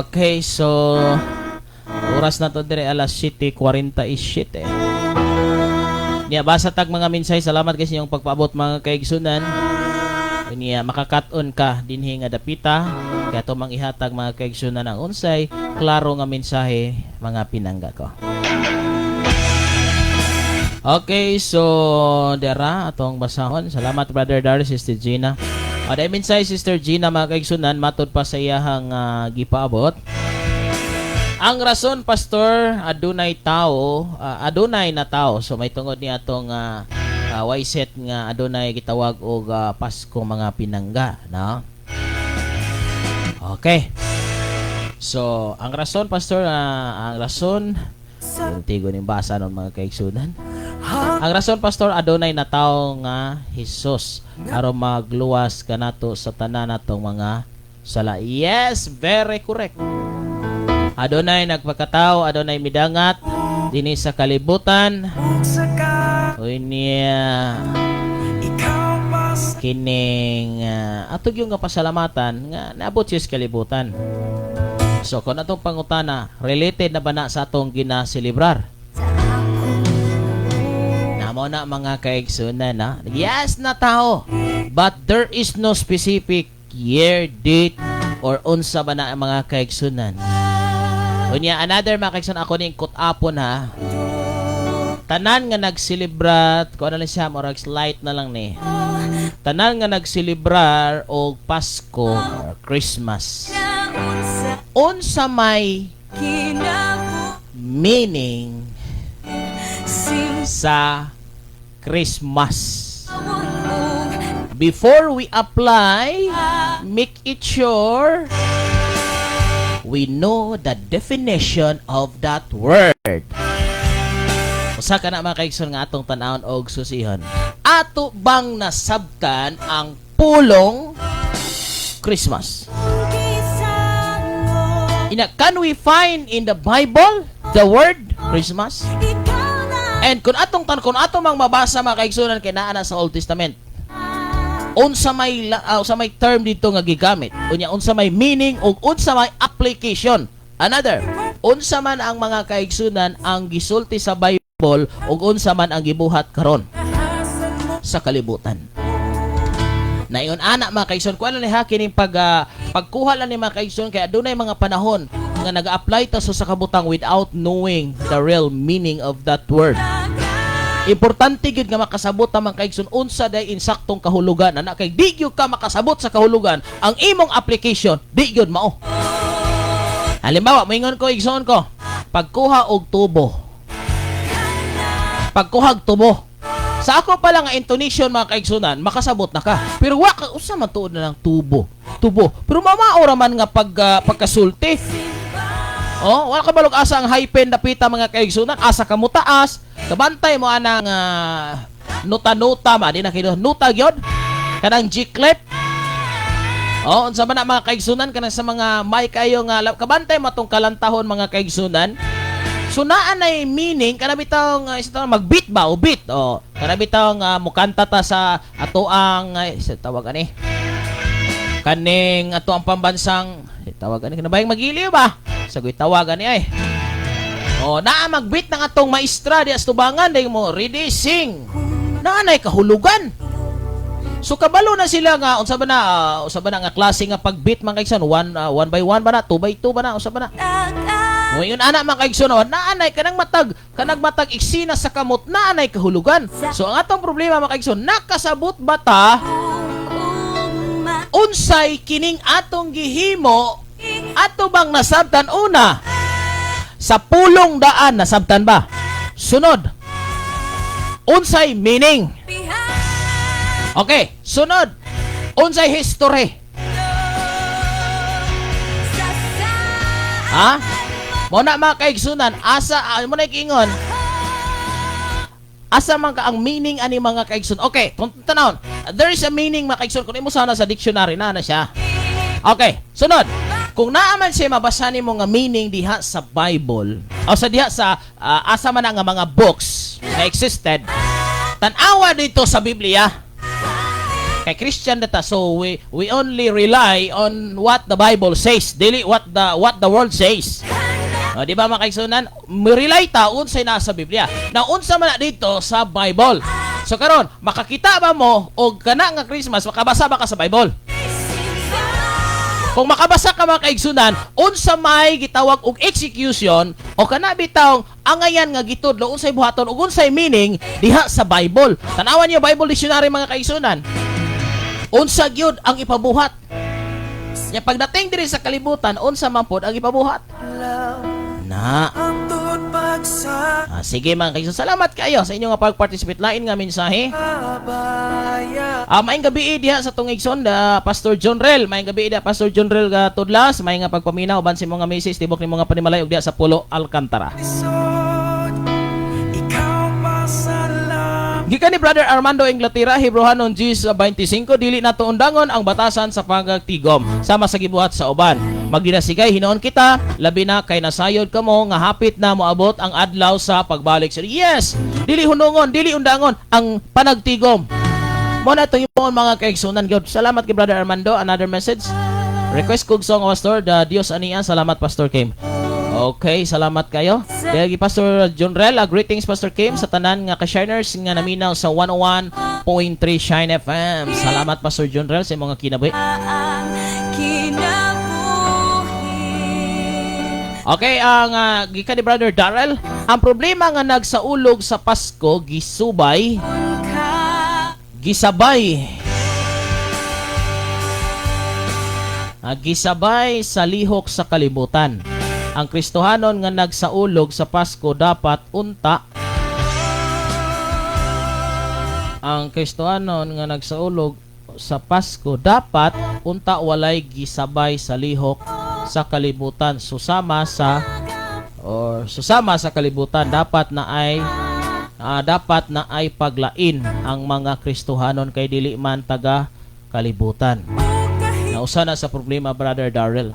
Okay, so oras na to dire alas 7:47. Niya basa tag mga mensahe. Salamat kay sa inyong pagpaabot, mga kaigsunan. Niya makakat-on ka dinhi nga dapita kaya to mang ihatag, mga kaigsunan, ang unsay klaro nga mensahe, mga pinangga ko. Okay, so dera atong basahon. Salamat, Brother Darius, Sister Gina. O dahil mensahe, Sister Gina, mga kaigsunan, matod pa sa iyahang gipaabot. Ang rason, pastor, adunay tao, adunay na tao. So may tungod ni atong wayset nga adunay gitawag og Pasko, mga pinangga, no? Okay. So, ang rason, pastor, ang rason, tigo ning basa nun, mga kaigsunan. Ang rason, pastor, adunay na tao nga Jesus aron magluwas kanato sa tanan natong mga sala. Yes, very correct. Adunay nagpakatao, adunay midangat dinhi sa kalibutan. Uy niya kining ato yung nga pasalamatan nga naabot siya sa kalibutan. So kung atong pangutana, related na ba na sa atong ginaselebrar? Namo na, mga kaigsunan na. Yes na tao. But there is no specific year, date, or unsa ba na ang mga kaigsunan. Unya, another, mga kaigsunan, ako ning kutapon ha. Tanan nga nagselebrat, kung ano lang siya, murag light na lang ni. Tanan nga nagselebrar og Pasko or Christmas. Unsa may meaning sa Christmas? Before we apply, make it sure we know the definition of that word. Usa ka na, mga kaigsoon, nga atong tan-awon og susihon. Ato bang nasabtan ang pulong Christmas? Ina, can we find in the Bible the word Christmas? And kung ato mang mabasa, mga kaigsunan, kay naa na sa Old Testament. Unsa may term dito nga gigamit? Unya unsa may meaning ug unsa may application? Another, unsa man ang mga kaigsunan ang gisulti sa Bible ug unsa man ang gibuhat karon sa kalibutan? Naingon ana, mga kaigsoon, kuha lang ni ha kining pagkuha lang ni, mga kaigsoon, kay adunay mga panahon nga nag-apply ta sa kabutang without knowing the real meaning of that word. Importante gyud nga makasabot ta, mga kaigsoon, unsa day insaktong kahulugan ana, kay di gyud ka makasabot sa kahulugan, ang imong application di gyud mao. Halimbawa, moingon ko, igsoon ko, pagkuha og tubo. Pagkuha og tubo. Sa ako pa lang nga intonation, mga kaigsunan, makasabot na ka. Pero wa ka usa man tuod na lang tubo. Tubo. Pero mamao ra man nga pagkasulti. Oh, wala ka balog asa ang hyphen dapita, mga kaigsunan, asa ka mutaas, kabantay mo anang nuta-nuta ma di na kino nuta gyud. Kanang G-clef. Oh, unsa man na, mga kaigsunan, kanang sa mga may kayo nga kabantay mo atong kalantahon, mga kaigsunan. So naa nay meaning kana bitawng isa mag-beat ba o beat, oh, kana bitawng mukanta ta sa ato ang sa tawag ani kaning ato ang pambansang tawag ani kana bayang magiliw ba sa tawag ani ay. Oh, naa mag-beat ng atong maestra di astubangan dahil mo ready sing. Naa nay kahulugan. So kabalo na sila nga unsa ba na nga klase nga pag-beat, mga kaigsoon, one by one ba na, two by two ba na, unsa ba na? Ngayon ana, mga kaigsoon, naanay kanang matag iksina sa kamot, naanay kahulugan. So ang atong problema, mga kaigsoon, nakasabot ba ta unsay kining atong gihimo? Ato bang nasabtan una? Sa pulong daan nasabtan ba? Sunod. Unsay meaning? Okay, sunod. Unsay history? Ha? Mo na, mga kaigsunan, asa mo na ingon? Asa man ka ang meaning ani, mga kaigsun? Okay, kung tanawon, there is a meaning, mga kaigsun, kung imo sana sa dictionary na na siya. Okay, sunod. Kung naa man siya mabasa nimo nga meaning diha sa Bible o sa diha sa asa man nga mga books na existed, Tan-awa dito sa Biblia. Kay Christian na ta, so we only rely on what the Bible says, dili what the world says. O, di ba, mga kaigsunan? Rely ta unsay nasa Biblia. Na unsa man na dito sa Bible. So karon, makakita ba mo og kana nga Christmas, makabasa ba ka sa Bible? Kung makabasa ka, mga kaigsunan, unsa may gitawag og execution o kana bitawng angayan nga gitudlo, unsay buhaton ug unsay meaning diha sa Bible. Tanawan niyo Bible dictionary, mga kaigsunan. Unsa gyud ang ipabuhat? Ya pagdating diri sa kalibutan, unsa man pod ang ipabuhat? Na. Ah, sige, mga kaigsunan, salamat kayo sa inyong pag-participate, lain nga mensahe. Ah, maayong gabi diha sa atong igsoon da Pastor John Rel. Maayong gabi diha, Pastor John Rel ga Tudlas, maayong nga pagpaminaw uban sa mga misis, tibok ni mga panimalay ug diha sa Pulo Alcantara. Gikan ni Brother Armando Inglaterra, Hebreohanon 10:25, dili nato undangon ang batasan sa pagtigom sama sa gibuhat sa uban. Magdinasigay hinuon kita, labi na kay nasayod kamo nga hapit na moabot ang adlaw sa pagbalik sa. Yes, dili hunungon, dili undangon ang panagtigom. Mo na itong imong mga kaigsunan gyud. Salamat kay Brother Armando. Another message. Request kog song, Pastor, the Dios ania. Salamat, Pastor Kim. Okay, salamat kayo. Dahil Pastor John Rel, greetings, Pastor Kim, sa tanan nga ka-shiners nga naminaw sa 101.3 Shine FM. Salamat, Pastor John Rel, sa mga kinabuhi. Ang kinabuhi. Okay, ang gikan ni Brother Darrell, ang problema nga nagsaulog sa Pasko gisubay, Ka gisabay. Gisabay sa lihok sa kalibutan. Ang Kristohanon nga nagsaulog sa Pasko dapat unta ang Kristohanon nga nagsaulog sa Pasko dapat unta walay gisabay sa lihok sa kalibutan, susama sa or susama sa kalibutan. Dapat na ay paglain ang mga Kristohanon kay dili man taga kalibutan. Nausa na sa problema, Brother Darrell.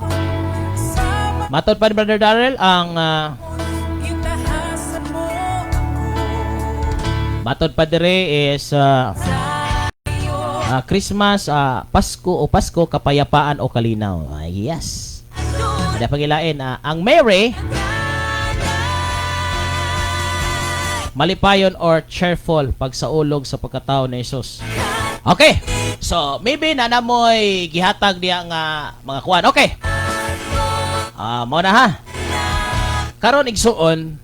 Matod pa ni Brother Darrell ang Itahasan mo matod pa dire is Christmas, Pasko o Pasko, kapayapaan o kalinaw. Ah, yes. Ada pagilain, ang Merry, malipayon or cheerful pagsaulog sa pagkatao ni Jesus. Okay. So, maybe na namoy gihatag diya nga mga kuan. Okay. Ah, mo na ha. Karon, igsuon,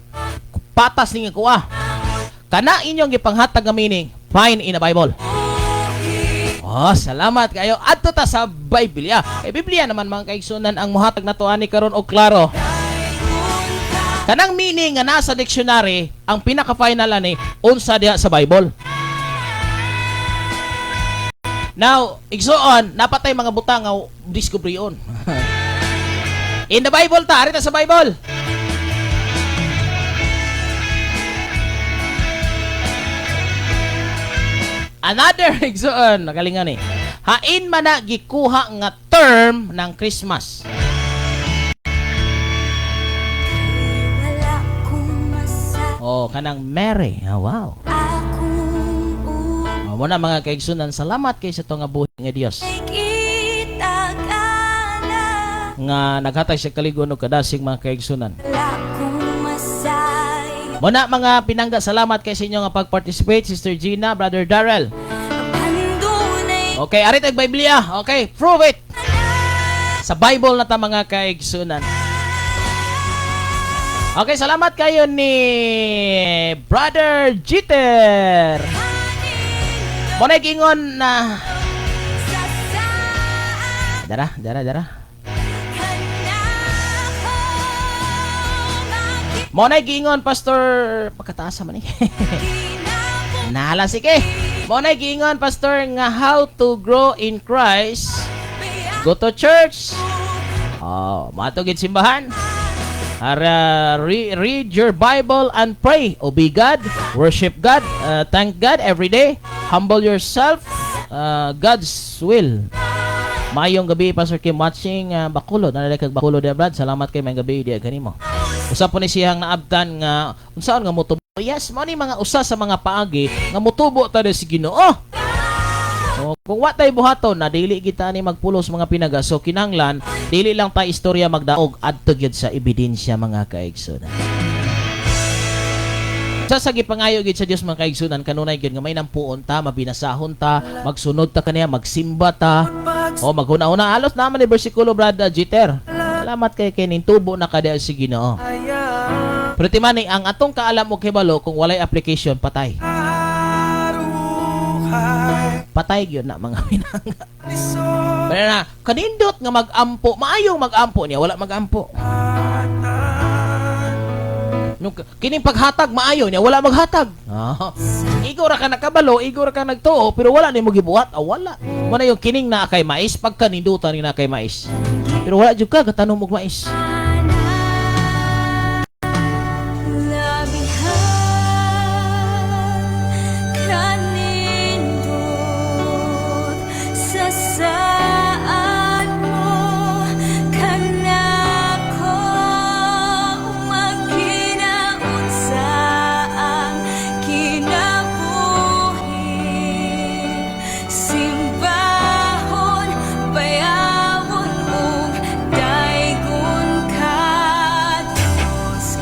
patas ni nga kuha. Kana inyong gipanghatag nga meaning, find in the Bible. Oh, salamat kayo. Adto ta sa Biblia. Kay Biblia naman, mga kaigsunan, ang muhatag nato ani karon og klaro. Kanang meaning nga nasa dictionary, ang pinaka-final ani unsa diha sa Bible. Now, igsuon, napatay mga butang nga discovery on. In the Bible ta, ari ta sa Bible. Another, igsuon, nakalingan eh. Hain man na gikuha nga term ng Christmas? Wala kong masa Oh, kanang Mary. Ah, wow. Akong Oh, muna, mga kaigsunan, salamat kay sa nga buhi nga Dios Kita ka na nga naghatag siya kaligon og kadasig, mga kaigsunan. Wala kong masay Muna, mga pinangga, salamat kay sa inyo nga pag-participate, Sister Gina, Brother Darrell. Pandunay Okay, ari tag Biblia. Okay, prove it. Sa Bible na ta, mga kaigsunan. Okay, salamat kayo ni Brother Jeter. Mo ingon na dara, dara, dara. Ka Mo na giingon, Pastor, pagkataas man eh. Nala, sige. Mo na giingon, Pastor, nga how to grow in Christ. Go to church. Oh, matugid simbahan. Ara read your Bible and pray. Obey God, worship God, thank God every day. Humble yourself. God's will. Maayong gabi, Pastor Kim, watching Bacolod. Nalala kag Bacolod diya, Brad. Salamat kay, maayong gabi diya kanimo. Usa po ni siyang naabtan nga unsaon nga motubo. Yes, mao ni mga usa sa mga paagi nga motubo ta sa Ginoo. So, kung wa tay buhaton na dili kita ni magpulos, mga pinangga, so kinahanglan dili lang ta istorya magdaog, adto gyud sa ebidensya, mga kaigsunan. Sa gipangayo gyud sa Dios, mga kaigsunan, kanunay gyud nga may nampuon ta, mabinasahon ta, magsunod ta kaniya, magsimba ta. O maghuna-huna alos naman ni bersikulo, Brother Jeter. Salamat kay kening tubo na kada si Ginoo. Pero timani ang atong kaalam og hibalo, kung walay application, patay. Patay gyud na, mga pinangga. Pero na kanindot nga mag-ampo, maayong mag-ampo niya, wala mag-ampo. Nung kining paghatag maayo niya, wala maghatag. Ah. Igo ra ka nakabalo, igo ra ka nagtuo, pero wala nimo gibuhat, ah, wala. Mo na yung kining naa kay mais, pagkanindutan ni naa kay mais. Pero wala jud ka gatanom og mais. Labihan kanindot sa saad mo kanako magkinaunsa ang kinabuhi, simbahon, bayawon ug daygon ka, Diyos.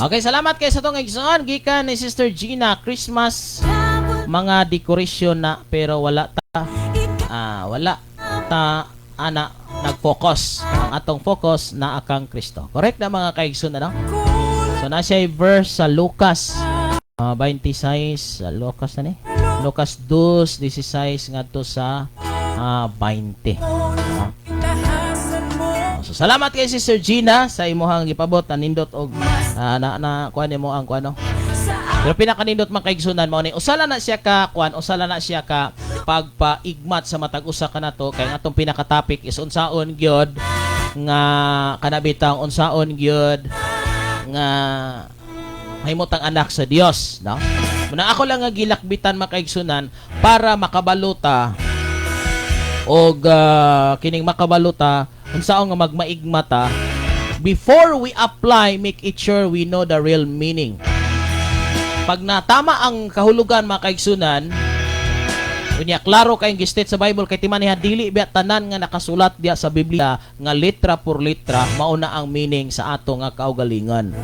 Okay, salamat kay sa tong igsoon gikan ni Sister Gina. Christmas mga decoration na, pero wala ta ana nag-focus. Ang atong focus na akang Kristo. Correct na, mga kaigsoon, ano? So na siya verse sa Lucas 26, sa Lucas na ni. Lucas 2:16 ngadto sa 20. So salamat kay Sister Gina sa imuhang gipabot na nindot og na na kuan nimo ang kuan, no. Pero pinakanindot, mga kaigsunan, mao ni usala na siya ka kuan, usala na siya ka pagpaigmat sa matag usa kanato, kay ang atong pinaka-topic is unsaon gyud nga kanabitang unsaon gyud nga mahimutang anak sa Dios, no? Muna ako lang nga gilakbitan, mga kaigsunan, para makabaluta og kining makabaluta unsaon nga magmaigmata. Before we apply, make it sure we know the real meaning. Pag natama ang kahulugan, mga kaigsunan, unya klaro kayong gi-state sa Bible, kay timaniha dili biya tanan nga nakasulat diya sa Biblia nga letra por letra mauna ang meaning sa ato nga kaugalingon.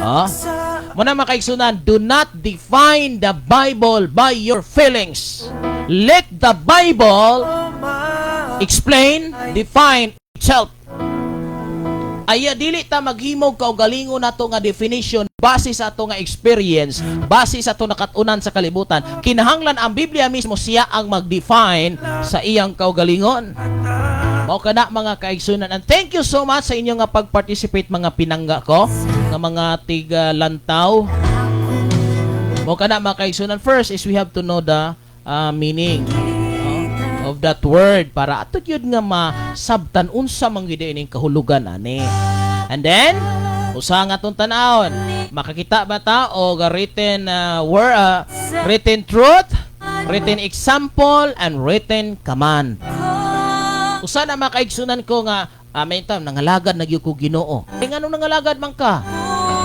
Ah? Muna, mga kaigsunan, do not define the Bible by your feelings. Let the Bible explain, define itself. Aya dili ta maghimog kaugalingon nato nga definition base sa ato nga experience, base sa ato nakatunan sa kalibutan. Kinahanglan ang Biblia mismo siya ang mag-define sa iyang kaugalingon. Mao kana, mga kaigsunan. And thank you so much sa inyong nga pag-participate, mga pinangga ko nga mga tiga Lantaw. Mao kana, mga kaigsunan. First is we have to know the meaning, no, of that word para ato gyud nga masabtan unsa man gyud ining kahulugan ani. And then usa nga atong tan-awon, makakita ba ta og written word, written truth, written example and written command? Usa na, mga kaigsunan ko, nga may time nangalagad na gyud ko Ginoo. Eh nganong nangalagad man ka?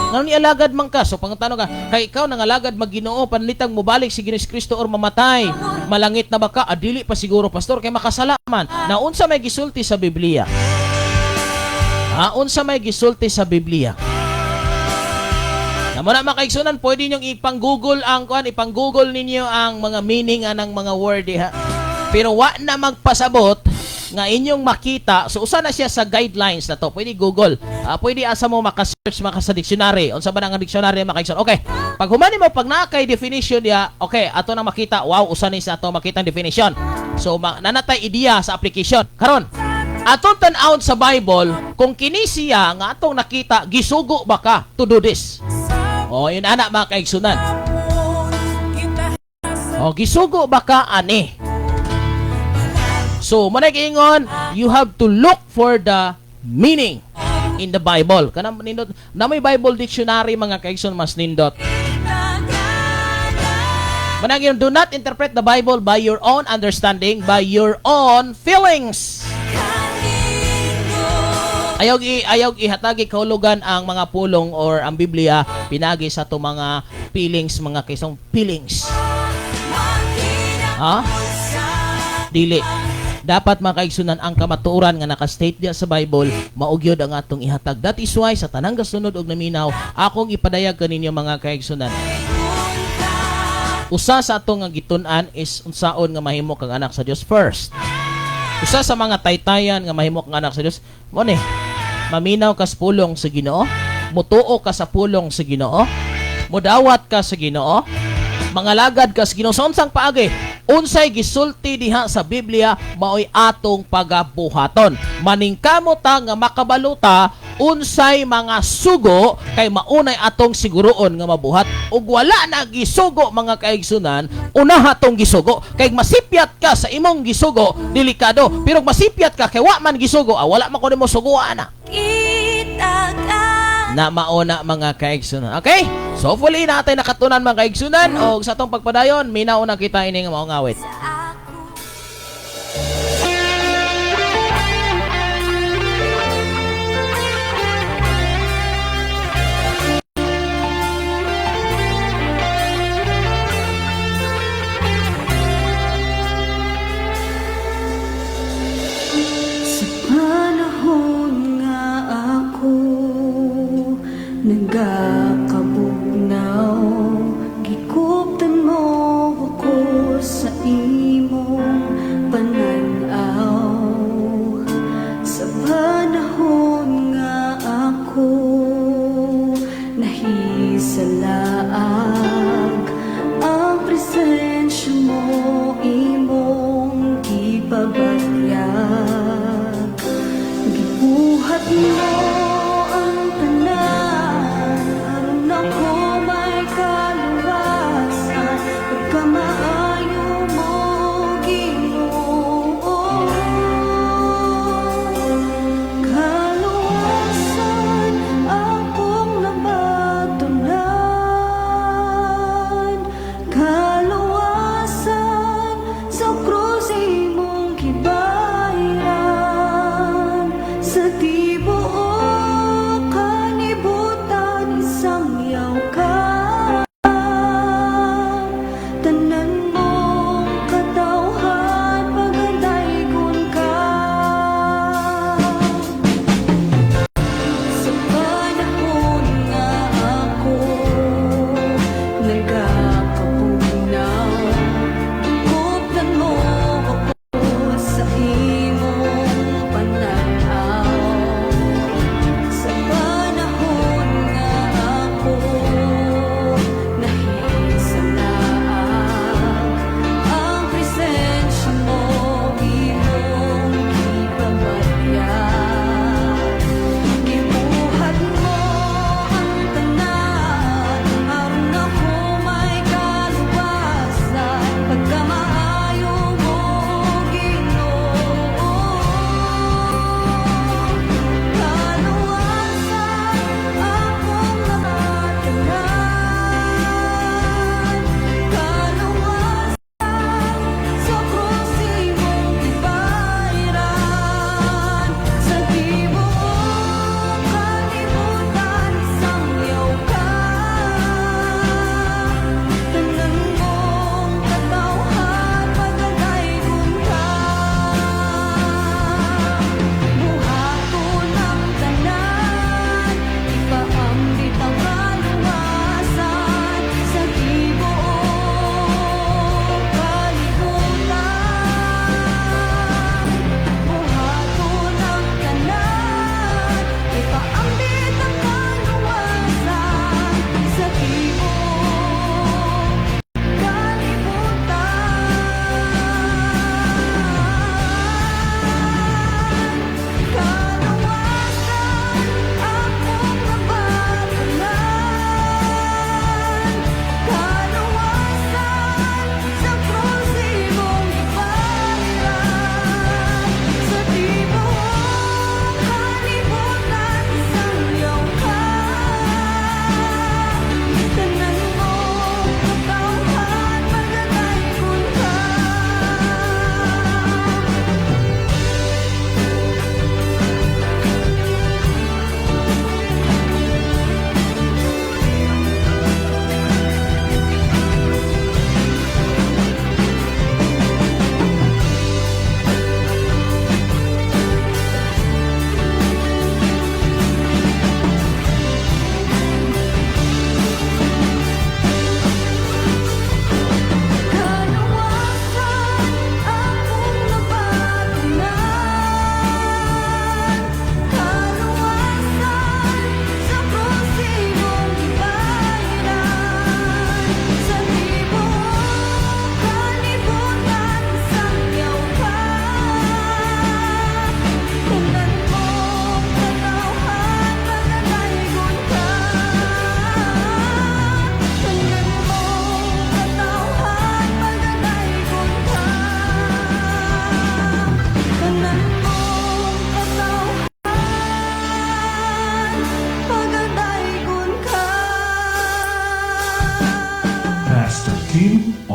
Ngano ni alagad man ka? So pangutan-on ka, kay ikaw nangalagad mag Ginoo, panalitang mobalik si Ginoong Kristo or mamatay. Malangit na ba ka? Adili pa siguro, pastor, kay makasala man. Na unsa may gisulti sa Biblia? Ha, unsa may gisulti sa Biblia? Na mo na, mga kaigsunan, pwede ninyong ipang-Google ang kuan, ipang-Google ninyo ang mga meaning anang mga word diha. Pero wa na magpasabot nga inyong makita. So usa na siya sa guidelines na to. Pwede Google. Ah, pwede asa mo maka-search maka sa dictionary. Unsa ba nang dictionary, mga kaigsunan? Okay. Pag humani mo, pag naa kay definition diha, okay, ato nang makita, wow, usa ni sa ato makita ang definition. So nanatay ideya sa application. Karon, atong tan-awon sa Bible kung kini siya nga atong nakita, gisugo ba ka to do this? Oh, yun ana, mga kaigsunan. Oh, gisugo ba ka ani? So, mo ingon, you have to look for the meaning. In the Bible. Kanang nindot na may Bible dictionary, mga kaigsoon, mas nindot. Managin, do not interpret the Bible by your own understanding, by your own feelings. Ayaw ihatagi kahulugan ang mga pulong or ang Biblia pinagi sa ato mga feelings, mga kaigsoon, feelings. Ha? Dili. Dapat, mga kaigsunan, ang kamatuoran nga naka-state diya sa Bible, mao gyud ang atong ihatag. That is why sa tanang gasunod og naminaw, akong ipadayag kaninyo, mga kaigsunan. Usa sa atong nga gitun-an is unsaon nga mahimo kang anak sa Dios first. Usa sa mga taytayan nga mahimo kang anak sa Dios, mo ni maminaw ka sa pulong sa Ginoo, mutuo ka sa pulong sa Ginoo, mudawat ka sa Ginoo, mangalagad ka sa Ginoo sa unsang paagi. Unsay gisulti diha sa Biblia, maoy atong pagabuhaton. Maningkamot ta nga makabalo ta unsay mga sugo kay maunay atong siguroon nga mabuhat. Ug wala na gisugo, mga kaigsunan, unaha tong gisugo kay masipyat ka sa imong gisugo, delikado. Pero masipyat ka kay wa man gisugo, ah, wala man ko nimo suguan na. Kita ka. Na mauna, mga kaigsunan. Okay? So hopefully natay nakatunan, mga kaigsunan, og sa atong pagpadayon, minaw na kita ining maong awit. Ako. Sa panahon nga ako nagakabugnaw, gikuptan mo ako sa imong pananaw. Sa panahon nga ako nahisalaag, ang presensya mo imong gipabatyag. Gibuhat mo ang tanan aron ako may kaluwasan. Pagkamaayo mo, Ginoo, kaluwasan akong nabatunan, kaluwasan sa krus imong gibayran. Sa tibuok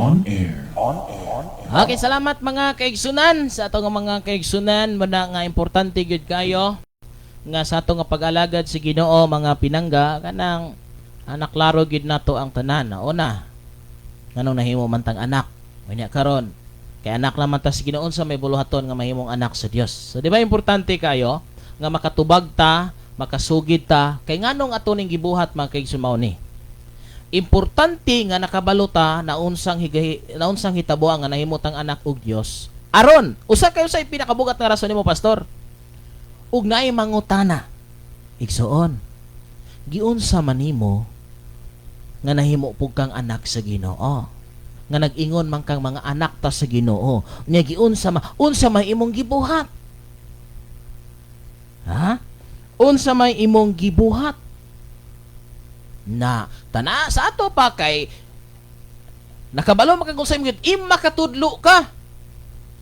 on air. On air. Okay, salamat mga kaigsunan sa atong mga kaigsunan muna nga importante gyud kayo nga sa atong nga pag-alagad sa Ginoo, mga pinangga, kanang anak, klaro gyud nato ang tanan. Una, nganong nahimo man tang anak? Unya karon kay anak naman ta sa Ginoo, sa may buluhaton nga mahimong anak sa Dios? So di ba importante kayo nga makatubag ta, makasugid ta kay nganong ato ning gibuhat, mga kaigsuon? Mao ni importante nga nakabalo ta na unsang higahi, na unsang hitabo nga nahimutang anak og Dios. Aron usa kayo sa pinakabugat nga rason nimo, pastor, ug naay mangutana, "Igsoon, giunsa man nimo nga nahimo pug kang anak sa Ginoo, nga nag-ingon man kang mga anak ta sa Ginoo? Nya giunsa ma, unsa may imong gibuhat, ha? Unsa may imong gibuhat?" Na tana sa ato pa kay nakabalo man kag unsa imong imakatudlo ka.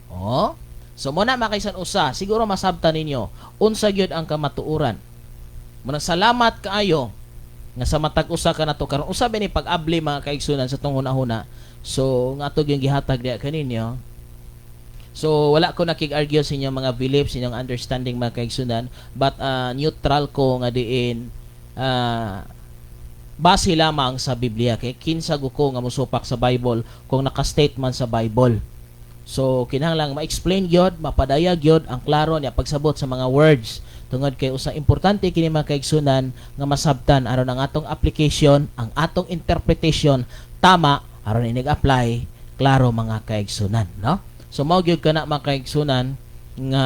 Oh, so mo na makaisan usa siguro masabtan ninyo unsa gyud ang kamatuoran mo. Salamat kaayo nga sa matag usa ka nato karon usa ni pag-abli, mga kaigsunan, sa tong hunahuna. So nga ato gyud gihatag diha kaninyo. So wala ko nakig-argue sa inyong mga beliefs, inyong understanding, mga kaigsunan, but neutral ko nga diin base lamang sa Biblia, kay kinsa ko nga mosupak sa Bible kung naka-statement sa Bible. So kinahanglan ma-explain gyud, mapadayag gyud ang klaro niya pagsabot sa mga words, tungod kay usa importante kini, mga kaigsunan, nga masabtan aron ang atong application, ang atong interpretation tama, aron inig-apply klaro, mga kaigsunan, no? So mao gyud kana, mga kaigsunan, nga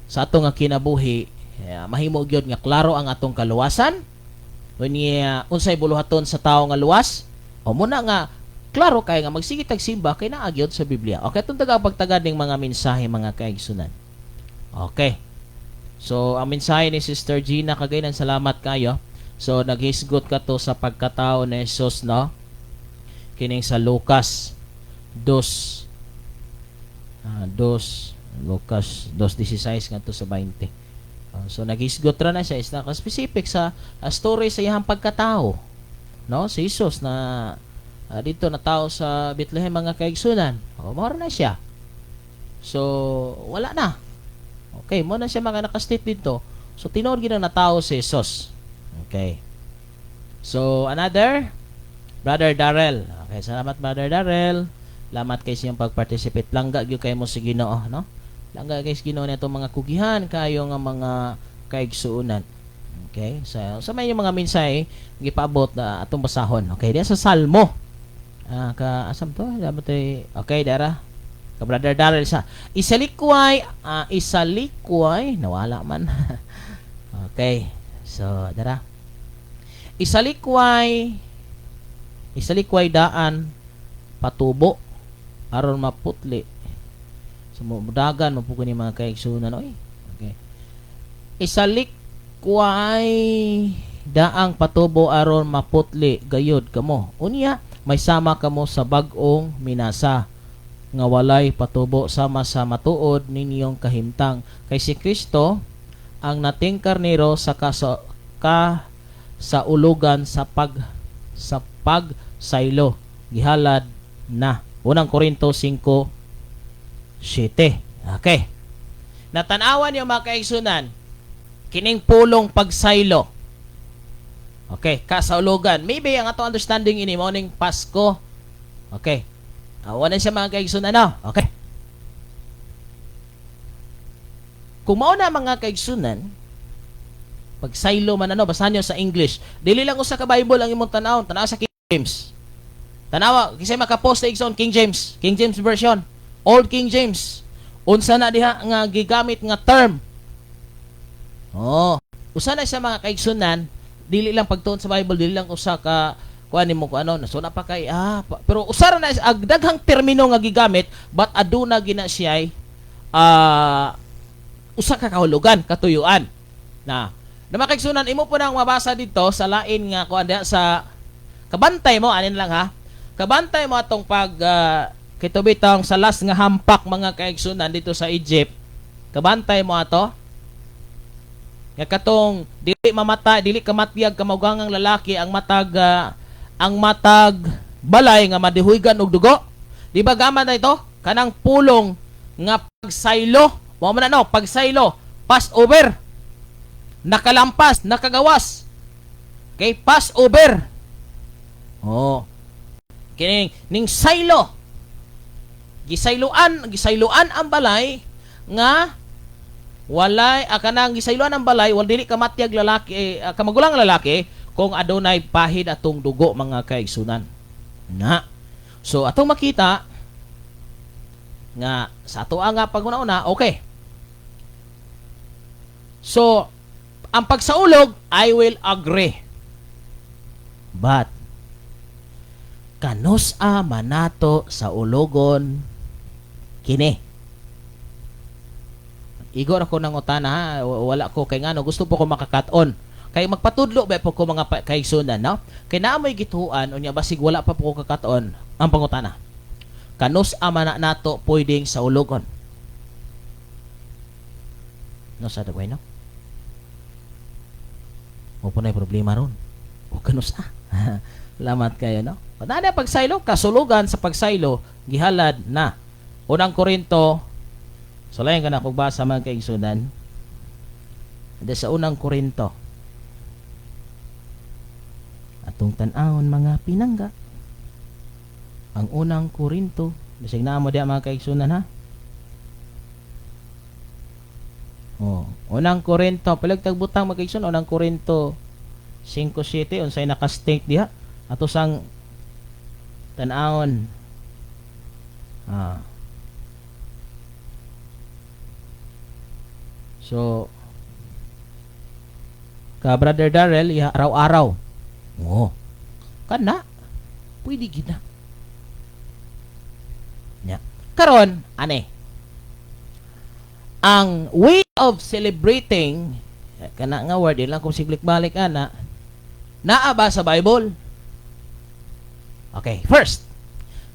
sa atong nga kinabuhi, mahimo gyud nga klaro ang atong kaluwasan. Unya unsay buluhaton sa tawo nga luwas o muna nga klaro kay nga magsige tag simba kay naa gyud sa Biblia. Okay, itong taga pagtagad ning mga mensahe, mga kaigsunan. Okay. So ang mensahe ni Sister Gina Kagaynan, salamat kayo. So naghisgot ka to sa pagkatao ni Jesus, no? Kining sa Lucas 2 2 Lucas 2:16 ngadto sa 20. So naghisgot ra na siya is naka-specific sa story sa iyang pagkatao. No? Si Jesus na dito na tao sa Bethlehem, mga kaigsunan. O mao na siya. So wala na. Okay, mo na siya mga naka-state dito. So tinuod gid na tao si Jesus. Okay. So another, Brother Darrell. Okay, salamat, Brother Darrell. Salamat kay siyang pag-participate. Langga gyud kay mo sa Ginoo, no? Langga kay sa Ginoo nito mga kugihan kayo nga mga kaigsuonan. Okay? So, sa may mga mensahe gipaabot na atong basahon. Okay, diya sa Salmo. Ka asam to? Dapat ay okay dara. Ka Brother Darrell sa isalikway, isalikway nawala man. Okay. So, dara. Isalikway, isalikway daan patubo aron maputli. So mudagan mo po ni mga kaigsunan, oy. Okay. Isalikway daang patubo aron maputli gayud kamo. Unya may sama kamo sa bag-ong minasa nga walay patubo sama sa matuod ninyong kahimtang, kay si Kristo ang nating karnero sa kaso, ka sa ulugan sa pagsaylo gihalad na. Unang Korinto 5:7. Okay. Natanawan niyo, mga kaigsunan, kining pulong pagsaylo. Okay, kasaulugan. Maybe ang atong understanding ini mao ning Pasko. Okay. Wala siya, mga kaigsunan, no? Okay. Kung mao na, mga kaigsunan, pagsaylo man ano, basahan niyo sa English. Dili lang usa ka Bible ang imong tan-awon, tanaw sa King James. Tanawa, kasi makapost sa igsoon King James, King James version, Old King James. Unsa na diha nga gigamit nga term? Oh, usa na siya, mga kaigsunan, dili lang pagtuon sa Bible, dili lang usa ka kuan nimo ko ano, so na pa kay pero usa ra na ag daghang termino nga gigamit, but aduna gina siya usa ka kahulugan, katuyuan. Na, na mga kaigsunan, imo po nang mabasa dito sa lain nga kuan diha sa kabantay mo anin lang ha. Kabantay mo atong pag kitubitang sa last nga hampak, mga kaigsunan, dito sa Egypt. Kabantay mo ato nga katong dili mamata, dili kamatyag kamaugangang lalaki ang matag Balay nga madihuygan og dugo. Di ba gaman na ito? Kanang pulong nga pagsaylo. Mao man na, no, pagsaylo, pass over. Nakalampas, nakagawas. Okay, pass over. Oh. Kining ning saylo. Gisayloan, gisayloan ang balay nga walay kanang gisayloan ang balay wal dili kamatyag lalaki kamagulang lalaki kung adunay pahid atong dugo, mga kaigsunan. Na. So atong makita nga sa ato nga paguna-una, okay. So ang pagsaulog, I will agree. But kanus-a man nato saulogon kini? Igo ra ko nang utana ha, wala ko kay ngano gusto po ko makakat-on. Kay magpatudlo ba po ko, mga kaigsunan, no? Kay naa mo'y gituan unya basig wala pa po ko kakat-on ang pangutana. Kanus-a man na nato pwedeng saulogon? No sa dagway, no? Mo po na problema ron. O kanus-a. Salamat kayo, no? Na pagsaylo, kasulugan sa pagsaylo, gihalad na. Unang Korinto, sulayan ka na kung basa, mga kaigsunan. Hindi sa Unang Korinto. Atong tan-awon, mga pinangga. Ang Unang Korinto. Bisag na mo diya, mga kaigsunan, ha. Oh, Unang Korinto, palag tagbutang, mga kaigsunan, Unang Korinto 5:7, unsay naka-state diha? Ato sang tan-awon. Ah. So, ka Brother Darrell, iha araw-araw. Oh. Kana pwede gid na. Nya. Karon, ane. Ang way of celebrating kana nga word lang kung siglik balik ana, naa ba sa Bible? Okay, first,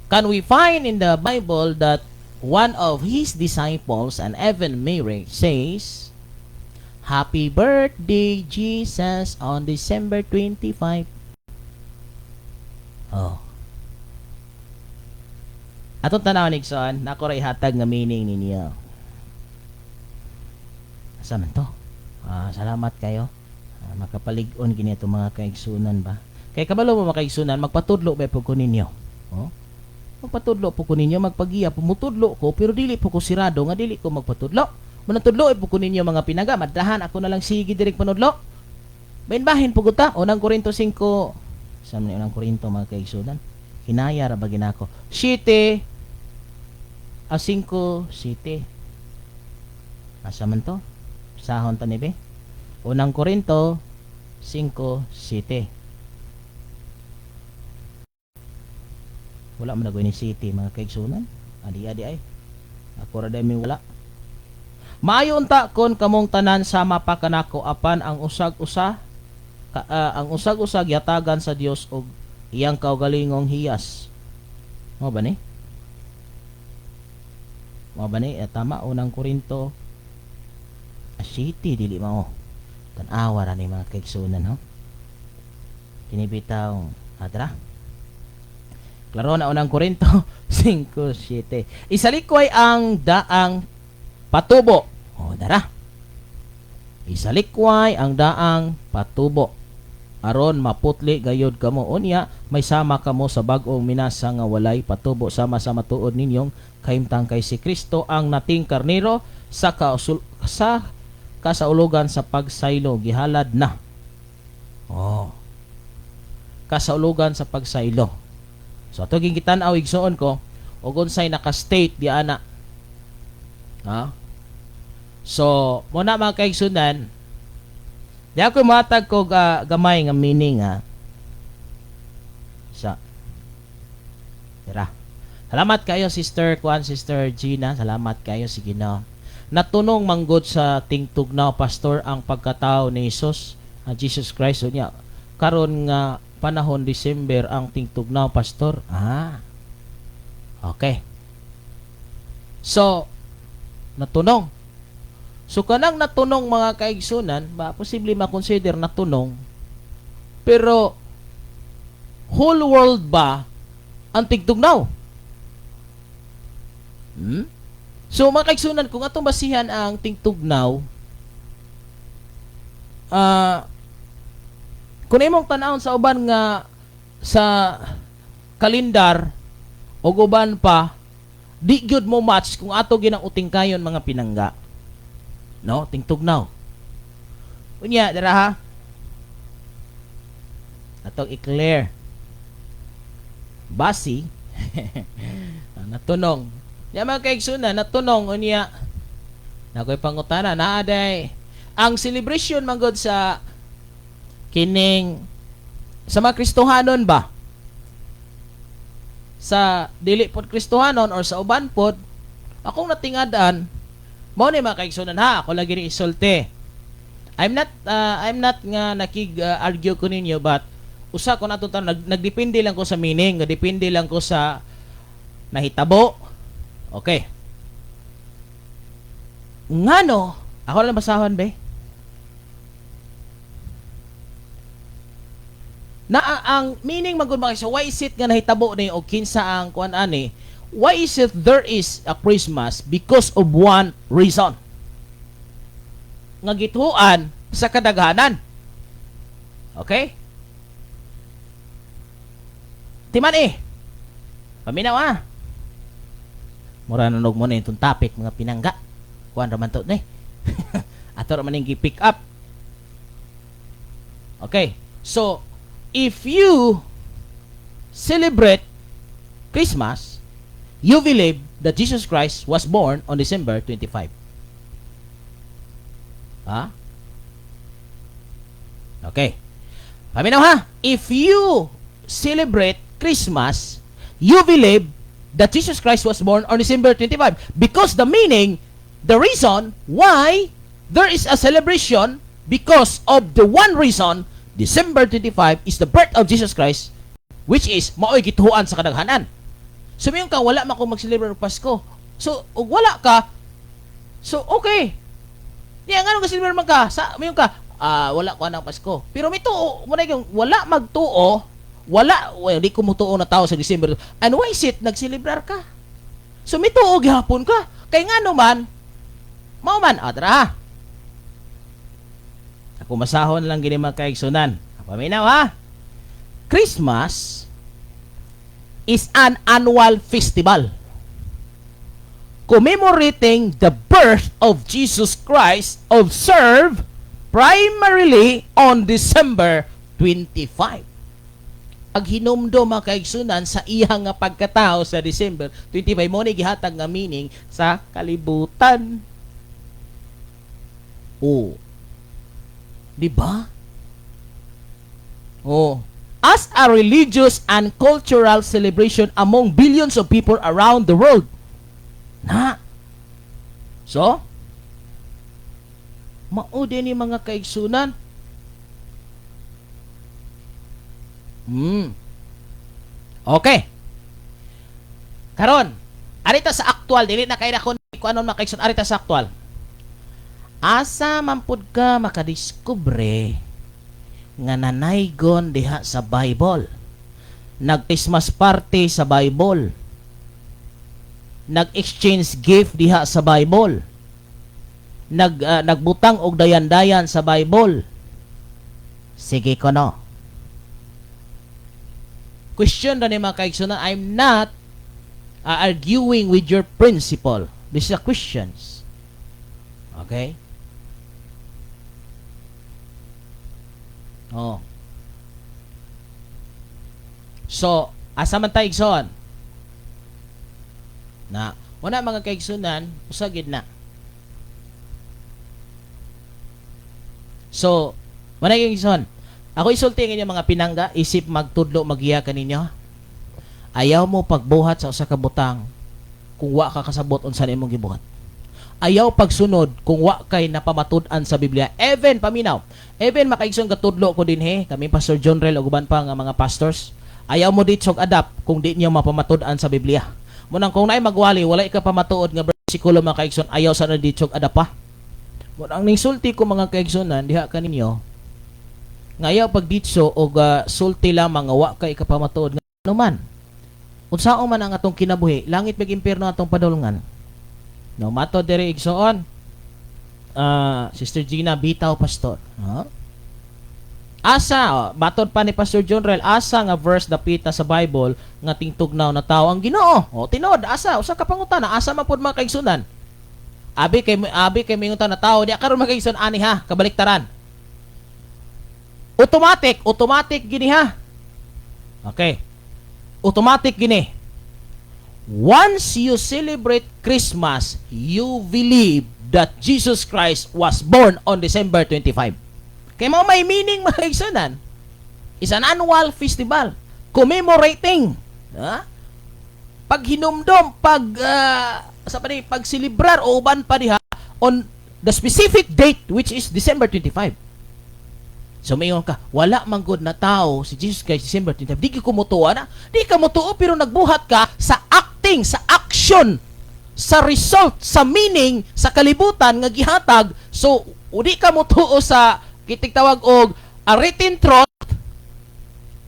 can we find in the Bible that one of his disciples and even Mary says, "Happy birthday, Jesus, on December 25"? Oh. Atong tanaw, Nixon, nako ra ihatag nga meaning ninyo. Asa man to? Ah, salamat kayo. Ah, makapalig-on kini ato, mga kaigsunan ba. Kay kabalo mo, mga kaigsunan, magpatudlo ba po ko ninyo? Oh? Magpatudlo po ko ninyo, magpagiya, pumutudlo ko, pero dili po ko sirado nga dili ko magpatudlo. Manatudlo po ko ninyo, mga pinaga, madahan ako na lang sige direk panudlo. Bahin-bahin po ta, Unang Korinto 5, sa man Unang Korinto, mga kaigsunan? Hinaya ra ba ginako? 7 a 5 7. Asa man to? Sahon ta ni be? Unang Korinto 5 7. Wala man ni city, mga kaigsunan. Adi adi ay. Ako ra day may wala. Maayo unta kon kamong tanan sama pa kanako, apan ang usag-usa ang usag-usa yatagan sa Dios og iyang kaugalingong hiyas. Mo ba ni? Mo ba ni? Eh, tama, Unang Korinto city dili mao. Tan-awa ra ni, mga kaigsunan, ho. Kini bitaw adra. Klaro na Unang Korinto 5:7. Isalikway ang daang patubo. O, dara. Isalikway ang daang patubo. Aron maputli gayod kamo, unya may sama kamo sa bag-ong minasa nga walay patubo sama sa matuod ninyong kahimtang, kay si Kristo ang nating karnero sa kasaulugan sa pagsaylo gihalad na. Oh. Kasaulugan sa pagsaylo. So ato gitan-aw, igsuon ko, ug unsay naka-state di ana. Ha? So, mo na, mga kaigsunan, di ako matag ko gamay nga meaning ha. Sa Tira. Salamat kayo, Sister Kuan, Sister Gina. Salamat kayo, sige na. Natunong manggod sa tingtugnaw, Pastor, ang pagkatao ni Jesus, ang Jesus Christ unya. Karon nga panahon December ang tingtugnaw, Pastor. Ah. Okay. So, natunong. So kanang natunong, mga kaigsunan, ba posible ma-consider natunong. Pero whole world ba Ang tigtugnaw. So mga kaigsunan, kung atong basihan ang tingtugnaw, kung imong tan-awon sa uban nga sa kalendar o uban pa, di gyud mo match kung ato ginang utingkayon, mga pinangga. No, tingtugnaw. Unya, dara ha. Atong i-clear. Basi natunong. Ya, mga kaigsunan, natunong unya. Nakoy pangutana naa day. Ang celebration manggod sa kining sa mga Kristohanon ba? Sa dili pod Kristohanon or sa uban pod, akong natingad-an mao ni, mga kaigsunan ha, ako lagi ni isulti. I'm not nga nakig argue ko ninyo, but usa ko nato tan nagdepende lang ko sa meaning, nagdepende lang ko sa nahitabo. Okay. Ngano? Ako lang basahon be. Na ang meaning magud mga, so why is it nga nahitabo ni o kinsa ang kuan ani? Why is it there is a Christmas? Because of one reason. Nga gituan sa kadaghanan. Okay? Timan eh. Paminaw ah. Mura nanog mo na itong topic, mga pinangga. Kuan raman to ni. Ato raman ning pick up. Okay. So, if you celebrate Christmas, you believe that Jesus Christ was born on December 25. Ha? Okay. Paminaw ha. If you celebrate Christmas, you believe that Jesus Christ was born on December 25 because the meaning, the reason why there is a celebration, because of the one reason, December 25 is the birth of Jesus Christ, which is maoy gituohan sa kadaghanan. So mayon ka, wala man ko mag-celebrate og Pasko. So ug wala ka, so okay. Niya ngano ka celebrate man ka? Sa mayon ka, wala ko anang Pasko. Pero mituo mo na yung wala magtuo, wala, well, di ko mutuo na tao sa December. And why is it nagselebrar ka? So mituo gihapon ka. Kay ngano man, mao man, tara ha. Ako masahon lang gini, mga kaigsunan. Paminaw ha. Christmas is an annual festival commemorating the birth of Jesus Christ, observed primarily on December 25. Paghinumdom, mga kaigsunan, sa iyang nga pagkatao sa December 25 mo ni gihatag nga meaning sa kalibutan. Oh. Di ba? Oh. As a religious and cultural celebration among billions of people around the world. Na. So, mao din ni, mga kaigsunan. Okay. Karon, arita sa actual, dili na kay na kung ano, mga kaigsunan, arita sa actual. Asa man pud ka makadiskubre nga nanaygon diha sa Bible? Nag-Christmas party sa Bible. Nag-exchange gift diha sa Bible. Nagbutang og dayan-dayan sa Bible. Sige kono. Question ra ni, mga kaigsunan. I'm not arguing with your principle. This is a questions. Okay? Oh. So, asa man tayo, igsoon? Na, wala, mga kaigsunan, usa gid na. So, wala yung igsoon. Ako isulti ang inyong mga pinangga, isip magtudlo magiya kaninyo. Ayaw mo pagbuhat sa usa ka butang kung wa ka kasabot unsa imong gibuhat. Ayaw pagsunod kung wa kay napamatud-an sa Biblia. Even paminaw. Even makaigsoon katudlo ko dinhi, kami Pastor John Rel ug uban pa nga mga pastors. Ayaw mo ditsog adapt kung di niyo mapamatud-an sa Biblia. Munang kung naay magwali, wala ka pamatuod nga bersikulo, mga kaigsoon, ayaw sa na ditsog adapt pa. Munang ning sulti ko, mga kaigsunan, diha kaninyo nga ayaw pagditso og sulti lamang nga wa kay kapamatuod nga ano man. Unsaon man ang atong kinabuhi, langit bag impierno atong padulngan. No, mato diri, igsoon. Sister Gina, bitaw, pastor. Huh? Asa, oh, matod pa ni Pastor John Rel, asa nga verse dapita sa Bible nga tingtugnaw na tao ang Ginoo? O tinuod, asa usa ka pangutana, asa man pud, mga kaigsunan? Abi kay mingon na tao di karon, mga kaigsunan, ani ha, kabaliktaran. Automatic, automatic gini ha. Okay. Automatic gini. Once you celebrate Christmas, you believe that Jesus Christ was born on December 25. Kay mao may meaning, mga kaigsunan. Is an annual festival commemorating. Ha? Paghinumdom, pag sa pa ni pagselebrar o uban pa diha on the specific date, which is December 25. So mayon ka, wala man gud na tao si Jesus Christ December 25. Di ko mutuo na. Di ka mutuo pero nagbuhat ka sa acting, sa action, sa result, sa meaning sa kalibutan nga gihatag. So di ka mutuo sa kitig tawag og a written truth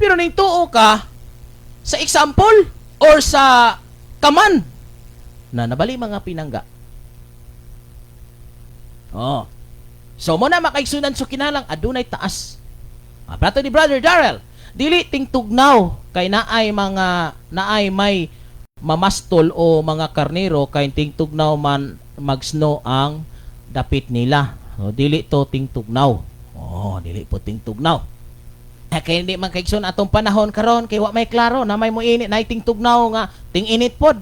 pero ning tuo ka sa example or sa command na nabali, mga pinangga. Oh. So mo na, makaigsunan, so kinalang adunay taas. Plato ni Brother Darrell, dili tingtugnaw kay naay mga naay may mamastol o mga karnero kay tingtugnaw man magsnow ang dapit nila. So, dili to tingtugnaw. Oh, dili po tingtugnaw. Eh, kay hindi man kaigsoon atong panahon karon kay wa may klaro na may mo init na tingtugnaw nga ting-init pod.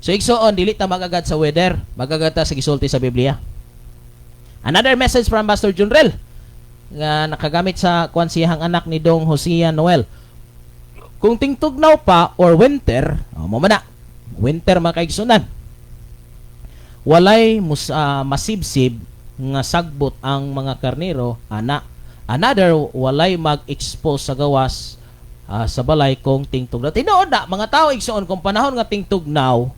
So igsoon, dili ta magagad sa weather, magagad ta sa gisulti sa Biblia. Another message from Pastor Junrel nga nakagamit sa kwan siyang anak ni Dong Hosea Noel. Kung tingtugnaw pa or winter, oh, mo man na. Winter, mga kaigsunan. Walay masibsib nga sagbot ang mga karnero ana. Another, walay mag-expose sa gawas sa balay kung tingtugnaw. Tinuod na mga tao, igsoon, kung panahon nga tingtugnaw,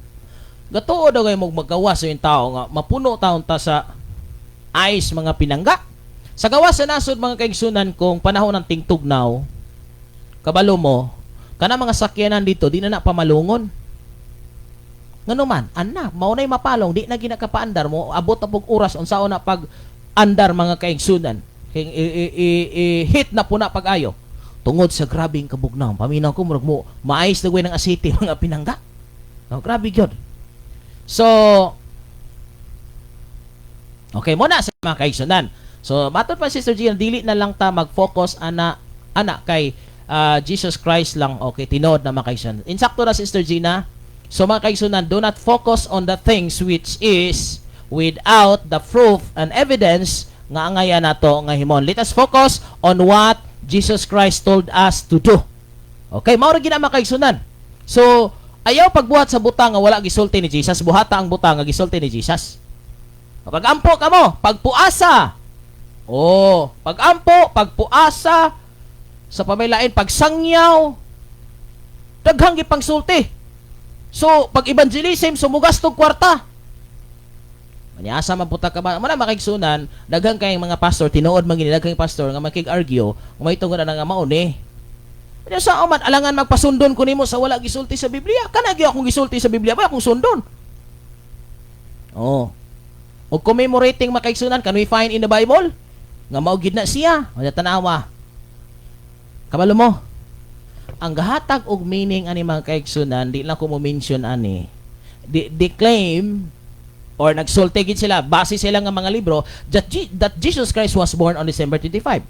gatuo daw kay mo magawas yung tao nga mapuno taon ta sa ice, mga pinangga. Sa gawas sa nasod, mga kaigsunan, kung panahon ng tingtugnaw, kabalo mo, kana mga sakyanan dito, di na na pamalungon. Ngano man, ana, mao na'y mapalong, di na ginakapaandar mo, abot na pug oras unsaon na pag andar, mga kaigsunan. Kay hit na po na pag-ayo. Tungod sa grabing kabugnaw, paminaw ko murag mo maayos na ng asiti, mga pinangga. No, grabe gyud. So, okay mo na sa mga kaigsunan. So, matod pa Sister Gina, dili na lang ta mag-focus ana ana kay Jesus Christ lang. Okay, tinuod na, mga kaigsunan. Insakto na, Sister Gina. So mga kaigsunan, do not focus on the things which is without the proof and evidence nga angayan nato nga himon. Let us focus on what Jesus Christ told us to do. Okay, mao ra gid ang mga kaigsunan. So, ayaw pagbuhat sa butang nga wala gisulti ni Jesus, buhata ang butang nga gisulti ni Jesus. Pag-ampo kamo, pagpuasa. Oh, pag-ampo, pagpuasa, sa pamilain, pagsangyaw, daghang gipangsulti. So, pag evangelism, sumugas tog kwarta. Manyasa man puta ka ba? Muna makigsunan, daghang kayong mga pastor, tinuod man gini, daghang pastor nga makig-argue, may tungod na nga mao ni. Kanya sa man alangan magpasundon ko nimo sa wala gisulti sa Biblia. Kana gyud akong gisulti sa Biblia, ba akong sundon? Oh. O commemorating, makaigsunan, can we find in the Bible? Nga mao gid na siya. O tanawa. Kabalo mo. Ang gahatag og meaning ani, mga kaigsunan, di lang ko mo mention ani. Di claim or nagsulti gid sila base sila nga mga libro that Jesus Christ was born on December 25.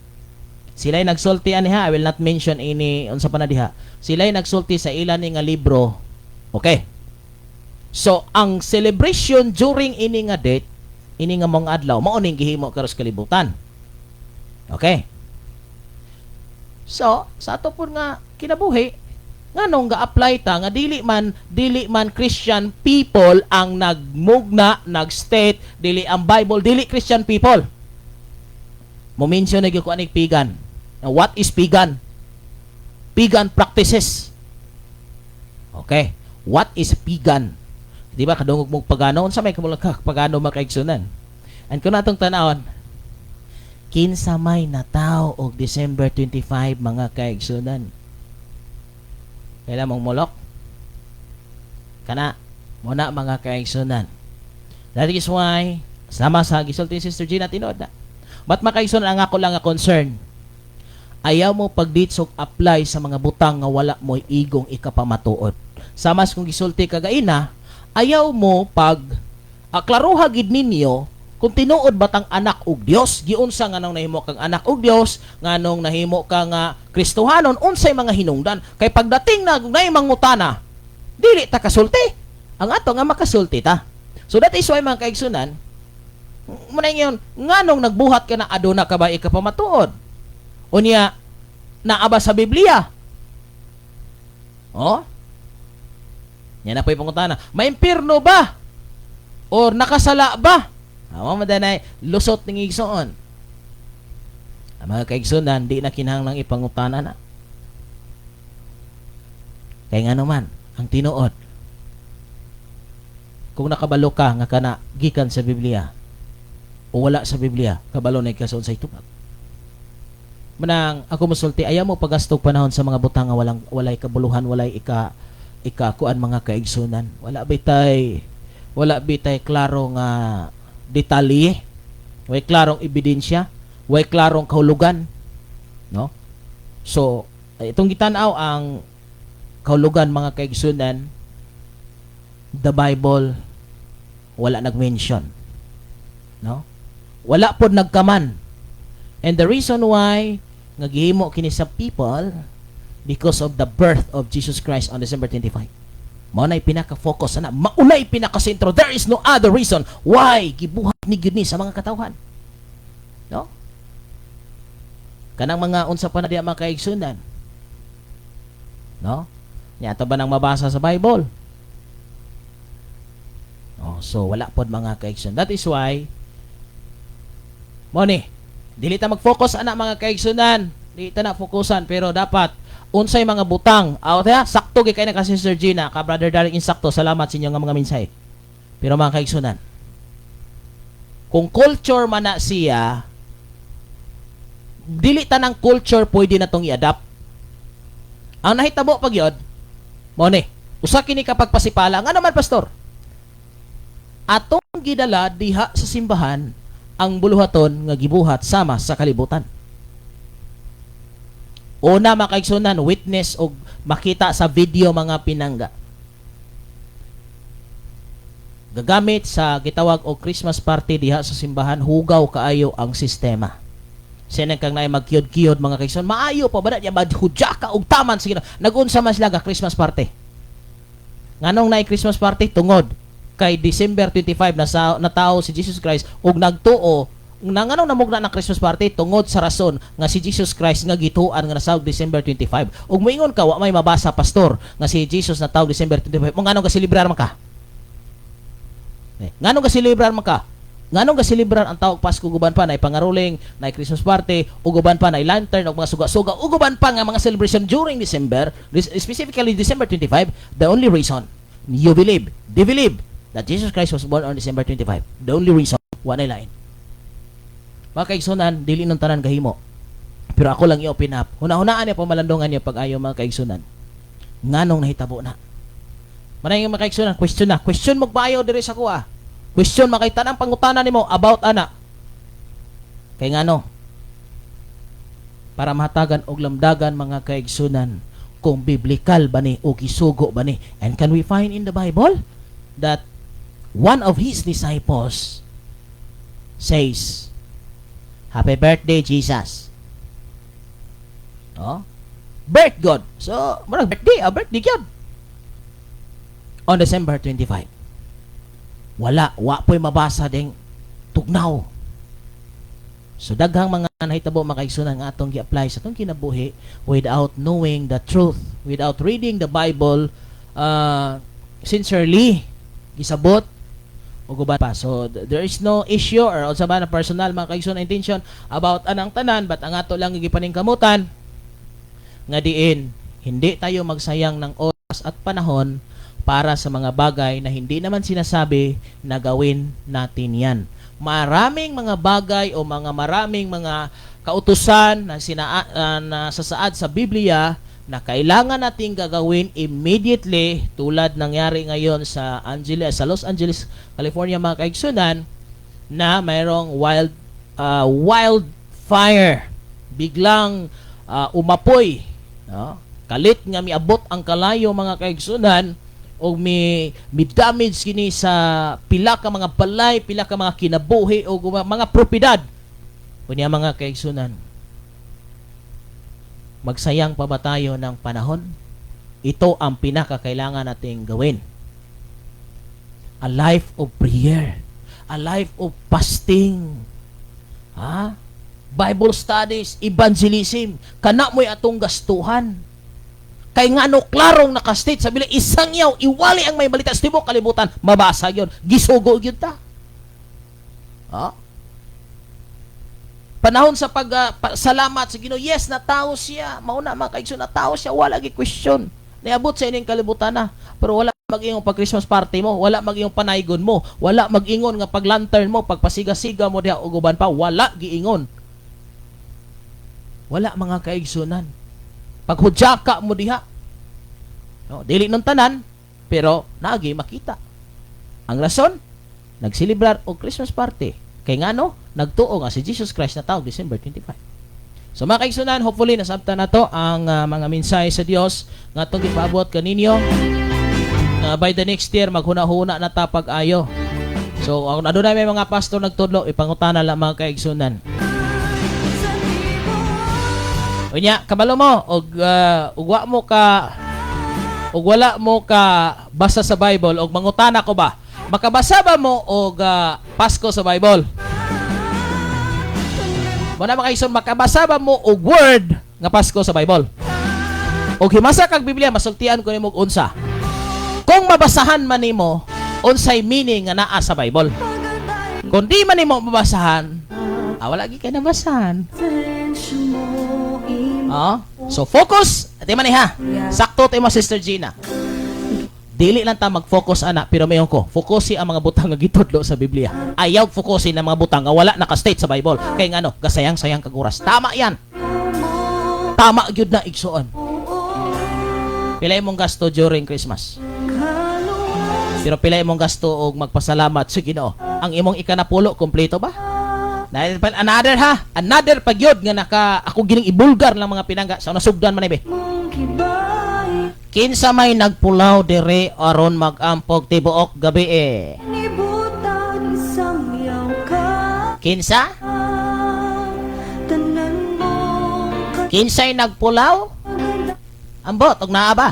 Sila ay nagsulti ani ha, I will not mention ini unsa pa na diha. Sila ay nagsulti sa ilan ni nga libro. Okay. So, ang celebration during ini nga date, ini nga mga adlaw, mao ning gihimo karos kalibutan. Okay. So, sa ato pud nga kinabuhi, nganong ga-apply ta nga dili man Christian people ang nagmugna, nag-state, dili ang Bible, dili Christian people. Mo mention na gyud ko aning pagan. Now, what is pagan? Pagan practices. Okay. What is pagan? Di ba kadungog mo pagano, unsa may kamulang ka pagano, mga kaigsunan? And kung natong tanawon, kinsa may nataw og December 25, mga kaigsunan? Kailan mong mulok? Kana mo na, mga kaigsunan. That is why sama sa gisulti ni Sister Gina, tinuod na. But mga kaigsunan, ang ako lang nga concern, ayaw mo pagditsog apply sa mga butang nga wala mo'y igong ikapamatuod. Sama sa kung gisulti kagaina, ayaw mo pag klaruha gid ninyo kung tinuod ba tang anak og Dios, giunsa nga nang nahimo kang anak og Dios, nganong nahimo ka nga Kristohanon, unsay mga hinungdan. Kay pagdating na naay mangutana, dili ta kasulti. Ang ato nga makasulti ta. So that is why, mga kaigsunan, muna ngayon, nganong nagbuhat ka na, aduna ka ba ikapamatuod? Unya, naa ba sa Biblia? Oh? Yan na po yung pangutana. May impirno ba? Or nakasala ba? Amo madanay lusot ning igsoon. Ang mga kaigsunan, di na kinahanglang ipangutana na. Kay nga naman, ang tinuod, kung nakabalo ka nga kana gikan sa Biblia o wala sa Biblia, kabalo na ka sa unsay tubag. Manang ako musulti, ayaw mo pagastog panahon sa mga butang nga walang walay kabuluhan, walay ika ika kuan, mga kaigsunan. Wala bitay klaro nga detalye, way klarong ebidensya, way klarong kahulugan, no? So, itong gitan-aw ang kahulugan, mga kaigsunan, the Bible wala nag-mention, no? Wala pod nagkaman. And the reason why nga gihimo kini sa people, because of the birth of Jesus Christ on December 25. Mao na'y pinaka-focus ana, maunay pinaka-sentro. There is no other reason why gibuhat ni gyud ni sa mga katawhan. No? Kanang mga unsa pa na diya, mga kaigsunan. No? Nya ba nang mabasa sa Bible? Oh, so wala pod, mga kaigsunan. That is why mo ni dili ta mag-focus ana, mga kaigsunan. Dili ta na fokusan, pero dapat unsay mga butang. Aw ta sakto gyud kay na ka Sister Gina, ka Brother Darling, insakto. Salamat sa inyong mga mensahe. Pero mga kaigsunan, kung culture man na siya, dili tanang culture pwede na tong i-adapt. Ang nahitabo pag yun, mo ni, usa kini kapag pasipala, nga naman, pastor, atong gidala diha sa simbahan ang buluhaton nga gibuhat sama sa kalibutan. Una, mga kaigsunan, witness og makita sa video, mga pinangga. Gagamit sa gitawag og Christmas party diha sa simbahan, hugaw kaayo ang sistema. Siya kang naay magkiyod-kiyod, mga kaigsunan, maayo pa ba na niya madhudya ka og taman sige. Nagunsa man sila ga Christmas party. Nganong naay Christmas party? Tungod kay December 25 na sa natao si Jesus Christ ug nagtuo na nganong namugna ng Christmas party, tungod sa rason nga si Jesus Christ nga gituan nga nasawg December 25. Ug moingon ka, "Wa may mabasa, pastor, nga si Jesus natawag December 25." Mo nganong gaselebrar man ka? Eh, nganong gaselebrar man ka? Nganong gaselebrar ang tawag Pasko, guban pa na pangaruling, na Christmas party, ug uban pa na lantern ug mga suga-suga, ug uban pa nga mga celebration during December, specifically December 25? The only reason you believe, they believe that Jesus Christ was born on December 25. The only reason, wa na lain. Mga kaigsunan, dili nung tanan gahimo. Pero ako lang i-open up. Huna-hunaan niya, pamalandungan niya pag ayaw, mga kaigsunan. Nganong nahitabo na? Manay nga mga kaigsunan, question na. Question magbayo diri sa kuha. Question makita ang pangutana nimo about ana. Kay ngano? Para mahatagan og lamdagan, mga kaigsunan, kung biblical ba ni o gisugo ba ni. And can we find in the Bible that one of his disciples says, "Happy birthday, Jesus"? Oh? Birth God. So, murag birthday, ah, birthday gyud. On December 25. Wala, wa po'y mabasa ding tugnaw. So daghang mga nahitabo, mga kaigsunan, nga atong gi-apply sa atong kinabuhi without knowing the truth, without reading the Bible sincerely, gisabot ug uban pa. So there is no issue or unsa ba na personal, mga kaigsunan, intention about anang tanan, but ang ato lang gipaningkamutan nga diin hindi tayo magsayang ng oras at panahon para sa mga bagay na hindi naman sinasabi na gawin natin yan. Maraming mga bagay o mga maraming mga kautusan na, na sasaad sa Biblia. na kailangan nating gagawin immediately, tulad nangyari ngayon sa Los Angeles, California, mga kaigsunan, na mayroong wildfire, biglang umapoy, no? Kalit nga miabot ang kalayo, mga kaigsunan, og mi damage kini sa pila ka mga balay, pila ka mga kinabuhi o mga propiedad. Unya, mga kaigsunan, magsayang pa ba tayo ng panahon? Ito ang pinakakailangan nating gawin. A life of prayer, a life of fasting. Ha? Bible studies, evangelism, kana mo'y atong gastuhan. Kay ngano, klarong nakastate sa Biblia, isangyaw, iwali ang maayong balita sa tibuok kalibutan, mabasa yun, gisugo yun ta. Ha? Panahon sa pag salamat sa Ginoo, yes, natawo siya. Mao na, mga kaigsoon, natawo siya, wala gi question. Niabot sa ining kalibutan na. Pero wala mag-ingon pag Christmas party mo, wala mag-ingon panaygon mo, wala mag-ingon nga pag lantern mo, pagpasiga-siga mo diha ug uban pa, wala giingon. Wala, mga kaigsunan. Paghudyaka mo diha. No, dili nung tanan, pero naagi makita. Ang rason, nagselebrar og Christmas party. Kay ngano, nagtuo nga si Jesus Christ natawo December 25. So mga kaigsunan, hopefully nasabtan na to ang mga mensahe sa Dios nga atong gipaabot kaninyo. By the next year, maghuna-huna na ta pag-ayo. So kung adunay may mga pastor nagtudlo, ipangutana lang, mga kaigsunan. Unya, kabalo mo og wa mo ka og wala mo ka basa sa Bible og mangutana ko ba? Makabasa ba mo og Pasko sa Bible? Mo na, mga kaigsoon, makabasa ba mo og word nga Pasko sa Bible? Og himasa kag Biblia, masultian ko nimo og unsa. Kung mabasahan man nimo, unsay meaning nga naa sa Bible. Kung di man nimo mabasahan, wala gi kay nabasahan. Oh, so focus, ati man eh, ha. Sakto tayo mo, Sister Gina. Dili lang ta mag-focus ana, pero mayon ko, focusi ang mga butang nga gitudlo sa Biblia. Ayaw focusin ang mga butang nga wala naka-state sa Bible. Kay ngano, gasayang-sayang kag oras. Tama 'yan. Tama gyud na, igsuon. Pila imong gasto during Christmas? Pero pila imong gasto og magpasalamat sa Ginoo? Ang imong ikanapulo, kompleto ba? Another ha, another pagyod nga naka ako gining ibulgar lang, mga pinangga sa nasugdan man be. Kinsa may nagpulaw dire aron mag-ampog tibuok gabi eh? Nibutan isangyaw ka. Kinsa? Tanan mong Kinsay nagpulaw? kaganda. Ambot og naa ba?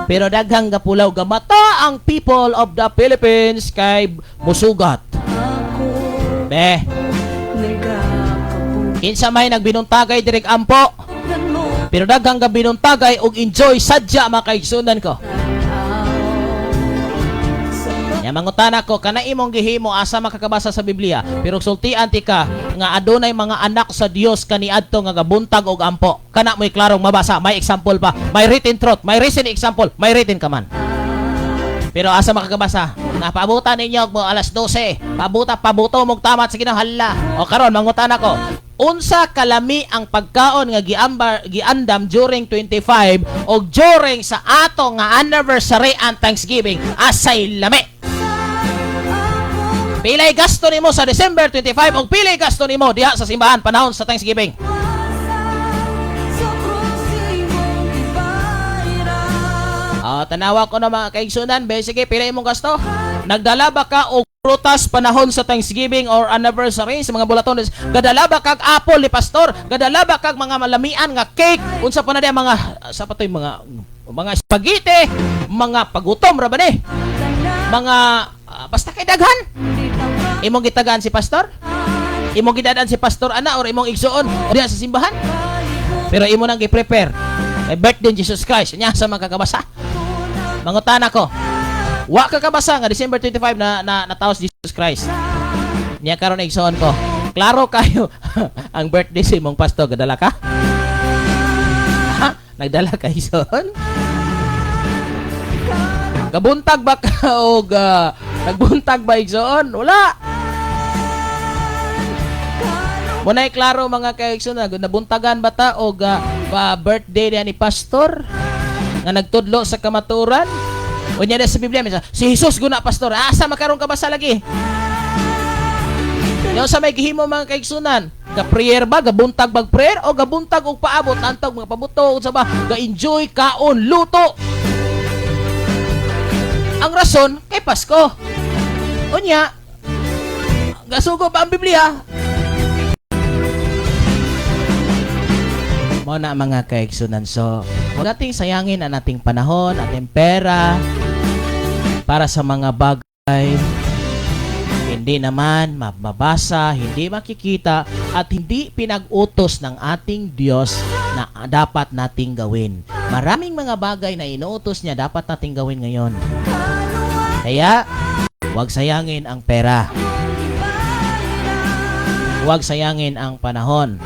Pero daghang gapulaw, gamata ang people of the Philippines kay musugat. Ako Be, nagakaputan kinsa may nagbinuntagay direk ampo? mo. Pero daghang gabinuntagay og enjoy sadya, mga kaigsunan ko. Sa Nya mangutana ko, kana imong gihimo, asa makakabasa sa Biblia? Pero sultian ti ka nga adunay mga anak sa Dios kaniadto nga gabuntag og ampo. Kana mo'y klarong mabasa, may example pa, may written truth, may recent example, may written ka man. Pero asa makakabasa? Nga paabutan ninyo og mo alas 12. Pabuta pabuto mog tamat sa Ginoo, hala. O karon mangutana ko, unsa kalami ang pagkaon nga giambar giandam during 25 o during sa ato nga anniversary and Thanksgiving, asay lami? Pilay gasto nimo sa December 25 o pilay gasto nimo diha sa simbahan panahon sa Thanksgiving? Sa krus imong gibayran. Ah, tanawa ko na, mga kaigsunan, be, sige, pila imong gasto? Nagdala ba ka og prutas panahon sa Thanksgiving or anniversary sa mga bulaton? Gadala ba kag apple ni pastor? Gadala ba kag mga malamian nga cake? Unsa pa na diya mga sa patoy mga spaghetti, mga pagutom ra ba ni? Mga basta kay daghan. Imong gitagaan si pastor? Imong gidadaan si pastor ana or imong igsuon diha sa simbahan? Pero imo nang gi-prepare. Kay birthday Jesus Christ. Nya sa mga kakabasa. Mangutana ko. Wa ka kabasa nga December 25 na nataos Jesus Christ. Nya karon, igsuon ko. Klaro kayo ang birthday sa imong pastor, gadala ka? Ha? Nagdala ka, igsuon? Gabuntag ba ka og nagbuntage ba, igsuon? Wala. Muna'y klaro, mga kaigsoon, nabuntagan ba ta og birthday ni pastor nga nagtudlo sa kamaturan? Unya na sa Biblia, minsan, si Jesus guna, pastor, asa makaron ka basa lagi? Yung sa may gihimo, mga kaigsunan, ga prayer ba, gabuntag bag prayer o gabuntag og paabot antog mga pabuto sa ba, ga enjoy kaon luto. Ang rason kay Pasko. Unya, gasugo ba ang Biblia? Mo na, mga kaigsunan, so huwag nating sayangin ang ating panahon, ating pera para sa mga bagay hindi naman mababasa, hindi makikita, at hindi pinag-utos ng ating Diyos na dapat nating gawin. Maraming mga bagay na inuutos niya dapat nating gawin ngayon. Kaya, huwag sayangin ang pera. Huwag sayangin ang panahon.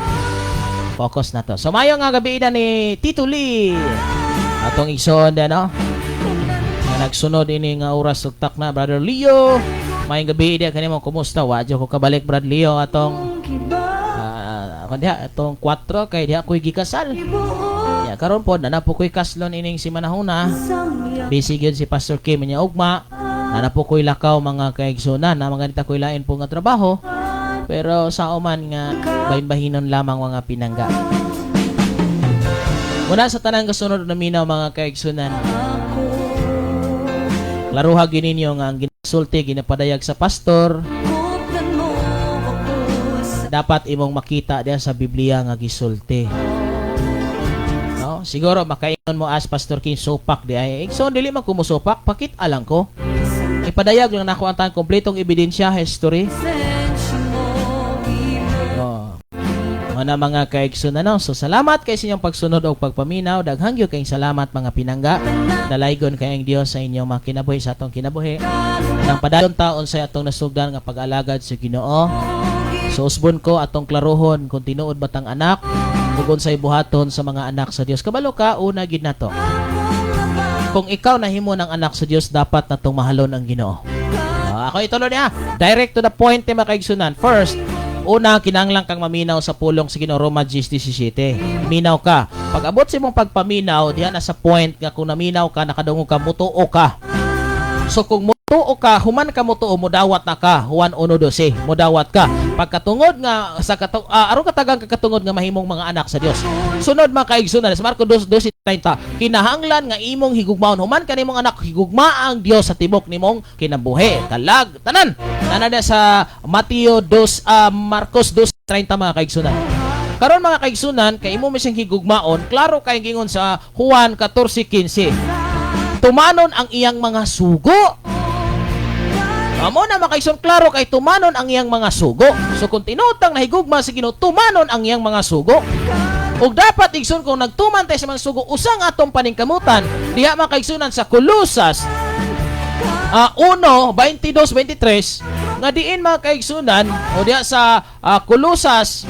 Focus na to. So, mayo nga gabi na ni Tito Lee. Atong igsoon din, no? Nga nagsunod ini nga oras sugtak na, Brother Leo. Maayong gabi diya kanimo, kumusta? Wa ko kabalik, Brad Leo, atong ako diha atong 4 kay diha ko'y gikasal. Ya karon pod na po ko'y kaslon ining si manahuna. Busy gyud si Pastor Kim niya ugma. Na po ko'y lakaw, mga kaigsunan, na mga nita ko'y lain po nga trabaho. Pero sa uman nga bahin-bahinon lamang, mga pinangga. Muna sa tanang kasunod na minaw, mga kaigsunan. Klaruha gyud ninyo nga ang ginasulti, ginapadayag sa pastor, dapat imong makita diya sa Biblia nga gisulti. No? Siguro makaingon mo as Pastor King, supak di ay. So dili man ko mosupak, pakit lang ko. Ipadayag lang nako ang tanang kompletong ebidensya, history. Oh. Mga mga kaigsoon, ano. So salamat kay sa inyong pagsunod og pagpaminaw. Daghang gyud kayong salamat, mga pinangga. Dalaygon kay ang Dios sa inyong mga kinabuhi, sa atong kinabuhi. Nang padayon taon sa atong nasugdan nga pag-alagad sa Ginoo. So usbon ko atong klarohon kung tinuod ba tang anak ug unsay buhaton sa mga anak sa Dios. Kabalo ka, una gid nato. Kung ikaw nahimo ng anak sa Dios, dapat natong mahalon ang Ginoo. Ah, ako ituloy niya. Direct to the point, eh, mga kaigsunan. First, una, kinahanglan kang maminaw sa pulong sa Ginoo, Roma 10:17. Minaw ka. Pag abot sa imong pagpaminaw, diha na sa point nga kung naminaw ka, nakadungog ka, mutuo ka. So kung mutuo ka, human ka mutuo, mudawat na ka. Juan 1:12, mudawat ka. Pagkatungod nga sa aron katagang kakatungod nga mahimong mga anak sa Dios. Sunod, mga kaigsunan, sa Marco 2:12:30, kinahanglan nga imong higugmaon human ka nimong anak, higugma ang Dios sa tibok nimong kinabuhi. Kalag tanan. Tanan na sa Mateo 2 Marcos 2:30, mga kaigsunan. Karon, mga kaigsunan, kay imo siyang higugmaon, klaro kay gingon sa Juan 14:15. Tumanon ang iyang mga sugo. Amo na, mga kaigsoon, klaro kay tumanon ang iyang mga sugo. So kung tinuod tang nahigugma sa Ginoo, tumanon ang iyang mga sugo. Ug dapat, igsoon, kung nagtuman tayo sa mga sugo, usang atong paningkamutan diha, mga kaigsunan, sa Kolosas 1, 22, 23 nga diin, mga kaigsunan, o diha sa Kolosas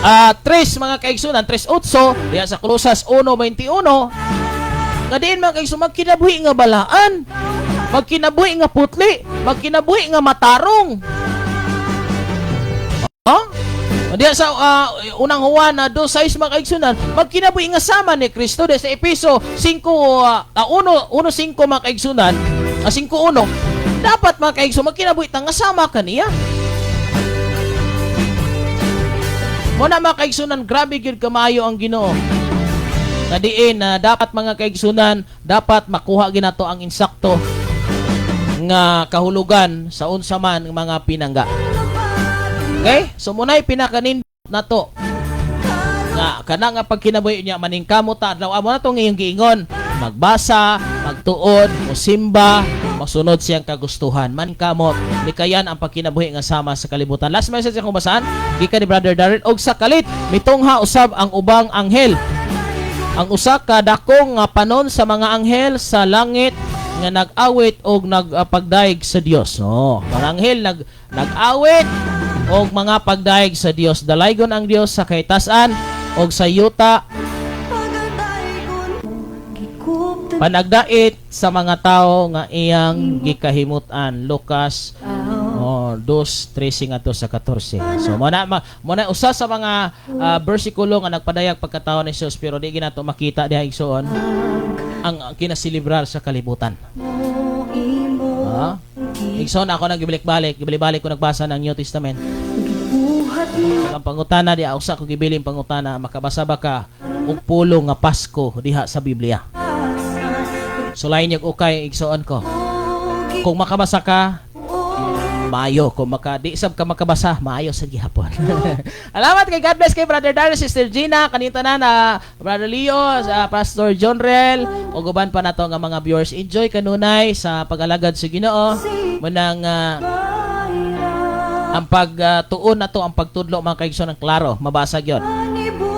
3, mga kaigsunan, 3:8, diha sa Kolosas 1:21 nga diin, mga kaigsunan, magkinabuhi nga balaan, magkinabuhi nga putli, magkinabuhi nga matarong. Ha? Diha sa unang Juan na 2:6, mga kaigsunan, magkinabuhi nga sama ni Kristo. Diha sa Epeso 5 1 1:5, mga kaigsunan, 5:1, dapat, mga kaigsunan, magkinabuhi ta nga sama kaniya. Mo na, mga kaigsunan, grabe gyud kamayo ang Ginoo. Na diin na dapat, mga kaigsunan, dapat makuha ginato ang insakto nga kahulugan sa unsa man mga pinangga. Okay? So muna'y pinakanindot nato nga kana nga pagkinabuhi niya maningkamot ta adlaw amo na tong iyong giingon, magbasa, magtuod, mosimba, masunod siyang kagustuhan, maningkamot, likayan ang pagkinabuhi nga sama sa kalibutan. Last message akong basahan gikan ni Brother Darren. Og sa kalit mitungha usab ang ubang anghel, ang usa ka dakong nga panon sa mga anghel sa langit nga nag-awit og nagpagdayeg sa Dios. Oh, mga anghel nag-awit og mga pagdayeg sa Dios. Dalaygon ang Dios sa kahitasan og sa yuta panagdait sa mga tao nga iyang gikahimut-an. Lucas. Oh, 2:13 ngadto sa 14. So mo na usa sa mga bersikulo nga nagpadayag pagkatao ni Jesus, pero di ginato makita diha, igsoon, ang kinaselebrar sa kalibutan. Mo imo. Ha? Igsoon, ako nang gibalik-balik, gibalik-balik ko nagbasa ng New Testament. Gibuhat mo. Ang pangutana di usa ko gibilin pangutana, makabasa ba ka og pulong nga Pasko diha sa Biblia? Sulayin niyo ukay, igsoon ko. Kung makabasa ka, maayo. Kung di sab ka makabasa, maayo sa gihapon. Alamat kay God bless kay Brother Darius, Sister Gina, kanita na na Brother Leo, sa Pastor John Rel, ug uban pa nato nga mga viewers. Enjoy kanunay sa pag-alagad sa Ginoo. Munang ang pagtuon na to, ang pagtudlo, mga kaigsoon, ang klaro, mabasa gyud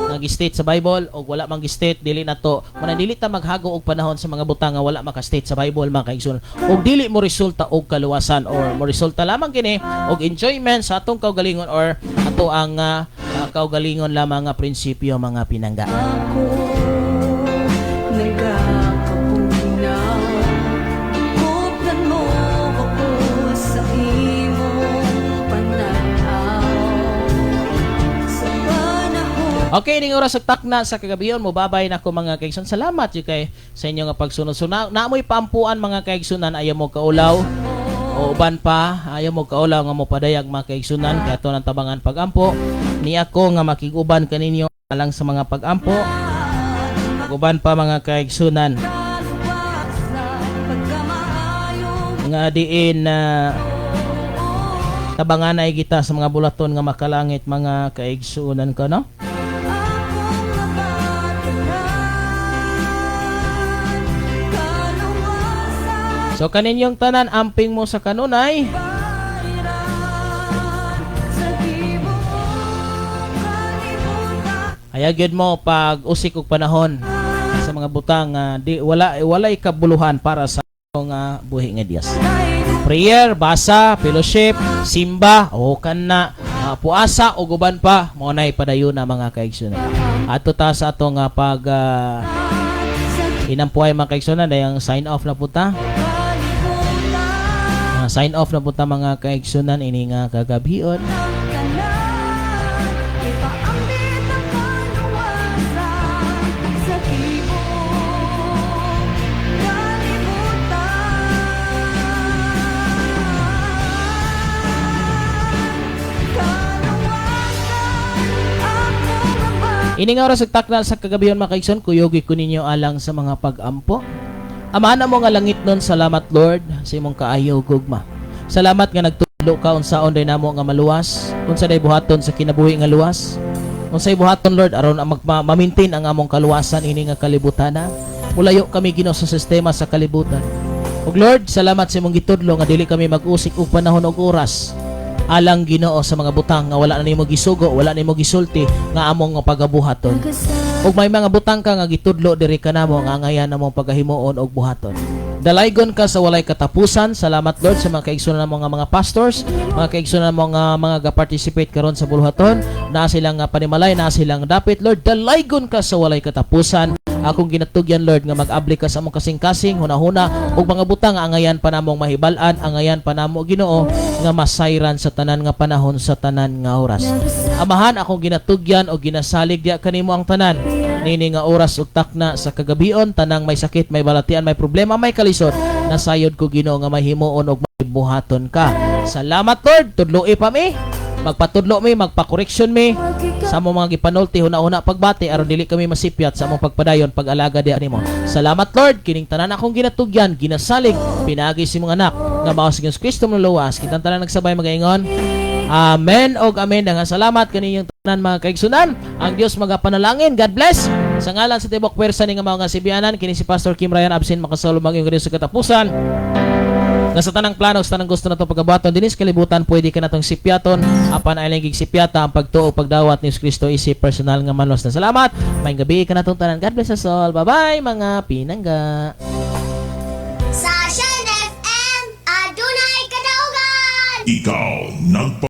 nga gi-state sa Bible o wala mang gi-state, dili na to. Manang dili ta maghago og panahon sa mga butang nga wala maka-state sa Bible, mga kaigsoon, ug dili mo resulta og kaluwasan or mo resulta lamang kini og enjoyment sa atong kaugalingon or ato ang kaugalingon lamang nga prinsipyo, mga pinangga. Ako nagakapunaw. Kuptan mo ako sa imong pananaw. Sa panahon Okay, ning oras sa takna sa kagabion, mo babay na ko, mga kaigsoon. Salamat jud kay sa inyo nga pagsunod. So naamoy paampuan, mga kaigsunan, ayaw mo kaulaw. O uban pa, ayaw mo kaulaw nga mo padayag, mga kaigsunan, kay ato ng tabangan pagampo. Ni ako nga makiguban kaninyo alang sa mga pagampo. Uban pa, mga kaigsunan, kaluwasan pagkamaayo nga diin na tabanganay kita sa mga bulaton nga makalangit, mga kaigsunan ko, no? Akong mabaturan kaluwasan. So kaninyong tanan, amping mo sa kanunay. Bariran sa tibuok kalibutan. Ayaw gyud mo pag usik og panahon sa mga butang nga di wala walay kabuluhan para sa nga buhi nga Dios. Prayer, basa, fellowship, simba, o kana puasa o guban pa, mo nay padayon na, mga kaigsunan. Ato ta sa ato nga pag inampuay, mga kaigsunan, dayang sign off na punta. Sign off na punta, mga kaigsunan, ini nga kagabion. Ipaambit ang kaluwasan sa tibuok kalibutan. Kaluwasan akong Ini nga oras ug takna sa kagabion, mga kaigsoon, kuyogi ko ninyo alang sa mga pag-ampo. Amahan mo nga langit nun, salamat Lord sa imong kaayo gugma. Salamat nga nagtudlo ka unsaon day namo nga maluwas, unsa day buhaton sa kinabuhi nga luwas. Unsay buhaton, Lord, aron ang ma-maintain ang among kaluwasan ini nga kalibutana. Mulayo kami, Ginoo, sa sistema sa kalibutan. Ug Lord, salamat sa imong gitudlo nga dili kami mag-usik og panahon og oras alang, Ginoo, sa mga butang nga wala na nimo gisugo, wala nimo gisulti nga among nga pagabuhaton. Ug may mga butang ka nga gitudlo diri kanamo nga angayan namong pagahimuon og buhaton. Dalaygon ka sa walay katapusan. Salamat, Lord, sa mga kaigsunan mo nga mga pastors, mga kaigsunan mo nga mga ga-participate karon sa buluhaton. Naa silang nga panimalay, naa silang dapit, Lord. Dalaygon ka sa walay katapusan. Akong ginatugyan, Lord, nga mag-abli ka sa among kasing-kasing, hunahuna ug mga butang nga angayan pa namong mahibal-an, angayan pa namo, Ginoo, nga masayran sa tanan nga panahon, sa tanan nga oras. Amahan, akong ginatugyan o ginasalig diya kanimo ang tanan. Nini nga oras ug takna sa kagabion, tanang may sakit, may balatian, may problema, may kalisod, nasayod ko, Ginoo, nga mahimuon og buhaton ka. Salamat, Lord, tudloi pa mi. Magpatudlo mi, magpa-correction mi sa among mga gipanulti, huna-huna, pagbati, aron dili kami masipyat sa among pagpadayon pag-alaga diha nimo. Salamat, Lord, kining tanan akong ginatugyan, ginasalig pinaagi sa imong anak nga mao si Jesus Kristo luwas. Kitang tanan nagsabay magaingon, Amen og amen. Daghang salamat kaninyong tanan, mga kaigsunan. Ang Dios magapanalangin. God bless. Sa ngalan sa tibok pwersa ni nga mga sibianan, kini si Pastor Kim Ryan, absin makasolo mag sa katapusan. Nga sa tanang plano, sa tanang gusto na itong pagabuhaton dinis kalibutan, pwede ka natong sipyaton, apan ay lang sipyata ang pagtuo, pagdawat ni Kristo isip personal nga manlos na. Salamat. May gabi ka natong tanan. God bless us all. Bye-bye, mga pinangga. Sa Shine FM, adunay kadaugan! Ikaw nagpa